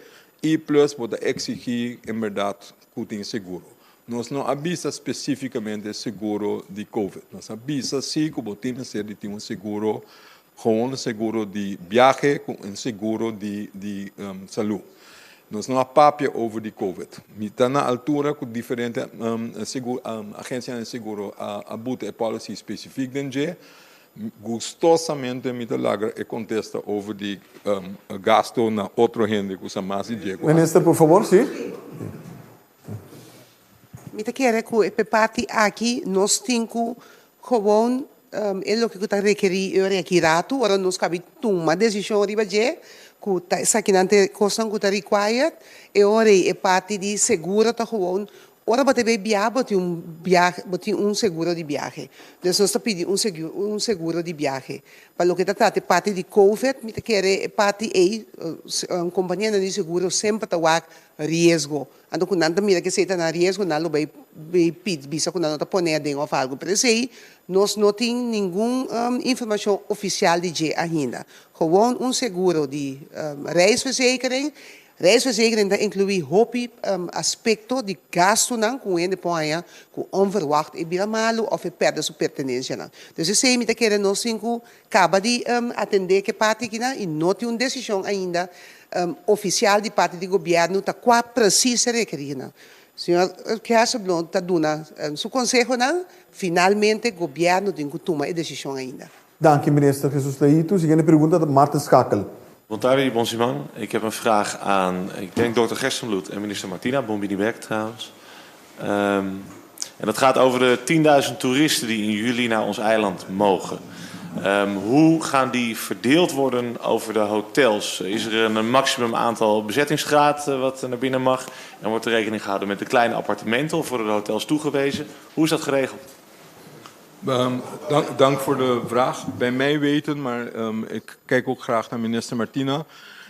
I plus bo ta exigi en berdad cu tin seguro. Nos no a bisa specificamente seguro di covid. Nos a bisa si cu bo tin mester di tin un seguro, gewoon un seguro di biahe cu un seguro di di salud. Nos no a papia over di covid. Mi ta na altura cu diferente agencianan di seguro a buta e policy specific den dje. Gustosamente mi ta lagra e contesta over di gasto na otro hende cu sa mas di dje cu ami.
Minister, por favor, si.
Mi ta kere cu e parti aki nos tin cu. Gewoon e loke ku ta rekerí e ora aki ratu, ora nos kabi tuma desishon riba dje, ku ta esakinan ta e kosnan ku ta required, e ora ei e parti di seguro ta gewoon ora bo ta bai biaha bo tin un biahe, bo tin un seguro di biahe. Dus nos ta pidi un un seguro di biahe. Pa loke ta trata e parti di covid, mi ta kere e parti ei, kompanianan di seguro semper ta wak riesgo. Anto ku nan ta mira ku esei ta na riesgo, nan lo bai bai pidi bisa ku nan no ta pone aden òf algu. Pero esei nos no tin ningun informashon ofisial di dje ainda. Gewoon un seguro di reisverzekering. Reisverzekering ta inkluí hopi aspekto di gastunan ku un hende por haña ku onverwacht e bira malu òf e pèrdè su pertenensianan. Dus esei mi ta kere nos tin ku kaba di atendé ku e parti akinan i no tin un desishon ainda ofisial di parti di gobièrnu ta kua presis e rekerí nan. Señor Kersebloem ta duna su konsehonan, finalmente gobièrnu tin ku tuma e desishon ainda.
Danki minister Jesus Leito. Siguiente pregunta ta Martin Schakel.
Bon tardi, bon siman. Ik heb een vraag aan, ik denk dokter Gerstenbluth en minister Martina, bon bini bek trouwens. Um, en dat gaat over de 10.000 toeristen die in juli naar ons eiland mogen. Um, hoe gaan die verdeeld worden over de hotels? Is er een maximum aantal bezettingsgraad eh, wat naar binnen mag? En wordt er rekening gehouden met de kleine appartementen of worden de hotels toegewezen? Hoe is dat geregeld?
Um, dank, dank, voor de vraag. Bij mij weten, maar um, ik kijk ook graag naar minister Martina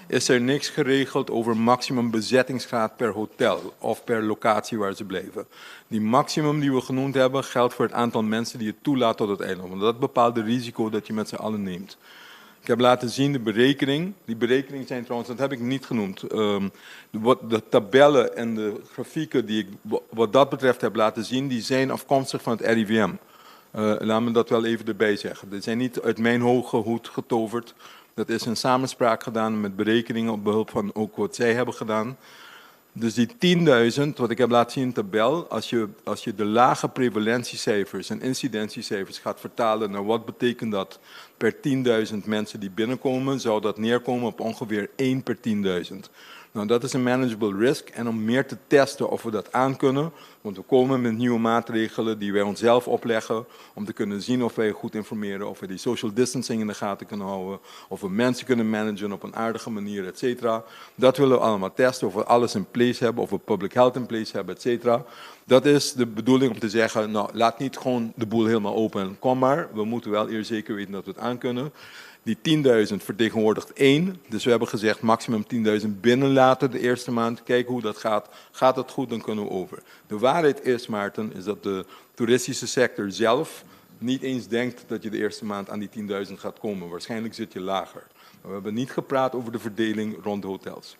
is er niks geregeld over maximum bezettingsgraad per hotel of per locatie waar ze blijven. Die maximum die we genoemd hebben geldt voor het aantal mensen die je toelaat tot het eiland. Want dat bepaalt het risico dat je met z'n allen neemt. Ik heb laten zien de berekening. Die berekening zijn trouwens, dat heb ik niet genoemd. Um, de, wat, de tabellen en de grafieken die ik wat dat betreft heb laten zien, die zijn afkomstig van het RIVM. Uh, laat me dat wel even erbij zeggen. Die zijn niet uit mijn hoge hoed getoverd. Dat is in samenspraak gedaan met berekeningen op behulp van ook wat zij hebben gedaan. Dus die 10.000, wat ik heb laten zien in de tabel, als je, als je de lage prevalentiecijfers en incidentiecijfers gaat vertalen naar wat betekent dat per 10.000 mensen die binnenkomen, zou dat neerkomen op ongeveer 1 per 10.000. Nou, dat is een manageable risk. En om meer te testen of we dat aankunnen, want we komen met nieuwe maatregelen die wij onszelf opleggen om te kunnen zien of wij goed informeren, of we die social distancing in de gaten kunnen houden, of we mensen kunnen managen op een aardige manier, et cetera. Dat willen we allemaal testen, of we alles in place hebben, of we public health in place hebben, et cetera. Dat is de bedoeling om te zeggen, nou, laat niet gewoon de boel helemaal open en kom maar. We moeten wel eerst zeker weten dat we het aankunnen. Die 10.000 vertegenwoordigt één. Dus we hebben gezegd maximum 10.000 binnenlaten de eerste maand. Kijken hoe dat gaat. Gaat het goed, dan kunnen we over. De waarheid is, Maarten, is dat de toeristische sector zelf niet eens denkt dat je de eerste maand aan die 10.000 gaat komen. Waarschijnlijk zit je lager. Maar we hebben niet gepraat over de verdeling rond de hotels.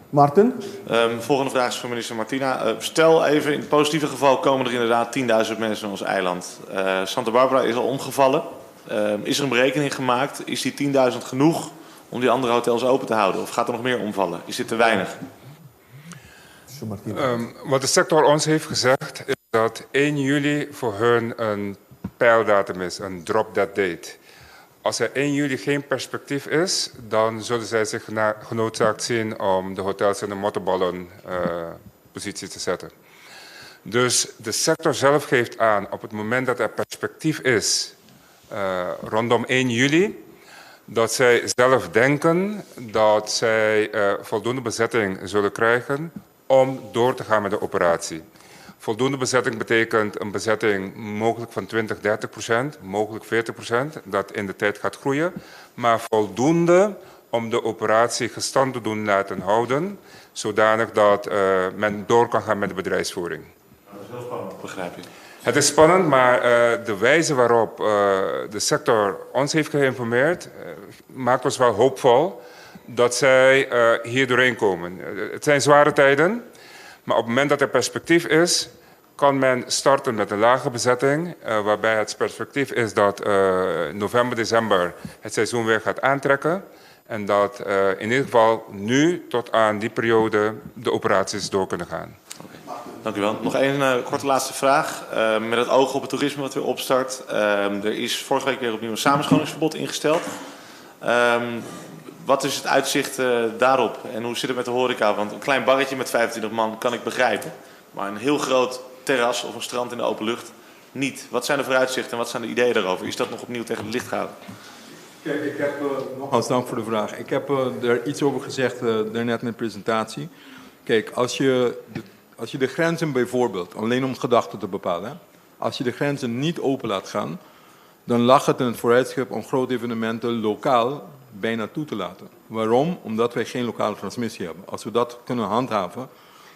Martin?
Um, volgende vraag is voor minister Martina. Uh, stel even, in het positieve geval komen er inderdaad 10.000 mensen naar ons eiland. Uh, Santa Barbara is al omgevallen. Uh, is er een berekening gemaakt? Is die 10.000 genoeg om die andere hotels open te houden? Of gaat er nog meer omvallen? Is dit te weinig?
Um, wat de sector ons heeft gezegd is dat 1 juli voor hun een pijldatum is, een drop dead date. Als er 1 juli geen perspectief is, dan zullen zij zich genoodzaakt zien om de hotels in de mottenballen uh, positie te zetten. Dus de sector zelf geeft aan op het moment dat er perspectief is uh, rondom 1 juli, dat zij zelf denken dat zij uh, voldoende bezetting zullen krijgen om door te gaan met de operatie. Voldoende bezetting betekent een bezetting mogelijk van 20, 30%, mogelijk 40%, dat in de tijd gaat groeien, maar voldoende om de operatie gestand te doen laten houden, zodanig dat uh, men door kan gaan met de bedrijfsvoering.
Dat is heel spannend, begrijp ik.
Het is spannend, maar uh, de wijze waarop uh, de sector ons heeft geïnformeerd, uh, maakt ons wel hoopvol dat zij hier doorheen komen. Het zijn zware tijden, maar op het moment dat er perspectief is, kan men starten met een lage bezetting, waarbij het perspectief is dat november, december het seizoen weer gaat aantrekken. En dat in ieder geval nu tot aan die periode de operaties door kunnen gaan.
Okay. Dank u wel. Nog één uh, korte laatste vraag. Uh, met het oog op het toerisme wat weer opstart. Uh, er is vorige week weer opnieuw een samenscholingsverbod ingesteld. Um, wat is het uitzicht uh, daarop en hoe zit het met de horeca? Want een klein barretje met 25 man kan ik begrijpen. Maar een heel groot terras of een strand in de open lucht
niet? Wat zijn de vooruitzichten en wat zijn de ideeën daarover? Is dat nog opnieuw tegen het licht gehouden?
Kijk, ik heb, nogmaals dank voor de vraag. Ik heb er iets over gezegd daarnet in de presentatie. Kijk, als je de grenzen bijvoorbeeld, alleen om gedachten te bepalen, hè, als je de grenzen niet open laat gaan, dan lag het in het vooruitschrift om grote evenementen lokaal bijna toe te laten. Waarom? Omdat wij geen lokale transmissie hebben. Als we dat kunnen handhaven,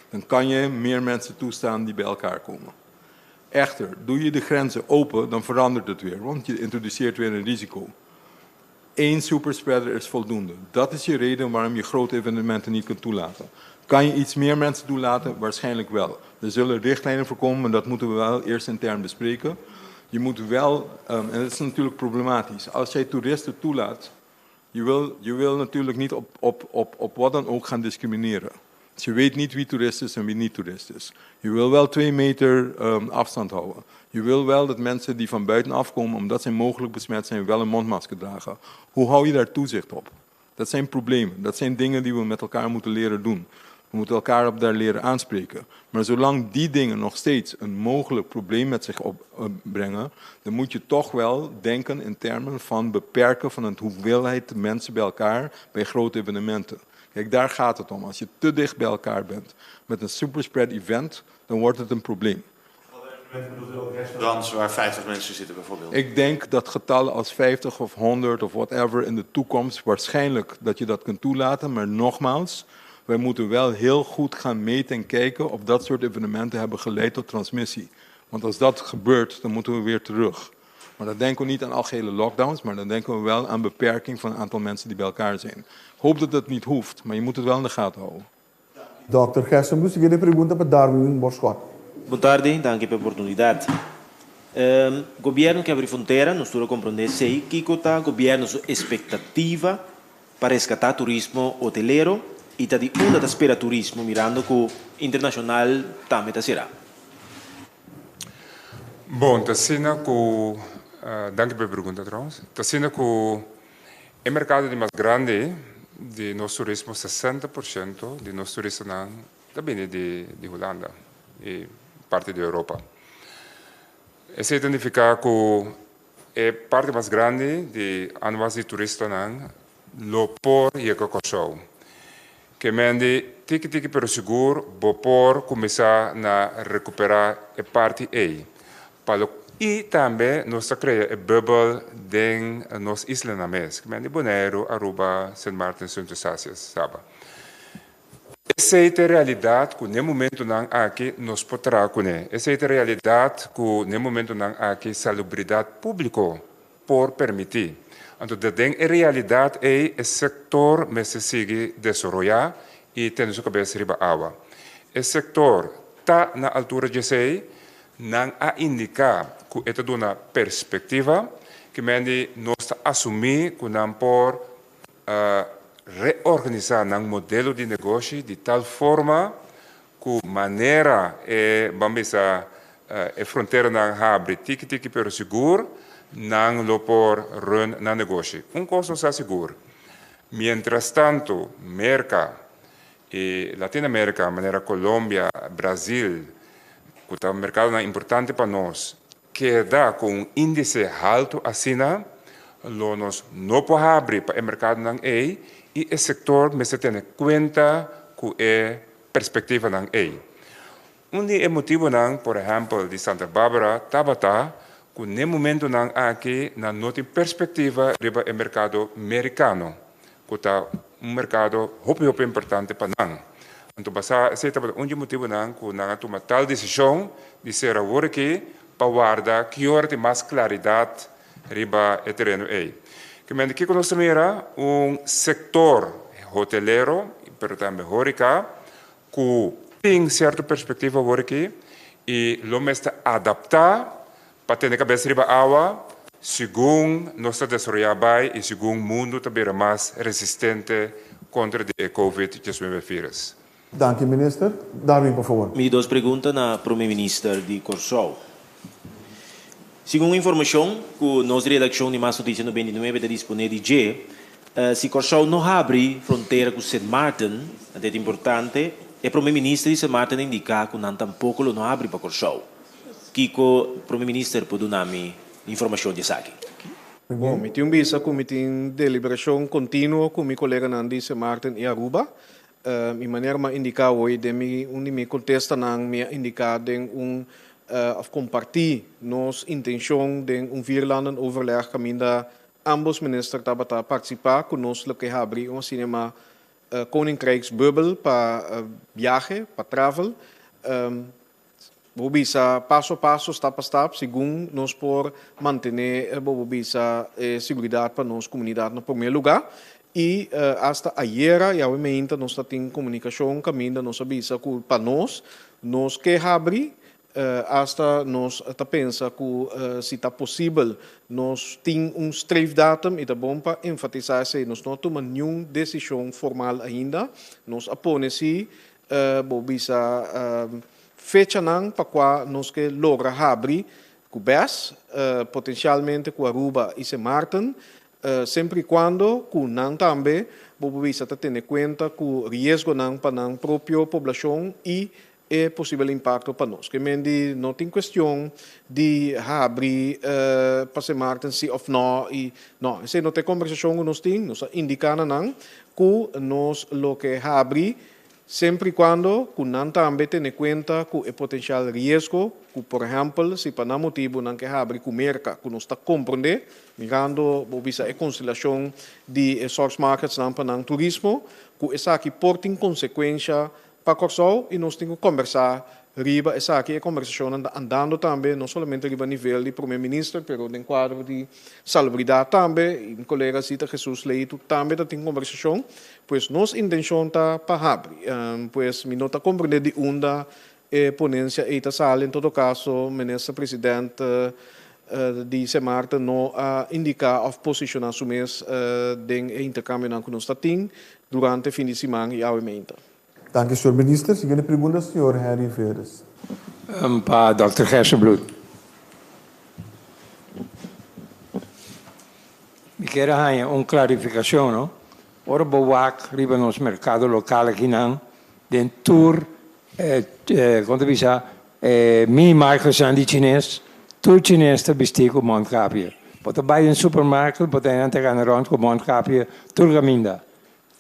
dan kan je meer mensen toestaan die bij elkaar komen. Echter, doe je de grenzen open, dan verandert het weer, want je introduceert weer een risico. Eén superspreader is voldoende. Dat is je reden waarom je grote evenementen niet kunt toelaten. Kan je iets meer mensen toelaten? Waarschijnlijk wel. Er zullen richtlijnen voor komen, maar dat moeten we wel eerst intern bespreken. Je moet wel, en dat is natuurlijk problematisch, als jij toeristen toelaat, je wil natuurlijk niet op wat dan ook gaan discrimineren. Dus je weet niet wie toerist is en wie niet toerist is. Je wil wel 2 meter afstand houden. Je wil wel dat mensen die van buitenaf komen, omdat zij mogelijk besmet zijn, wel een mondmasker dragen. Hoe hou je daar toezicht op? Dat zijn problemen. Dat zijn dingen die we met elkaar moeten leren doen. We moeten elkaar op daar leren aanspreken. Maar zolang die dingen nog steeds een mogelijk probleem met zich opbrengen, dan moet je toch wel denken in termen van beperken van het hoeveelheid mensen bij elkaar bij grote evenementen. Kijk, daar gaat het om. Als je te dicht bij elkaar bent met een superspread event, dan wordt het een probleem.
Restaurants waar 50 mensen zitten bijvoorbeeld.
Ik denk dat getallen als 50 of 100 of whatever in de toekomst waarschijnlijk dat je dat kunt toelaten. Maar nogmaals, wij moeten wel heel goed gaan meten en kijken of dat soort evenementen hebben geleid tot transmissie. Want als dat gebeurt, dan moeten we weer terug. Maar dan denken we niet aan algehele lockdowns, maar dan denken we wel aan beperking van het aantal mensen die bij elkaar zijn. Ik hoop dat dat niet hoeft, maar je moet het wel in de gaten houden.
Dr. Gerstenbluth, siguiente pregunta pa Darwin Borschot.
Bon tardi, danki pa e oportunidat. Gobièrnu ke habri frontera, nos tur a komprondé esei, kiko ta gobièrnu su ekspektativa pa reskatá turismo hotelero i ta di unda ta spera turismo mirando ku internashonal tambe ta será.
Bon, ta asina ku danki pa e pregunta trouwens. Ta asina ku e merkado di mas grandi di nos turismo, 60% di nos turistanan ta bini di Hulanda i parti di Europa. Esei ta nifiká ku e parti mas grandi di aanwas di turistanan lo por yega Kòrsou. Ke men di tiki tiki pero sigur bo por kuminsá na rekuperá e parti ei. I tambe nos ta krea e bubbel den nos islanan mes. Ke men di Boneiru, Aruba, Sint Maarten, Sint Eustatius, Saba. Esei ta e realidat ku na momentonan aki nos por traha kuné. Esei ta e realidat ku na momentonan aki salubridat públiko por permití. Anto, den e realidat ei e sektor mester sigui desaroyá i tene su kabes riba awa. E sektor ta na altura di esei, nan a indiká ku e ta duna perspektiva, ke men di nos ta asumí ku nan por reorganisá nan modelo di negoshi di tal forma ku manera e ban bisa e fronteranan habri tiki tiki pero sigur, nan lo por run nan negoshi. Un kos nos ta sigur. Mientras tanto, Merka i Latinoamérika, manera Colombia, Brasil, ku ta merkadonan importante pa nos, keda ku un índise haltu asina, lo nos no por habri pa e merkadonan ei i e sektor mester tene kuenta ku e perspektivanan ei. Un di e motivonan, por ehèmpel, di Santa Barbara, tabata ku na momentonan aki nan no tin perspektiva riba e merkado merikano, ku ta un merkado hopi hopi importante pa nan. Anto basá esei tabata un di e motivonan ku nan a tuma tal desishon di sera awor aki pa warda ki ora tin mas klaridat riba e tereno ei. Ke men kiko nos ta mira? Un sektor hotelero, pero tambe horeca, ku tin sierto perspektiva awor aki i lo mester adaptá pa tene kabes riba awa segun nos ta desaroyá bai i segun mundu ta bira mas resistente kontra di e COVID-19 virus.
Danki, minister. Darwin, por fabor.
Mi dos pregunta na promé minister di Kòrsou. Segun informashon ku nos redakshon di Mas Notisia 99 ta disponé di dje, si Kòrsou no habri frontera ku Sint Maarten, ta importante, e promé minister di Sint Maarten a indiká ku nan tampoko lo no habri pa Kòrsou. Kiko Prome Minister por duna mi informashon di esaki?
Bon, mi tin un bisa ku mi tin deliberashon kontinuo ku mi koleganan di Sint Maarten i Aruba. Mi manera mi a indiká awor den mi un di mi kontestanan mi a indiká den un òf kompartí nos intenshon den un vierlandenoverleg kaminda ambos minister tabata partisipá ku nos lo ke habri un asina yamá Koninkrijksbubbel pa biahe, pa travel. Bo bisa paso a paso, stap pa stap, segun nos por mantené, bo bisa, e siguridat pa nos komunidat na promé lugá. I asta ayera i awe meinta nos ta tin komunikashon kaminda nos a bisa ku pa nos, nos ke habri, asta nos ta pensa ku si ta posibel nos tin un streefdatum i ta bon pa enfatisá esei. Nos no a tuma niun desishon formal ainda. Nos a pone si Bo bisa fechanan pa kua nos ke logra habri ku bes, potensialmente ku Aruba i Sint Maarten, semper i kuando ku nan tambe bo por bisa ta tene kuenta ku riesgonan pa nan propio poblashon i e posibel impakto pa nos. Ke men di no tin kuestion di habri pa Sint Maarten si òf nò i nò, esei no ta e kombersashon ku nos tin, nos a indiká na nan ku nos lo ke habri semper i kuando ku nan tambe tene kuenta ku e potensial riesgo ku por ehèmpel si pa nan motibu nan ke habri ku Merka ku nos ta komprondé mirando bo bisa e konstelashon di e source marketsnan pa nan turismo ku esaki por tin konsekuensha Pa Kòrsou i nos tin ku kòmbersá riba esaki. E kòmbersashonnan ta andando tambe, no solamente riba nivel di Promé Minister, pero den kuadro di salubridat tambe. I mi kolega Zita Jesus Leito tambe ta tin kòmbersashon. Pues nos intenshon ta pa habri. Pues mi no ta komprendé di unda e ponensia ei ta sali. En todo kaso, Minister President di Sint Maarten no a indiká òf posishoná su mes den e interkambionan ku nos ta tin durante fin di siman i awe meinta.
Danki señor Minister. Siguiente pregunta señor Henry Veeris.
Pa Dòkter Gerstenbluth. Mi kier a haña un klarifikashon no. Ora bo wak riba nos merkado lokal akinan den tur kon ta bisa mini marketnan di chines tur chines ta bisti ku mondkapje. Bo ta bai den supermarket bo ta hende nan ta gana rònt ku mondkapje tur kaminda.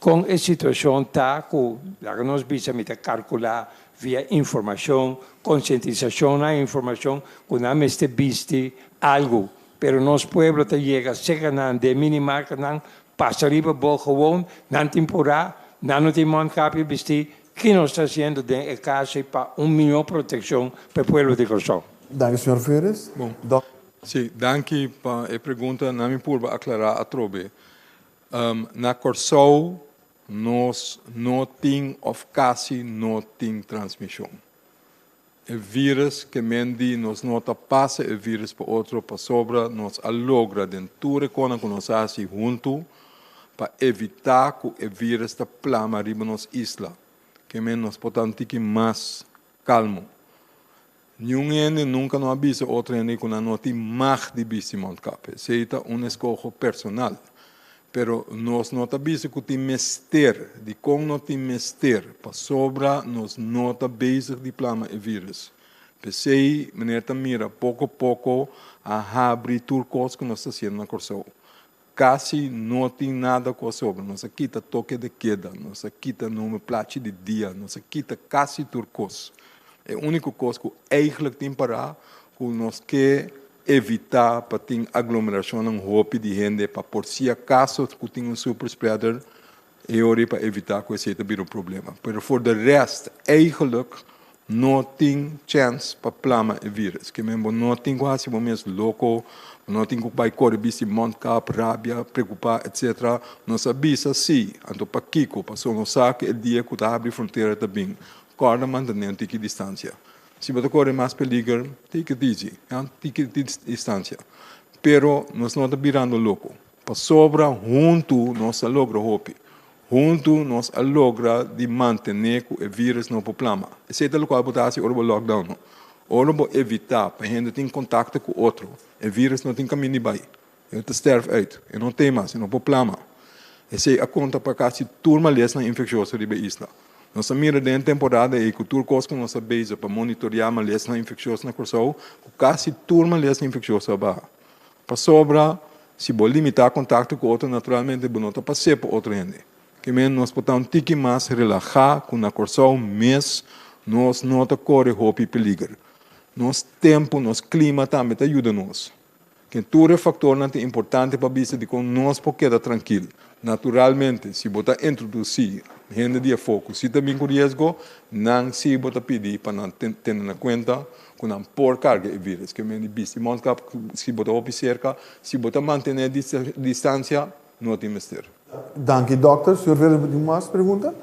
Kon e situashon ta ku, laga nos bisa mi ta kalkulá via informashon, konsientisashon na informashon ku nan mester bisti algu, pero nos pueblo ta yega serka nan den minimarketnan pasa riba bo gewoon, nan tin purá, nan no tin mondkapje bistí, ki nos ta hasiendo den e kaso ei pa un mihó protekshon pa e pueblo di Kòrsou?
Danki señor Veres.
Bon, si, danki pa e pregunta. Nan mi purba aklará atrobe. Na Kòrsou nos no tin òf kasi no tin transmishon. E vírus ke men di nos no ta pasa e vírus pa otro pasobra nos a logra den tur e konan ku nos a hasi huntu pa evitá ku e vírus ta plama riba nos isla. Ke men nos por ta un tiki mas kalmo. Niun hende nunka no a bisa otro hende ku nan no tin mag di bisti mondkap. Esei ta un eskoho personal. Pero nos no ta bisa ku tin mester. Dikon no tin mester? Pasobra nos no ta bezig di plama e virus. P'esei meneer ta mira poko poko a habri tur kos ku nos ta hasiendo na Kòrsou. Kasi no tin nada ku a sobra. Nos a kita toke de keda, nos a kita nume plachi di dia, nos a kita kasi tur kos. E úniko kos ku eigentlik tin pará ku nos ke evitá pa tin aglomerashonnan hopi di hende pa por si akaso ku tin un superspreader E ora ei pa evitá ku esei ta bira un problema. Pero for de rest, eigenlijk no tin chèns pa plama e vírus. Ke men bo no tin ku hasi bo mes loko, bo no tin ku bai kore bisti mondkap, rabia, preokupá, etsetera. Nos a bisa sí, anto pakiko? Pasobra nos sa ku e dia ku ta habri frontera ta bin. Kòrda mantené un tiki distansia. Si bo ta kore mas peliger, take it easy, ya, tiki distansia. Pero nos no ta birando loko. Pasobra huntu nos a logra hopi. Huntu nos a logra di mantené ku e vírus no por plama. Esei ta lokual bo ta hasi ora bo lockdown no. Ora bo evitá pa hende tin kontakto ku otro, e vírus no tin kaminda di bai. E ta sterf uit. E no t'ei mas, e no por plama. Esei a konta pa kasi tur malesnan infekshioso riba e isla. Nos a mira den e temporada ei ku tur kos ku nos a bezig pa monitoreá malesanan infekshioso na Kòrsou, ku kasi tur malesa infekshioso a baha. Pasobra si bo limitá kontakto ku otro naturalmente bo no ta pas'é pa otro hende. Ke men nos por ta un tiki mas relahá ku na Kòrsou mes nos no ta kore hopi peliger. Nos tempu, nos klima tambe ta yuda nos. Ken tur e faktornan ta importante pa bisa dikon nos por keda trankil. Naturalmente, si bo ta introdusí hende di afó ku si ta bin ku riesgo, nan si bo ta pidi pa nan tene na kuenta ku nan por karga e vírus. Ke men di bisti mondkap si bo ta hopi serka, si bo ta mantené distansia, no tin mester.
Danki dòkter. Señor Vélez bo tin mas pregunta?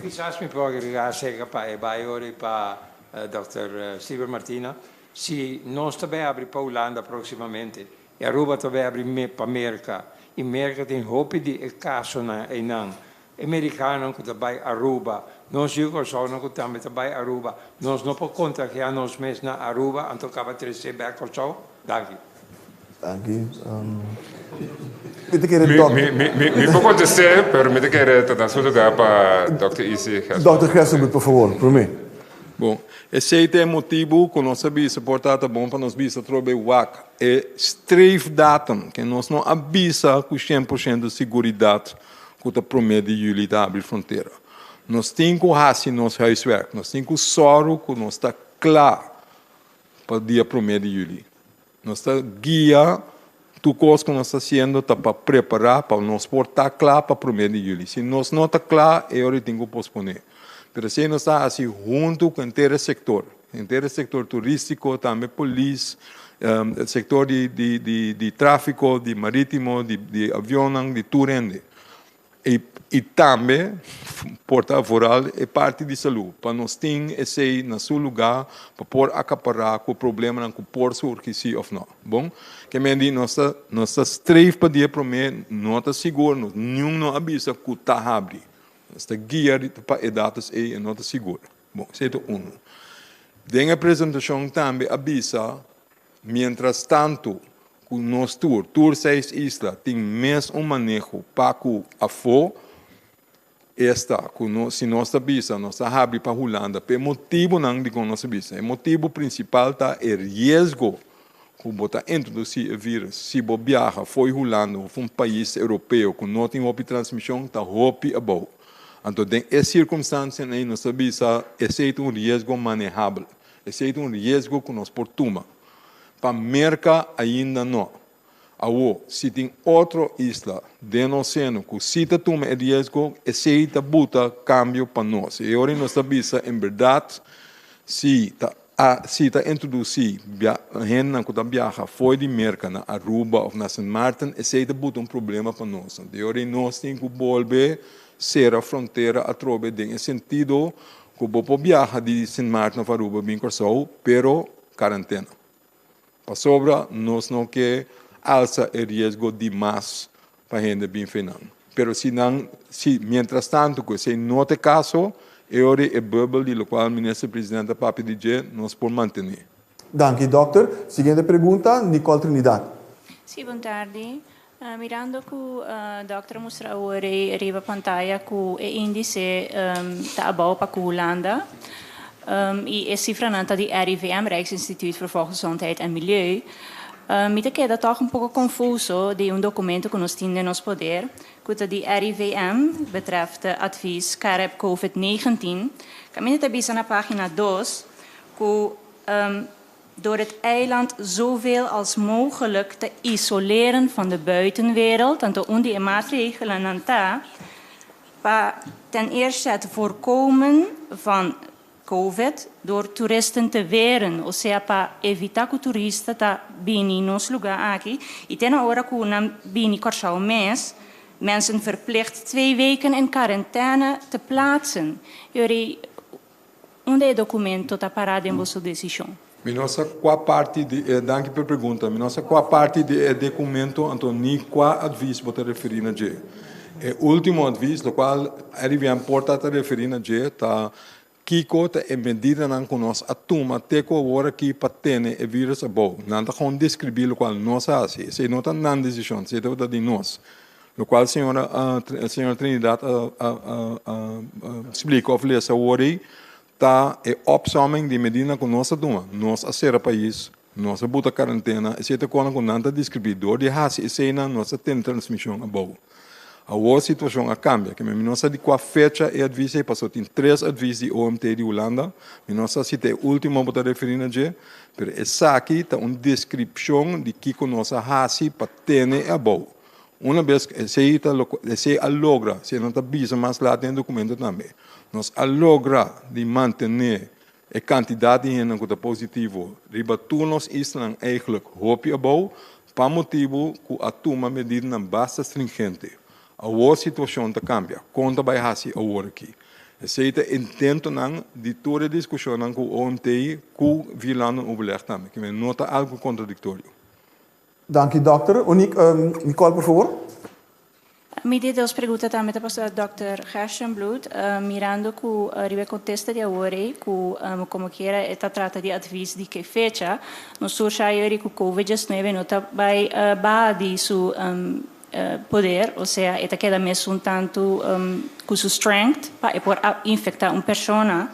Kisas mi por agregá aserka pa e bai ora i pa dòkter Steven Martina. Si nos ta bai abri pa Hulanda próksimamente i Aruba ta bai abri pa Merka i Merka tin hopi di e kasonan einan, e merikanonan ku ta bai Aruba, nos yu Kòrsounan ku tambe ta bai Aruba, nos no por kontagiá nos mes na Aruba anto kaba tresé bèk Kòrsou? Danki.
Danki. Mi ta kere dòkter.
Mi por kontest'é, pero mi ta kere ta na su lugá pa dòkter Isi Gesselbloed.
Dòkter Gesselbloed, por favor, promé.
Bon, esei ta e motibu ku nos a bisa por ta ta bon pa nos bisa atrobe wak e streefdatum, ke nos no a bisa ku 100% siguridat ku ta promé di yüli ta habri frontera. Nos tin ku hasi nos huiswerk, nos tin ku sòru ku nos ta kla pa dia promé di yüli. Nos ta guia tur kos ku nos ta hasiendo ta pa prepará pa nos por ta kla pa promé di yüli. Si nos no ta kla, e ora tin ku posponé. Pero esei nos ta hasi huntu ku henter e sektor, henter e sektor turístiko, tambe polis, e sektor di di di tráfiko, di marítimo, di di avionnan, di tur hende. I i tambe por ta vooral e parti di salú, pa nos tin esei na su lugá pa por akapará ku problemanan ku por surgi si òf nò. Bon, ke men di nos ta nos ta streef pa dia promé, no ta sigur, nos niun no a bisa ku ta habri. Nos ta guia pa e datos ei e no ta sigur. Bon, esei ta unu. Den e presentashon tambe a bisa Mientras tantu ku nos tur, tur seis isla, tin mes un maneho pa ku afó, esta ku nos, si nos ta bisa nos ta habri pa Hulanda p'e motibunan dikon nos ta bisa. E motibu prinsipal ta e riesgo ku bo ta introdusí e vírus si bo biaha fo'i Hulanda òf un pais europeo ku no tin hopi transmishon ta hopi abou. Anto den e sirkumstansianan ei nos ta bisa esei ta un riesgo manehabel. Esei ta un riesgo ku nos por tuma. Pa Merka ainda no. Awo, si tin otro isla den nos seno ku si ta tuma e riesgo, esei ta buta kambio pa nos. E ora nos ta bisa en bèrdat si ta si ta introdusí hendenan ku ta biaha fo'i di Merka na Aruba òf na Sint Maarten, esei ta buta un problema pa nos. E ora nos tin ku bolbe sera frontera atrobe den e sentido Ku bo por biaha di Sint Maarten of Aruba bin Kòrsou, pero karantena. Pasobra nos no ke alsa e riesgo di mas pa hende bin fe nan. Pero si nan, si mientras tanto ku esei no ta e kaso, e ora e bubble di lokual Minister President a papia di dje, nos por mantené.
Danki, dòkter. Siguiente pregunta, Nicole Trinidad.
Sí, bon tardi. Mirando ku dòkter a mustra awor ei riba pantaya ku e índise ta abou pa ku Hulanda i e sifranan ta di RIVM, Rijksinstituut voor Volksgezondheid en Milieu, mi ta keda tòg un poko konfuso di un dokumento ku nos tin den nos poder ku ta di RIVM betreft advies CAREP Covid 19 kaminda ta bisa na página dos ku Door het eiland zoveel als mogelijk te isoleren van de buitenwereld, anto un di e maatregelennan ta pa ten eerste het voorkomen van Covid door toeristen te weren, osea pa evita ku turista ta bini nos luga aki i te na ora ku nan bini Kòrsou mes, mensen verplicht twee weken in quarantaine te plaatsen. Yori, Unda e documento ta pará den boso desishon?
Mi no sa kua parti di e, danki pa e pregunta, mi no sa kua parti di e documento anto ni kua advies bo ta referí na dje. E ultimo advies, lokual RIVM por ta ta referí na dje, ta kiko ta e medidanan ku nos a tuma te ku awor aki pa tene e virus abou. Nan ta gewoon deskribí lokual nos a hasi. Esei no ta nan desishon, esei tabata di nos. Lokual señora señora Trinidad a a a splika òf lesa awor ei ta e opsomming di medida ku nos a tuma. Nos a sera pais, nos a buta karentena, esei ta kosnan ku nan ta deskribí. Dor di hasi eseinan nos a tene transmishon abou. Awor situashon a kambia. Ke mi no sa di kua fecha e advis ei pasobra tin tres advis di OMT di Hulanda. Mi no sa si ta e ultimo bo ta referí na dje, pero esaki ta un deskripshon di kiko nos a hasi pa tene e abou. Una bes esei ta loke esei a logra, si nan ta bisa mas lat den e dokumento tambe, nos a logra di mantené e kantidat di hendenan ku ta positivo riba tur nos islanan eigentlik hopi abou pa motibu ku a tuma medidanan basta stringente. Awor situashon ta kambia. Kon ta bai hasi awor aki? Esei ta intentonan di tur e diskushonnan ku OMT ku Vierlanden Overleg tambe, ke no ta algu kontradiktorio.
Danki dòkter. Onique, Nicole por favor.
Mi di dos pregunta tambe ta pasa dòkter Gerstenbluth, mirando ku riba e kontesta di awor ei ku komo kiera e ta trata di advis di ke fecha, nos tur sa yori ku covid diesnuebe no ta bai baha di su poder, osea e ta keda mesun tantu ku su strength pa e por infekta un persona.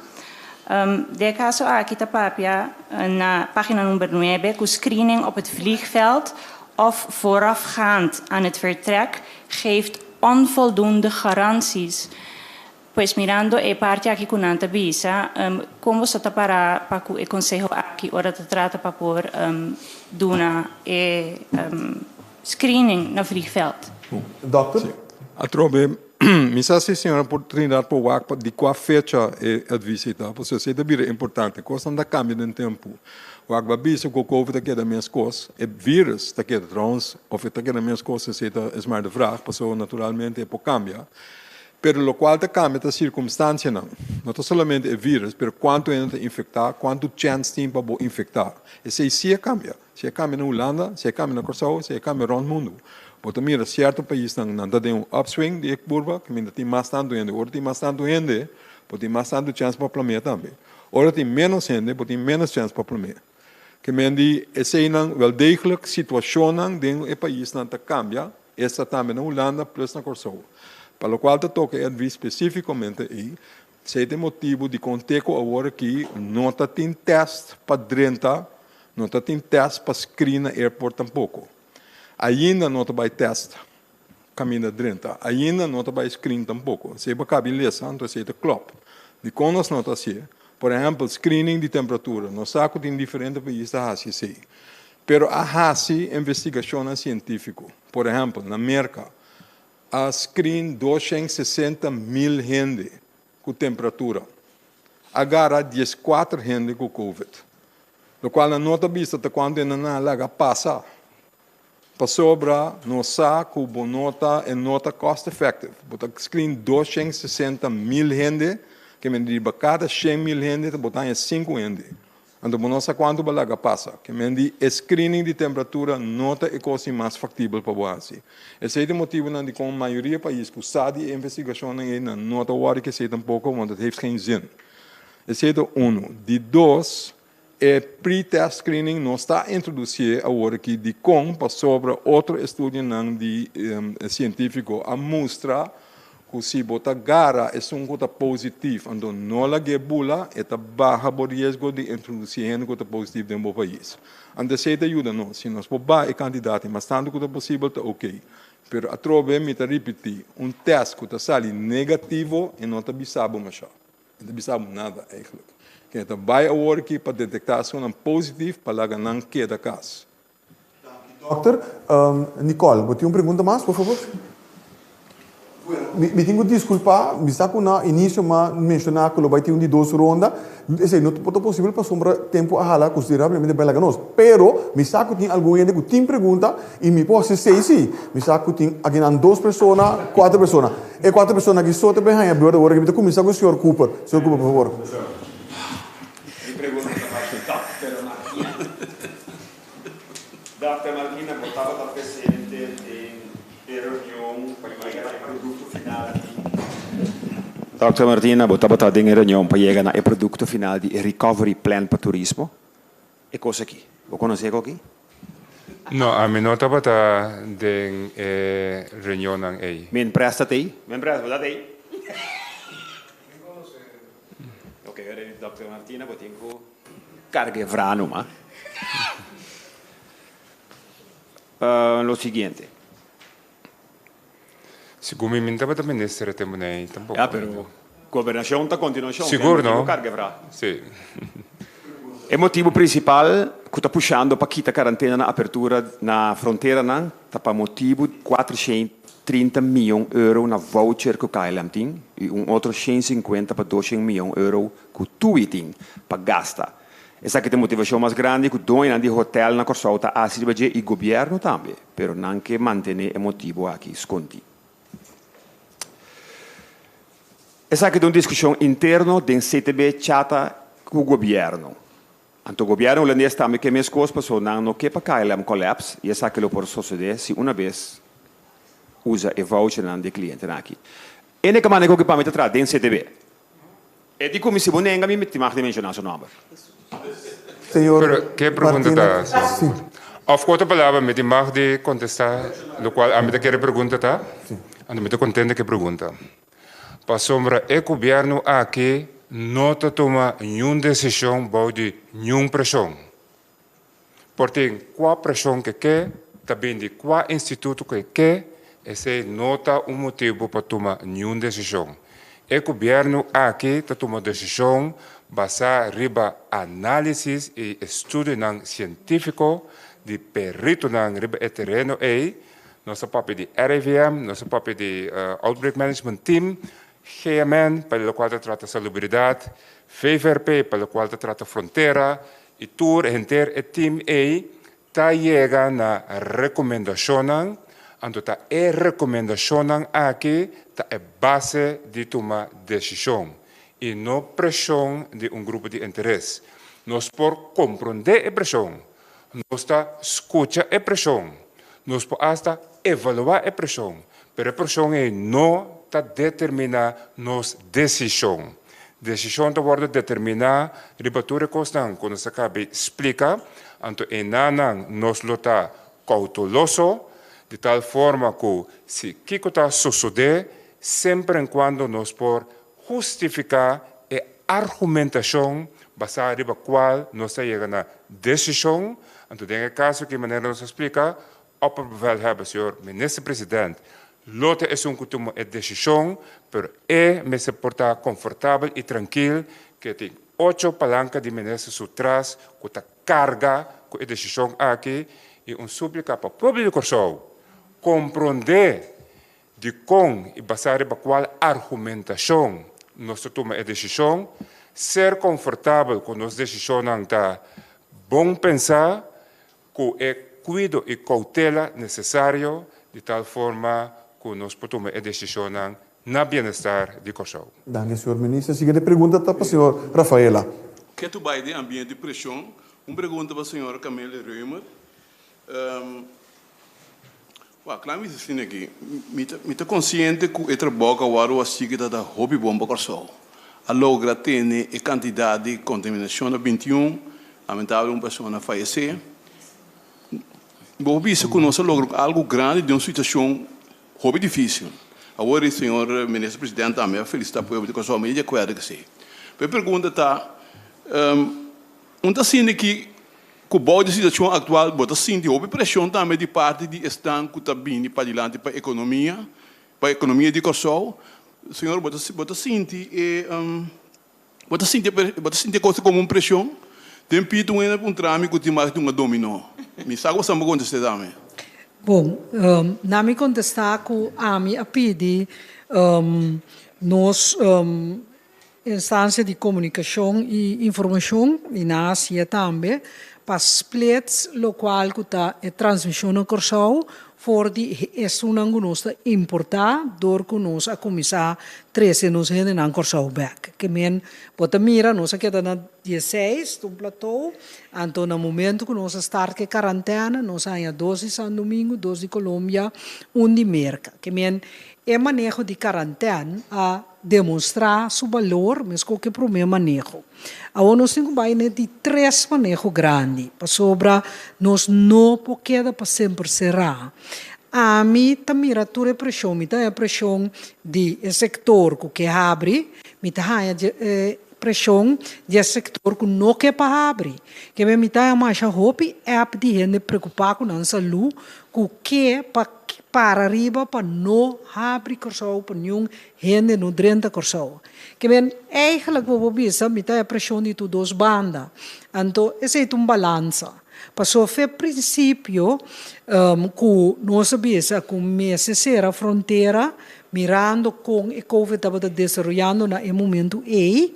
Den e kaso aki ta papia na pagina number nuebe ku screening op het vliegveld of voorafgaand aan het vertrek geeft onvoldoende garanties. Pues mirando e parti aki ku nan ta bisa, kon boso ta para pa ku e konseho aki ora ta trata pa por duna e screening na vliegveld?
Dokter?
Atrobe, mi sa si señora por Trinidad por wak pa di kua fecha e advies ei ta, pasobra esei ta bira importante. Kosnan ta kambia den tempu. Wak bo a bisa ku covid ta keda meskos, e virus ta keda trouwens, of e ta keda meskos esei ta es maar de vraag, pasobra naturalmente e por kambia. Pero lokual ta kambia ta sirkumstansianan. No ta solamente e virus, pero kuantu hende ta infektá, kuantu chèns tin pa bo infektá. Esei sí a kambia. Si a kambia na Hulanda, si a kambia na Kòrsou, si a kambia rònt mundu. Bo ta mira sierto paisnan nan ta den un upswing di e kurva, kaminda tin mas tantu hende. Ora tin mas tantu hende, bo tin mas tantu chèns pa plamea tambe. Ora tin ménos hende, bo tin ménos chèns pa plamea. Ke men di eseinan wel degelijk situashonnan den e paisnan ta kambia, esta tambe na Hulanda plus na Kòrsou. Pa lokual ta toka e advis spesífikamente ei, Esei ta e motibu dikon te ku awor aki no ta tin tèst pa drenta, no ta tin tèst pa screen na airport tampoko. Ainda no ta bai tèst kaminda drenta, ainda no ta bai screen tampoko. Esei bo kabi lesa, anto esei ta klòp. Dikon nos no ta hasié? Por ehèmpel, screening di temperatura, nos sa ku tin diferente pais ta hasi esei. Pero a hasi investigashonnan sientífiko. Por ehèmpel, na Merka, A screen 260 mil hende cu temperatura. A gara 14 hende cu covid. Locual nan no ta bisa ta cuanto hende nan a laga pasa. Pasobra nos sa cu bo no ta, e no ta cost effective. Bo ta screen 260 mil hende, ke men riba cada 100 mil hende ta bo ta haña sinku hende. Anto bo no sa kuantu bo laga pasa. Ke men di e screening di temperatura no ta e kos di mas faktibel pa bo hasi. Esei ta e motibunan dikon mayoria pais ku sa di e investigashonnan ei nan no ta wòri ku esei tampoko want het heeft geen zin. Esei ta unu. Di dos, e pre-test screening nos ta introdusié awor aki dikon pasobra otro estudionan di sientífiko a mustra Ku si bo ta gara esun ku ta positif anto no lag'é bula, e ta baha bo riesgo di introdusí hende ku ta positif den bo pais. Anto esei ta yuda nos. Si nos por baha e kantidat i mas tantu ku ta posibel ta oke. Pero atrobe mi ta ripití, un tèst ku ta sali negativo e no ta bisa bo mashá. E no ta bisa bo nada eigentlik. Ke ta bai awor aki pa detektá esunnan positif pa laga nan keda kas.
Dokter, Nicole, bo tin un pregunta mas, por favor? Mi tin ku diskulpá, mi sa ku na inisio m'a menshoná ku lo bai tin un di dos ronda. Esei no por ta posibel pasobra tempu a hala konsiderablemente bai laga nos. Pero mi sa ku tin algun hende ku tin pregunta i mi por hasi esei sí. Mi sa ku tin akinan dos persona, kuater persona. E kuater persona aki so ta bai haña beurt awor aki. Mi ta kuminsá ku señor Cooper. Señor Cooper, por favor.
Mi pregunta ta pa Dòkter Martina. Dòkter Martina, bo tabata presente den e reunion pa yega na e produkto final di. Dòkter Martina, bo tabata den e reunion pa yega na e produkto final di e Recovery Plan pa Turismo. E kos aki, bo konosé e kos aki?
No, ami no tabata den e reunionnan ei.
Men presta t'ei? Men presta, bo ta t'ei? Ok, Dòkter Martina, bo tin ku karga e vra numa. Lo siguiente.
Segun mi, mi no tabata minister e tempu nei tampoco.
Ya, pero gobernacion ta continuacion.
Sigur no.
Si. E motibu principal cu ta pushando pa kita carantena na apertura na fronteranan ta pa motibu 430 miyon euro na voucher cu KLM tin y un otro 150 pa 200 miyon euro cu TUI tin pa gasta. Esaki ta e motivacion mas grandi cu doñonan di hotel na Corsou ta haci riba dje y gobierno tambe. Pero nan ke mantené e motibu aki skondí. Esaki ta un diskushon interno den CTB chata ku gobièrnu. Anto gobièrnu hulandes tambe ke meskos paso nan no ke pa KLM kòlèps i esaki lo por sosodé si una bes usa e vouchernan di e klientenan aki. E neka manera ku pa mi ta traha den CTB. E di ku mi si bo nenga mi ti mag di menshoná su nòmber.
Señor
Pero ke pregunta
Martina,
ta,
sí.
señor? Of ku otro palabra mi tin mag di kontestá lokual ami ta kere pregunta ta? Anto mi ta kontento ku e pregunta. Pasobra e gobièrnu aki no ta tuma niun desishon bou di niun preshon. Por tin kua preshon ke ke, ta bin di kua instituto ke ke, esei no ta un motibu pa tuma niun desishon. E gobièrnu aki ta tuma desishon basá riba análisis i estudionan sientífiko di peritonan riba e tereno ei. Nos ta papia di RIVM, nos ta papia di Outbreak Management Team, GMN pa lokual ta trata salubridat, VVRP pa lokual ta trata frontera, I tur henter e team ei ta yega na rekomendashonnan, anto ta e rekomendashonnan aki ta e base di tuma desishon i no preshon di un grupo di interes. Nos por komprondé e preshon, nos ta skucha e preshon, nos por asta evaluá e preshon, pero e preshon ei no ta determiná nos desishon. Desishon ta wòrdu determiná riba tur e kosnan ku nos a kabi splika, anto enanan nos lo ta kouteloso, di tal forma ku si kiko ta sosodé, semper en kuando nos por hustifiká e argumentashon basá riba kual nos ta yega na desishon. Anto den e kaso aki manera nos a splika, Opperbevelhebber señor Minister President lo ta esun ku tuma e desishon, pero e mester por ta konfortabel i trankil ke tin ocho palanka di minister su tras ku ta karga ku e desishon aki i un súplika pa pueblo di Kòrsou komprondé dikon i basá riba kual argumentashon nos ta tuma e desishon, ser konfortabel ku nos desishonnan ta bon pensá Ku e kuido i koutela nesesario di tal forma ku nos por tuma e desishonnan na bienestar di Kòrsou.
Danki, señor Minister. Siguiente pregunta ta pa señor Rafaela.
Ke tu bai den ambiente di preshon? Un pregunta pa señora Camelia Römer. Wak, kla mi bisa asina aki, mi ta mi ta konsiente ku e trabou ku a wòrdu hasi ki ta ta hopi bon pa Kòrsou. A logra tene e kantidat di kontaminashon na 21, lamentabel un persona a fayesé. Bo por bisa ku nos a logra algu grandi den un situashon hopi difísil. Awor e señor Minister Presidente tambe a felisitá pueblo di Kòrsou, mi ta di akuerdo ku esei. Pero e pregunta ta, Un ta sinti ki ku bou di situashon aktual bo ta sinti hopi preshon tambe di parti di esnan ku ta bini padilanti pa ekonomia, pa ekonomia di Kòrsou. Señor bo ta bo ta sinti e bo ta sinti bo ta sinti e kos komo un preshon? Den pito un hende a puntra mi ku tin mas di un a dominó. Mi sa ku bo sa bo kontest'é tambe.
Bon, na mi kontestá ku ami a pidi nos Instansia di komunikashon i informashon i na Asia tambe pa splits lokual ku ta e transmishon na Kòrsou for di esunnan ku nos ta importá dor ku nos a kuminsá trese nos hendenan Kòrsou bèk. Ke men bo ta mira nos a keda na dieseis un platou anto na momentu ku nos a start ku e karantèna nos a haña dos di San Domingo, dos di Colombia, un di Merka. Ke men e maneho di karantèn a. demonstrá su balor meskos ku e promé maneho. Awor nos tin ku bai na e di tres maneho grandi, pasobra nos no por keda pa semper será. Ami ta mira tur e preshon, mi ta haña preshon di e sektor ku ke habri, mi ta haña e preshon di e sektor ku no ke pa habri. Ke men mi ta haña masha hopi app di hende preokupá ku nan salú ku ke pa para riba pa no habri Kòrsou pa niun hende no drenta Kòrsou. Ke men eigenlijk bo por bisa mi ta haña preshon di tur dos banda. Anto esei ta un balansa. Pasobra fe prinsipio ku nos a bisa ku mester sera frontera mirando kon e covid tabata desaroyando na e momentu ei,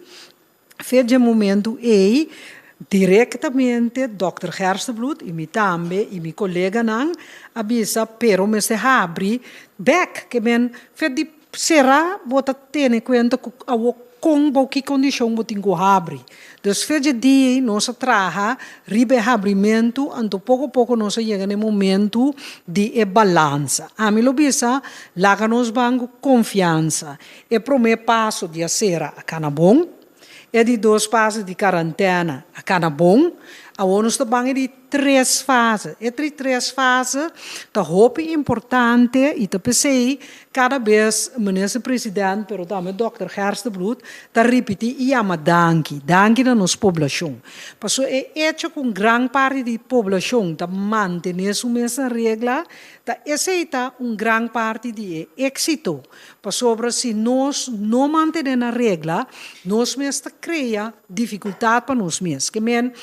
fe dje momentu ei direktamente dòkter Gerstenbluth i mi tambe i mi koleganan a bisa pero mester habri bèk ke men fe di Sera bo ta tene kuenta ku awor kon bo ki kondishon bo tin ku habri. Dus fe dje dia ei nos a traha riba e habrimentu, anto poko poko nos a yega na e momentu di e balansa. Ami lo bisa, laga nos ban ku konfiansa. E promé paso di a sera a kana bon, e di dos fase di karantèna a kana bon, awor nos ta ban e di tres fase. E tri tres fase ta hopi importante i ta p'esei kada bes Minister President pero tambe Dòkter Gerstenbluth ta ripití i yama danki, danki na nos poblashon. Pasobra e echo ku un gran parti di poblashon ta mantené su mes na regla ta esei ta un gran parti di e éksito. Pasobra si nos no mantené na regla, nos mes ta krea difikultat pa nos mes. Ke men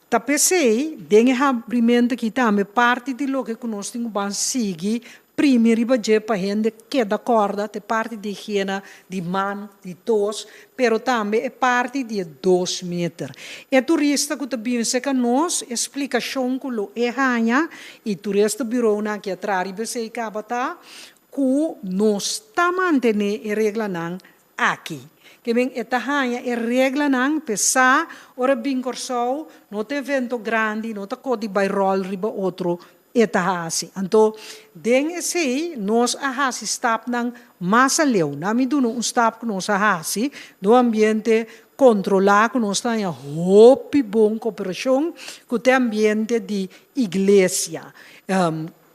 Ta p'esei, den e habrimento aki tambe parti di loke ku nos tin ku ban sigui primi riba dje pa hende keda kòrda ta e parti di higiena di man, di tos, pero tambe e parti di e dos meter. E turista ku ta bini serka nos, e splikashon ku lo e haña i turista bureaunan aki a traha riba esei kaba ta ku nos ta mantené e reglanan aki. Ke men e ta haña e reglanan p'e sa ora bin Kòrsou no ta evento grandi, no ta kos di bai ròl riba otro e ta hasi. Anto den esei nos a hasi stapnan mas aleu. Na mi duna un stap ku nos a hasi den un ambiente kontrolá ku nos ta haña hopi bon koperashon ku ta e ambiente di iglesia.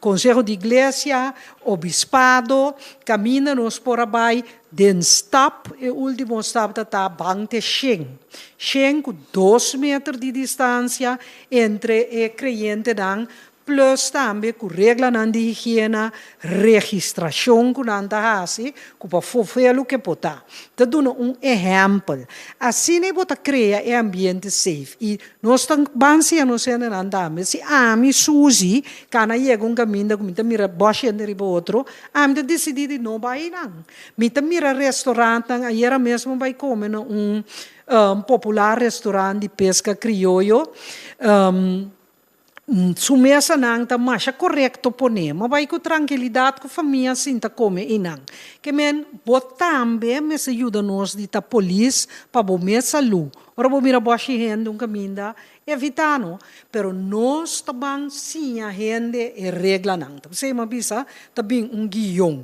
Konseho di Iglesia, Obispado, kaminda nos por a bai den stap, e ultimo stap ta ta ban te shen. Shen ku dos meter di distansia entre e kreyentenan plus tambe ku reglanan di higiena, registrashon ku nan ta hasi, ku pa fofelu ke por ta. Ta duna un ehèmpel. Asina bo ta krea e ambiente safe i Nos ta ban siña nos hendenan tambe. Si ami, Suzy, kana yega un kaminda ku mi ta mira bòsh hende riba otro, ami ta disidí di no bai einan. Mi ta mira restorantnan, ayera mes mi bai kome na un popular restorant di peska krioyo, su mesanan ta masha korekto poné. Mi a bai ku trankilidat ku famia sinta kome einan. Ke men, bo tambe mester yuda nos di ta polis pa bo mes salú. Ora bo mira bòshi hende un kaminda, evitá no. Pero nos ta ban siña hende e reglanan. Ta p'esei mi a bisa ta bin un guion.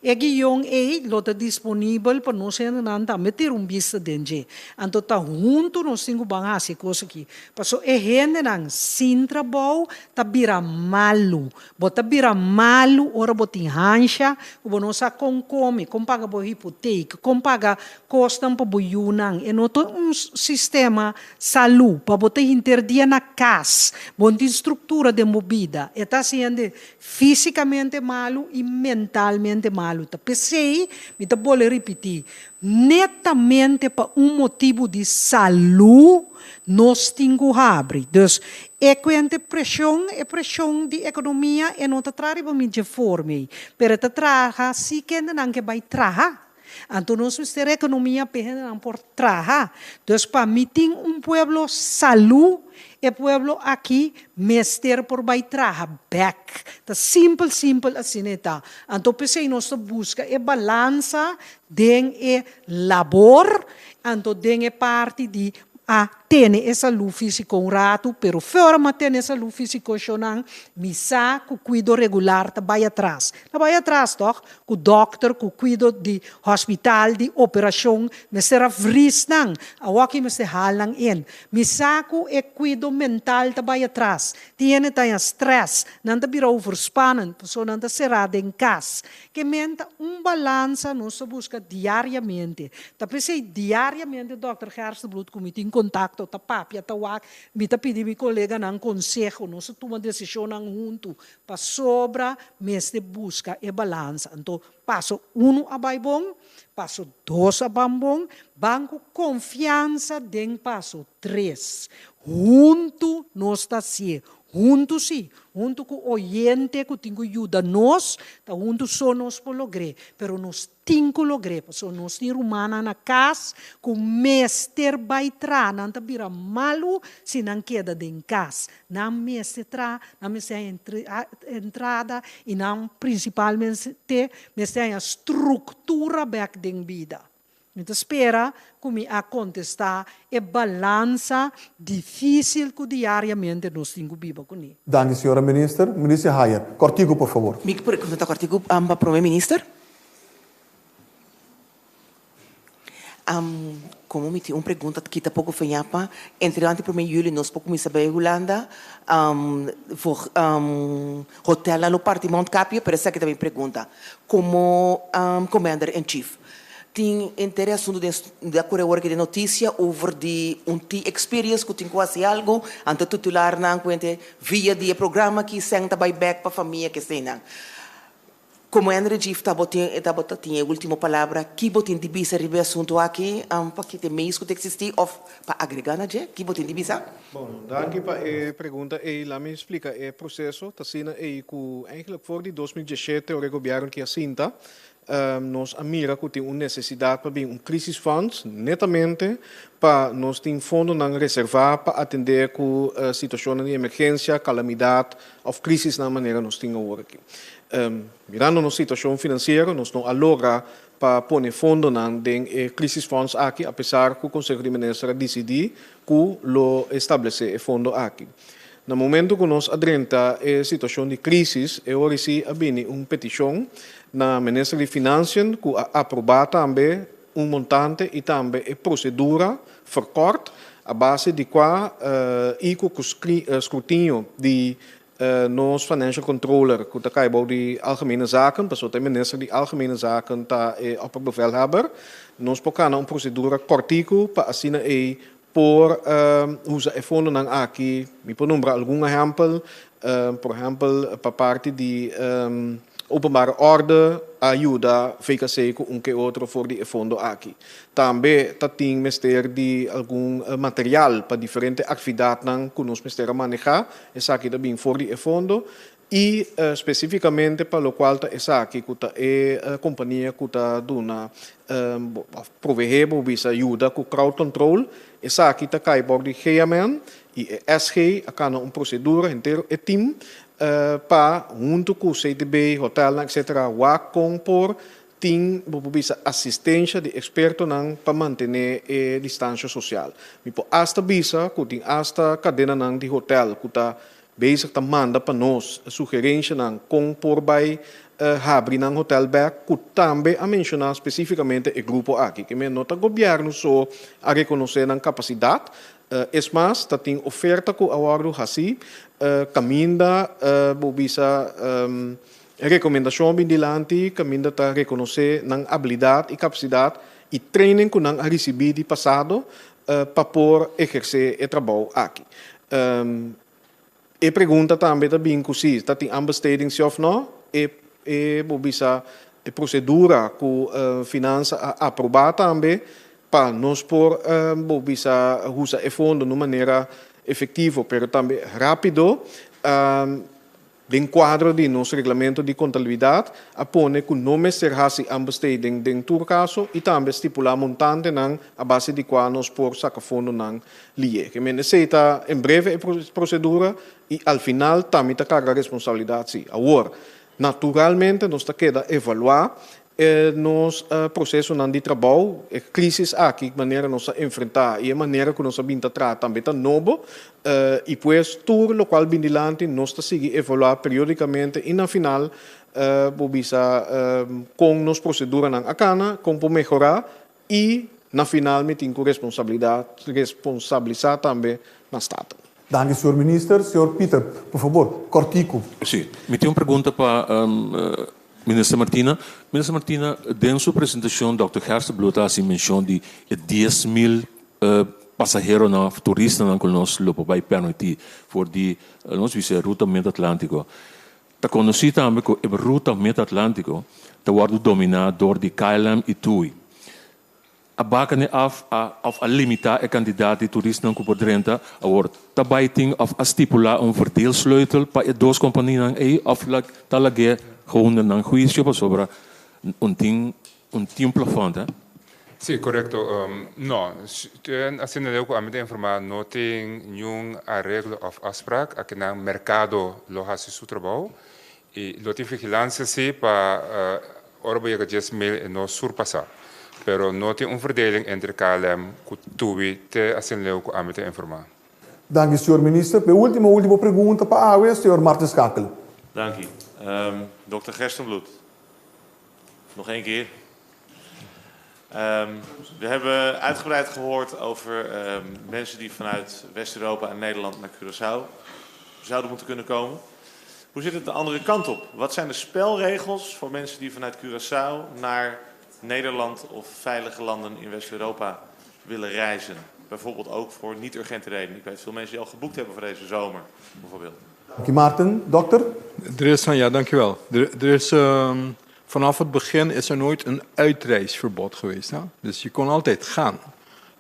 E guion ei lo ta disponibel pa nos hendenan tambe tira un bista den dje. Anto ta huntu nos tin ku ban hasi e kos aki. Pasobra e hendenan sin trabou ta bira malu. Bo ta bira malu ora bo tin hansha ku bo no sa kon kome, kon paga bo hipotek, kon paga kosnan pa bo yunan. E no ta un sistema salú pa bo ta hinter dia na kas. Bo no tin struktura den bo bida. E ta hasi hende físikamente malu i mentalmente malu. Ta p'esei mi ta bole ripití, netamente pa un motibu di salú nos tin ku habri. Dus e kuente preshon, e preshon di ekonomia e no ta traha riba mi dje forma ei, pero e ta traha si kendenan ke bai traha. Anto nos mester ekonomia p'e hendenan por traha. Dus pa mi tin un pueblo salú, e pueblo aki mester por bai traha bèk. Ta simpel simpel asina e ta. Anto p'esei nos ta buska e balansa den e labor, anto den e parti di. a tene e salú físiko un ratu, pero fe ora mi a tene e salú físiko shonnan, mi sa ku kuido regular ta bai atras. Ta bai atras tòg? Ku dòkter, ku kuido di hòspital, di operashon, mester a vris nan, awòki mester hal nan in. Mi sa ku e kuido mental ta bai atras. Tin hende ta haña strès, nan ta bira overspannen, pasobra nan ta será den kas. Ke men ta un balansa nos ta buska diariamente. Ta p'esei diariamente dòkter Gerstenbluth ku mi tin kontakto ta papia, ta wak, mi ta pidi mi koleganan konseho, nos ta tuma desishonnan huntu pasobra mester buska e balansa. Anto paso unu a bai bon, paso dos a ban bon, ban ku konfiansa den paso tres. Huntu nos ta hasié, Huntu sí, huntu ku oyente ku tin ku yuda nos, ta huntu so nos por logr'é. Pero nos tin ku logr'é, pasobra nos tin rumannan na kas ku mester bai traha. Nan ta bira malu si nan keda den kas. Nan mester traha, nan mester haña entrada i nan prinsipalmente mester haña struktura bèk den bida. Mi ta spera ku mi a kontestá e balansa difísil ku diariamente nos tin ku biba kuné.
Danki señora Minister. Minister Hayer, kòrtiku por fabor.
Mi pregunta ta kòrtiku pa Prome Minister. Komo mi tin un pregunta kita poko feñá pa entre antes prome juli nos por kuminsá bai Hulanda hotelnan lo parti mondkapje pero esaki ta mi pregunta komo Commander in Chief. Tin henter e asuntu den di a kore awor aki den notisia over di un ti experience ku tin ku hasi algu, anto titularnan ku henter via di e programa aki sèn ta bai bèk pa famia keseinan. Komo Henry Gief tabotin e tabata tin e ultimo palabra, ki bo tin di bisa riba e asuntu aki pa kita e meis ku ta eksistí òf pa agregá na dje? Ki bo tin di bisa?
Bon, danki pa e pregunta ei. Laat mi splika e proseso. Ta asina ei ku eigenlijk for di 2017 ora e gobièrnu ki a sinta, Nos a mira ku tin un nesesidat pa bin un crisis fund netamente pa nos tin fondonan reservá pa atendé ku situashonnan di emergensia, kalamidat òf krisisnan manera nos tin awor aki. Mirando nos situashon finansiero nos no a logra pa pone fondonan den e crisis funds aki apesar ku Konseho di Minister a disidí ku lo establesé e fondo aki. Na momento ku nos a drenta e situashon di krísis, e ora sí a bini un petishon na Minister di Financiën ku a aprobá tambe un montante i tambe e prosedura verkort a base di kua i ku skrutinio di nos Financial Controller ku ta kai bou di Algemene Zaken, pasobra ta e Minister di Algemene Zaken ta e opperbevelhebber, nos por kana un prosedura kòrtiku pa asina ei Por usa e fondonan aki, mi por nombra algun ehèmpel, por ehèmpel pa parti di openbare orde a yuda VKC ku un ke otro for di e fondo aki. Tambe ta tin mester di algun material pa diferente aktividatnan ku nos mester a manehá, esaki ta bin for di e fondo. I spesífikamente pa lokual ta esaki ku ta e kompania ku ta duna òf proveé bo bisa yuda ku crowd control, esaki ta kai bou di GMN i e SG a kana un prosedura henter e tim pa huntu ku CTB, hotelnan etcetera wak kon por tin bo por bisa asistensha di ekspertonan pa mantené e distansha sosial. Mi por asta bisa ku tin asta kadenanan di hotel ku ta Bezig ta manda pa nos sugerenshanan kon por bai habri nan hotel bek ku tambe a menshoná spesífikamente e grupo aki. Ke men no ta gobièrnu so a rekonosé nan kapasidat, es mas ta tin oferta ku a wòrdu hasí kaminda bo bisa rekomendashon a bin dilanti kaminda ta rekonosé nan abilidat i kapasidat i training ku nan a risibí di pasado pa por ehersé e trabou aki. E pregunta tambe ta bin ku si ta tin aanbesteding si òf nò. E e bo bisa e prosedura ku Finansa a aprobá tambe pa nos por bo bisa usa e fondo na un manera efektivo pero tambe rápido. Den kuadro di nos reglamento di kontabilidat a pone ku no mester hasi aanbesteding den tur kaso i tambe stipulá montantenan a base di kua nos por saka fondonan lié. Ke men esei ta en breve e prosedura i al final ta mi ta karga responsabilidat si. Awor, naturalmente nos ta keda evaluá. Nos procesonan di trabou, e crisis aki, manera nos a enfrenta y e manera cu nos a bin ta traha tambe ta nobo y pues tur locual bin dilanti nos ta sigui evalua periodicamente y na final bo bisa con nos proceduranan a cana, con por mehora y na final mi tin cu responsabilidad responsabilisa tambe na Staten.
Danki señor Minister. Señor Pieter, por favor, cortico.
Sí, mi tin un pregunta pa Minister Martina. Minister Martina, den su presentacion Dòkter Gerstenbluth a haci mencion di e 10,000 pasaheronan of turistanan cu nos lo por bay permiti for di, nos bisa, e ruta Mid-Atlantico. Ta conoci tambe cu e ruta Mid-Atlantico ta wordo domina door di KLM y TUI. A baka ne af a of a limita e kantidat di turistanan ku por drenta. Awor, ta bai tin of a stipulá un verdeelsleutel pa e dos kompanianan ei of ta lag'é gewoon den nan huisio pasobra un tin un tin un plafond, hè?
Sí, korekto. No, ten asina leu ku ami ta informá no tin niun areglo of afsprak. Akinan merkado lo hasi su trabou i lo tin vigilansia sí pa Ora bo yega 10,000 e no surpasá. Pero no tin un verdeling entre KLM ku TUI te asin leu ku ami ta informá.
Danki señor Minister. P'e ultimo ultimo pregunta pa awe, señor Martin Schakel.
Danki. Dokter Gerstenbluth. Nog één keer. We hebben uitgebreid gehoord over mensen die vanuit West-Europa en Nederland naar Curaçao zouden moeten kunnen komen. Hoe zit het de andere kant op? Wat zijn de spelregels voor mensen die vanuit Curaçao naar Nederland of veilige landen in West-Europa willen reizen? Bijvoorbeeld ook voor niet-urgente redenen. Ik weet veel mensen die al geboekt hebben voor deze zomer, bijvoorbeeld.
Dank je, Maarten. Dokter?
Er is, ja, dankjewel. Er is, vanaf het begin is er nooit een uitreisverbod geweest. Hè? Dus je kon altijd gaan.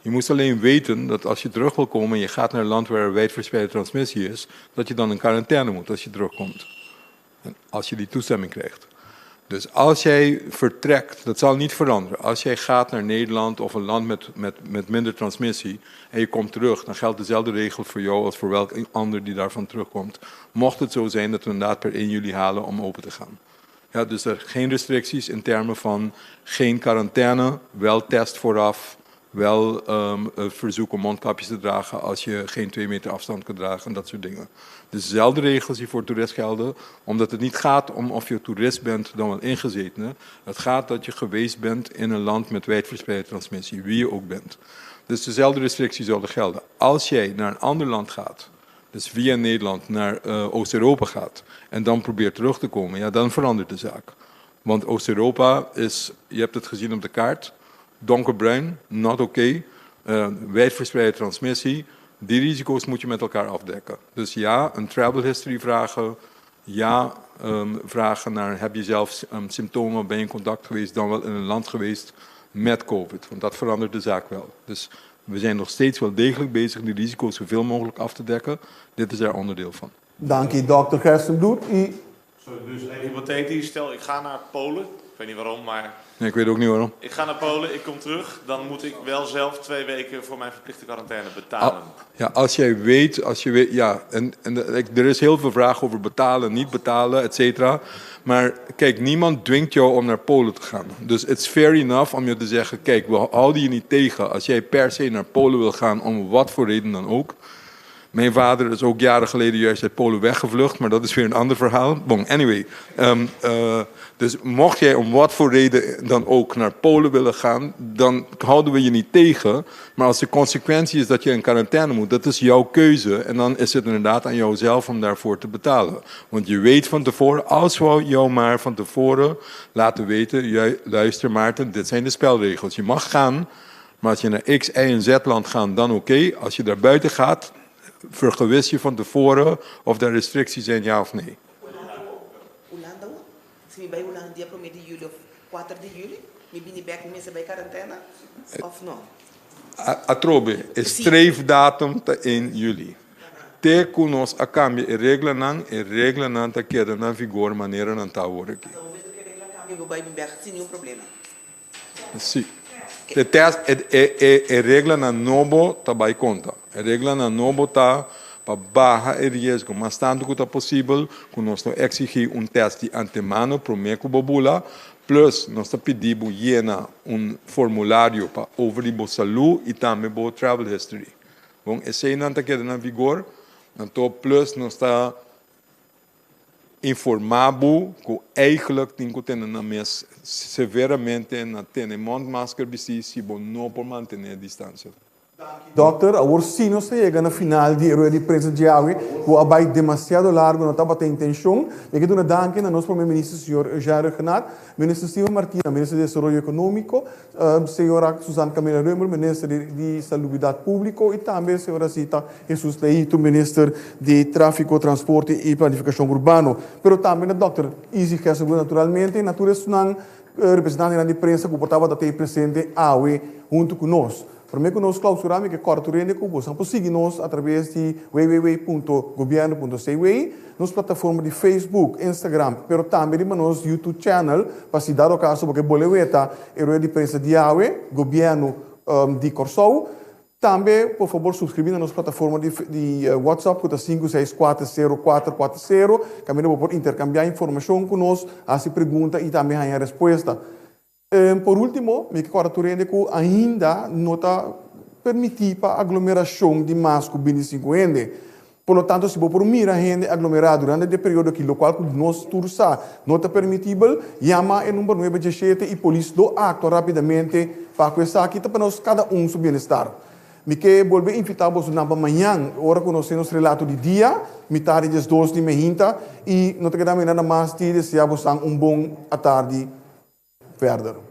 Je moest alleen weten dat als je terug wil komen en je gaat naar een land waar er wijdverspreide transmissie is, dat je dan in quarantaine moet als je terugkomt. En als je die toestemming krijgt. Dus als jij vertrekt, dat zal niet veranderen. Als jij gaat naar Nederland of een land met minder transmissie en je komt terug, dan geldt dezelfde regel voor jou als voor welk ander die daarvan terugkomt. Mocht het zo zijn dat we inderdaad per 1 juli halen om open te gaan. Ja, dus er geen restricties in termen van geen quarantaine, wel test vooraf, wel verzoek om mondkapjes te dragen als je geen 2 meter afstand kunt dragen en dat soort dingen. Dus dezelfde regels die voor toerist gelden, omdat het niet gaat om of je toerist bent dan wel ingezetene. Het gaat dat je geweest bent in een land met wijdverspreide transmissie, wie je ook bent. Dus dezelfde restricties zouden gelden. Als jij naar een ander land gaat, dus via Nederland naar Oost-Europa gaat en dan probeert terug te komen, ja, dan verandert de zaak. Want Oost-Europa is, je hebt het gezien op de kaart, donkerbruin, not oké, wijdverspreide transmissie. Die risico's moet je met elkaar afdekken. Dus ja, een travel history vragen, ja, vragen naar heb je zelf symptomen, ben je in contact geweest, dan wel in een land geweest met COVID. Want dat verandert de zaak wel. Dus we zijn nog steeds wel degelijk bezig die risico's zoveel mogelijk af te dekken. Dit is daar onderdeel van.
Dank u, dokter Gerstenbluth. U
Sorry, dus even hypothetisch, stel ik ga naar Polen. Ik weet niet waarom, maar...
Nee, ik weet ook niet waarom.
Ik ga naar Polen, ik kom terug. Dan moet ik wel zelf 2 weken voor mijn verplichte quarantaine betalen.
Ah, ja, als jij weet, als je weet, ja, en de, ik, er is heel veel vraag over betalen, niet betalen, et cetera. Maar kijk, niemand dwingt jou om naar Polen te gaan. Dus it's fair enough om je te zeggen, kijk, we houden je niet tegen als jij per se naar Polen wil gaan, om wat voor reden dan ook. Mijn vader is ook jaren geleden juist uit Polen weggevlucht, maar dat is weer een ander verhaal. Bon, anyway. Dus mocht jij om wat voor reden dan ook naar Polen willen gaan, dan houden we je niet tegen. Maar als de consequentie is dat je in quarantaine moet, dat is jouw keuze. En dan is het inderdaad aan jouzelf om daarvoor te betalen. Want je weet van tevoren, als we jou maar van tevoren laten weten, jij, luister Maarten, dit zijn de spelregels. Je mag gaan, maar als je naar X, Y en Z land gaat, dan oké. Als je daar buiten gaat, vergewis je van tevoren of daar restricties zijn, ja of nee.
Hulanda, si mi bai Hulanda dia promé di juli of 4 di juli, mi bini bek mi mester bai karantena of no?
Atrobe, e streefdatum ta 1 juli. Te ku nos a kambia e reglanan, e reglanan ta keda na vigor manera nan ta awor aki.
Anto bo mester ku e regla kambia bo bai bin bek sin niun problema?
Si. E test, e, e, e, e reglanan nobo ta bai konta. E reglanan nobo ta pa baha e riesgo mas tantu ku ta posibel ku nos no eksigí un test di antemano promé ku bo bula. Plus nos ta pidi bo yena un formulario pa over di bo salú i tambe bo travel history. Bon, eseinan ta keda na vigor. Anto plus nos ta informá bo ku eigenlijk tin ku tene nan mes severamente na tene mondmasker bistí si bo no por mantené distansia.
Dòkter, awor sí nos ta yega na final di e rueda di prensa djawe ku a bai demasiado largu, no tabata intenshon. Mi ke duna danki na nos Prome Minister señor Eugène Rhuggenaath, Minister Steven Martina, Minister di Desaroyo Ekonómiko, señora Suzanne Camilla Römer, Minister di Salubridat Públiko i tambe señora Zita Jesus Leito, Minister di Tráfiko, Transporte i Planifikashon Urbano. Pero tambe na Dòkter Izzy Gesselbloem naturalmente i na tur esnan representantenan di prensa ku por tabata tei presente awe huntu ku nos. Promé ku nos klausurá mi ke kòrta tur hende ku boso por sigui nos atraves di www.gobierno.cw, nos plataforma di Facebook, Instagram, pero tambe riba nos YouTube channel pa si dado kaso bo ke bole weta e rueda di prensa di awe, Gobièrnu di Kòrsou. Tambe por fabor suskribí na nos plataforma di di WhatsApp ku ta 5640440 kaminda bo por interkambiá informashon ku nos, hasi pregunta i tambe haña respuesta. Por último, mi ke kòrda tur hende ku ainda no ta permití pa aglomerashon di mas ku 25 hende. Por lo tanto, si bo por mira hende aglomerá durante di e periodo aki, lokual ku nos tur sa no ta permitibel, yama e number 917 i polis lo aktua rápidamente pa ku esaki ta pa nos kada un su bienestar. Mi ke bolbe invitá bosonan pa mañan, ora ku nos tin nos relato di dia, mitar di 12 di mehinta, i no ta keda mi nada mas di deseá bosan un bon atardi. Verder.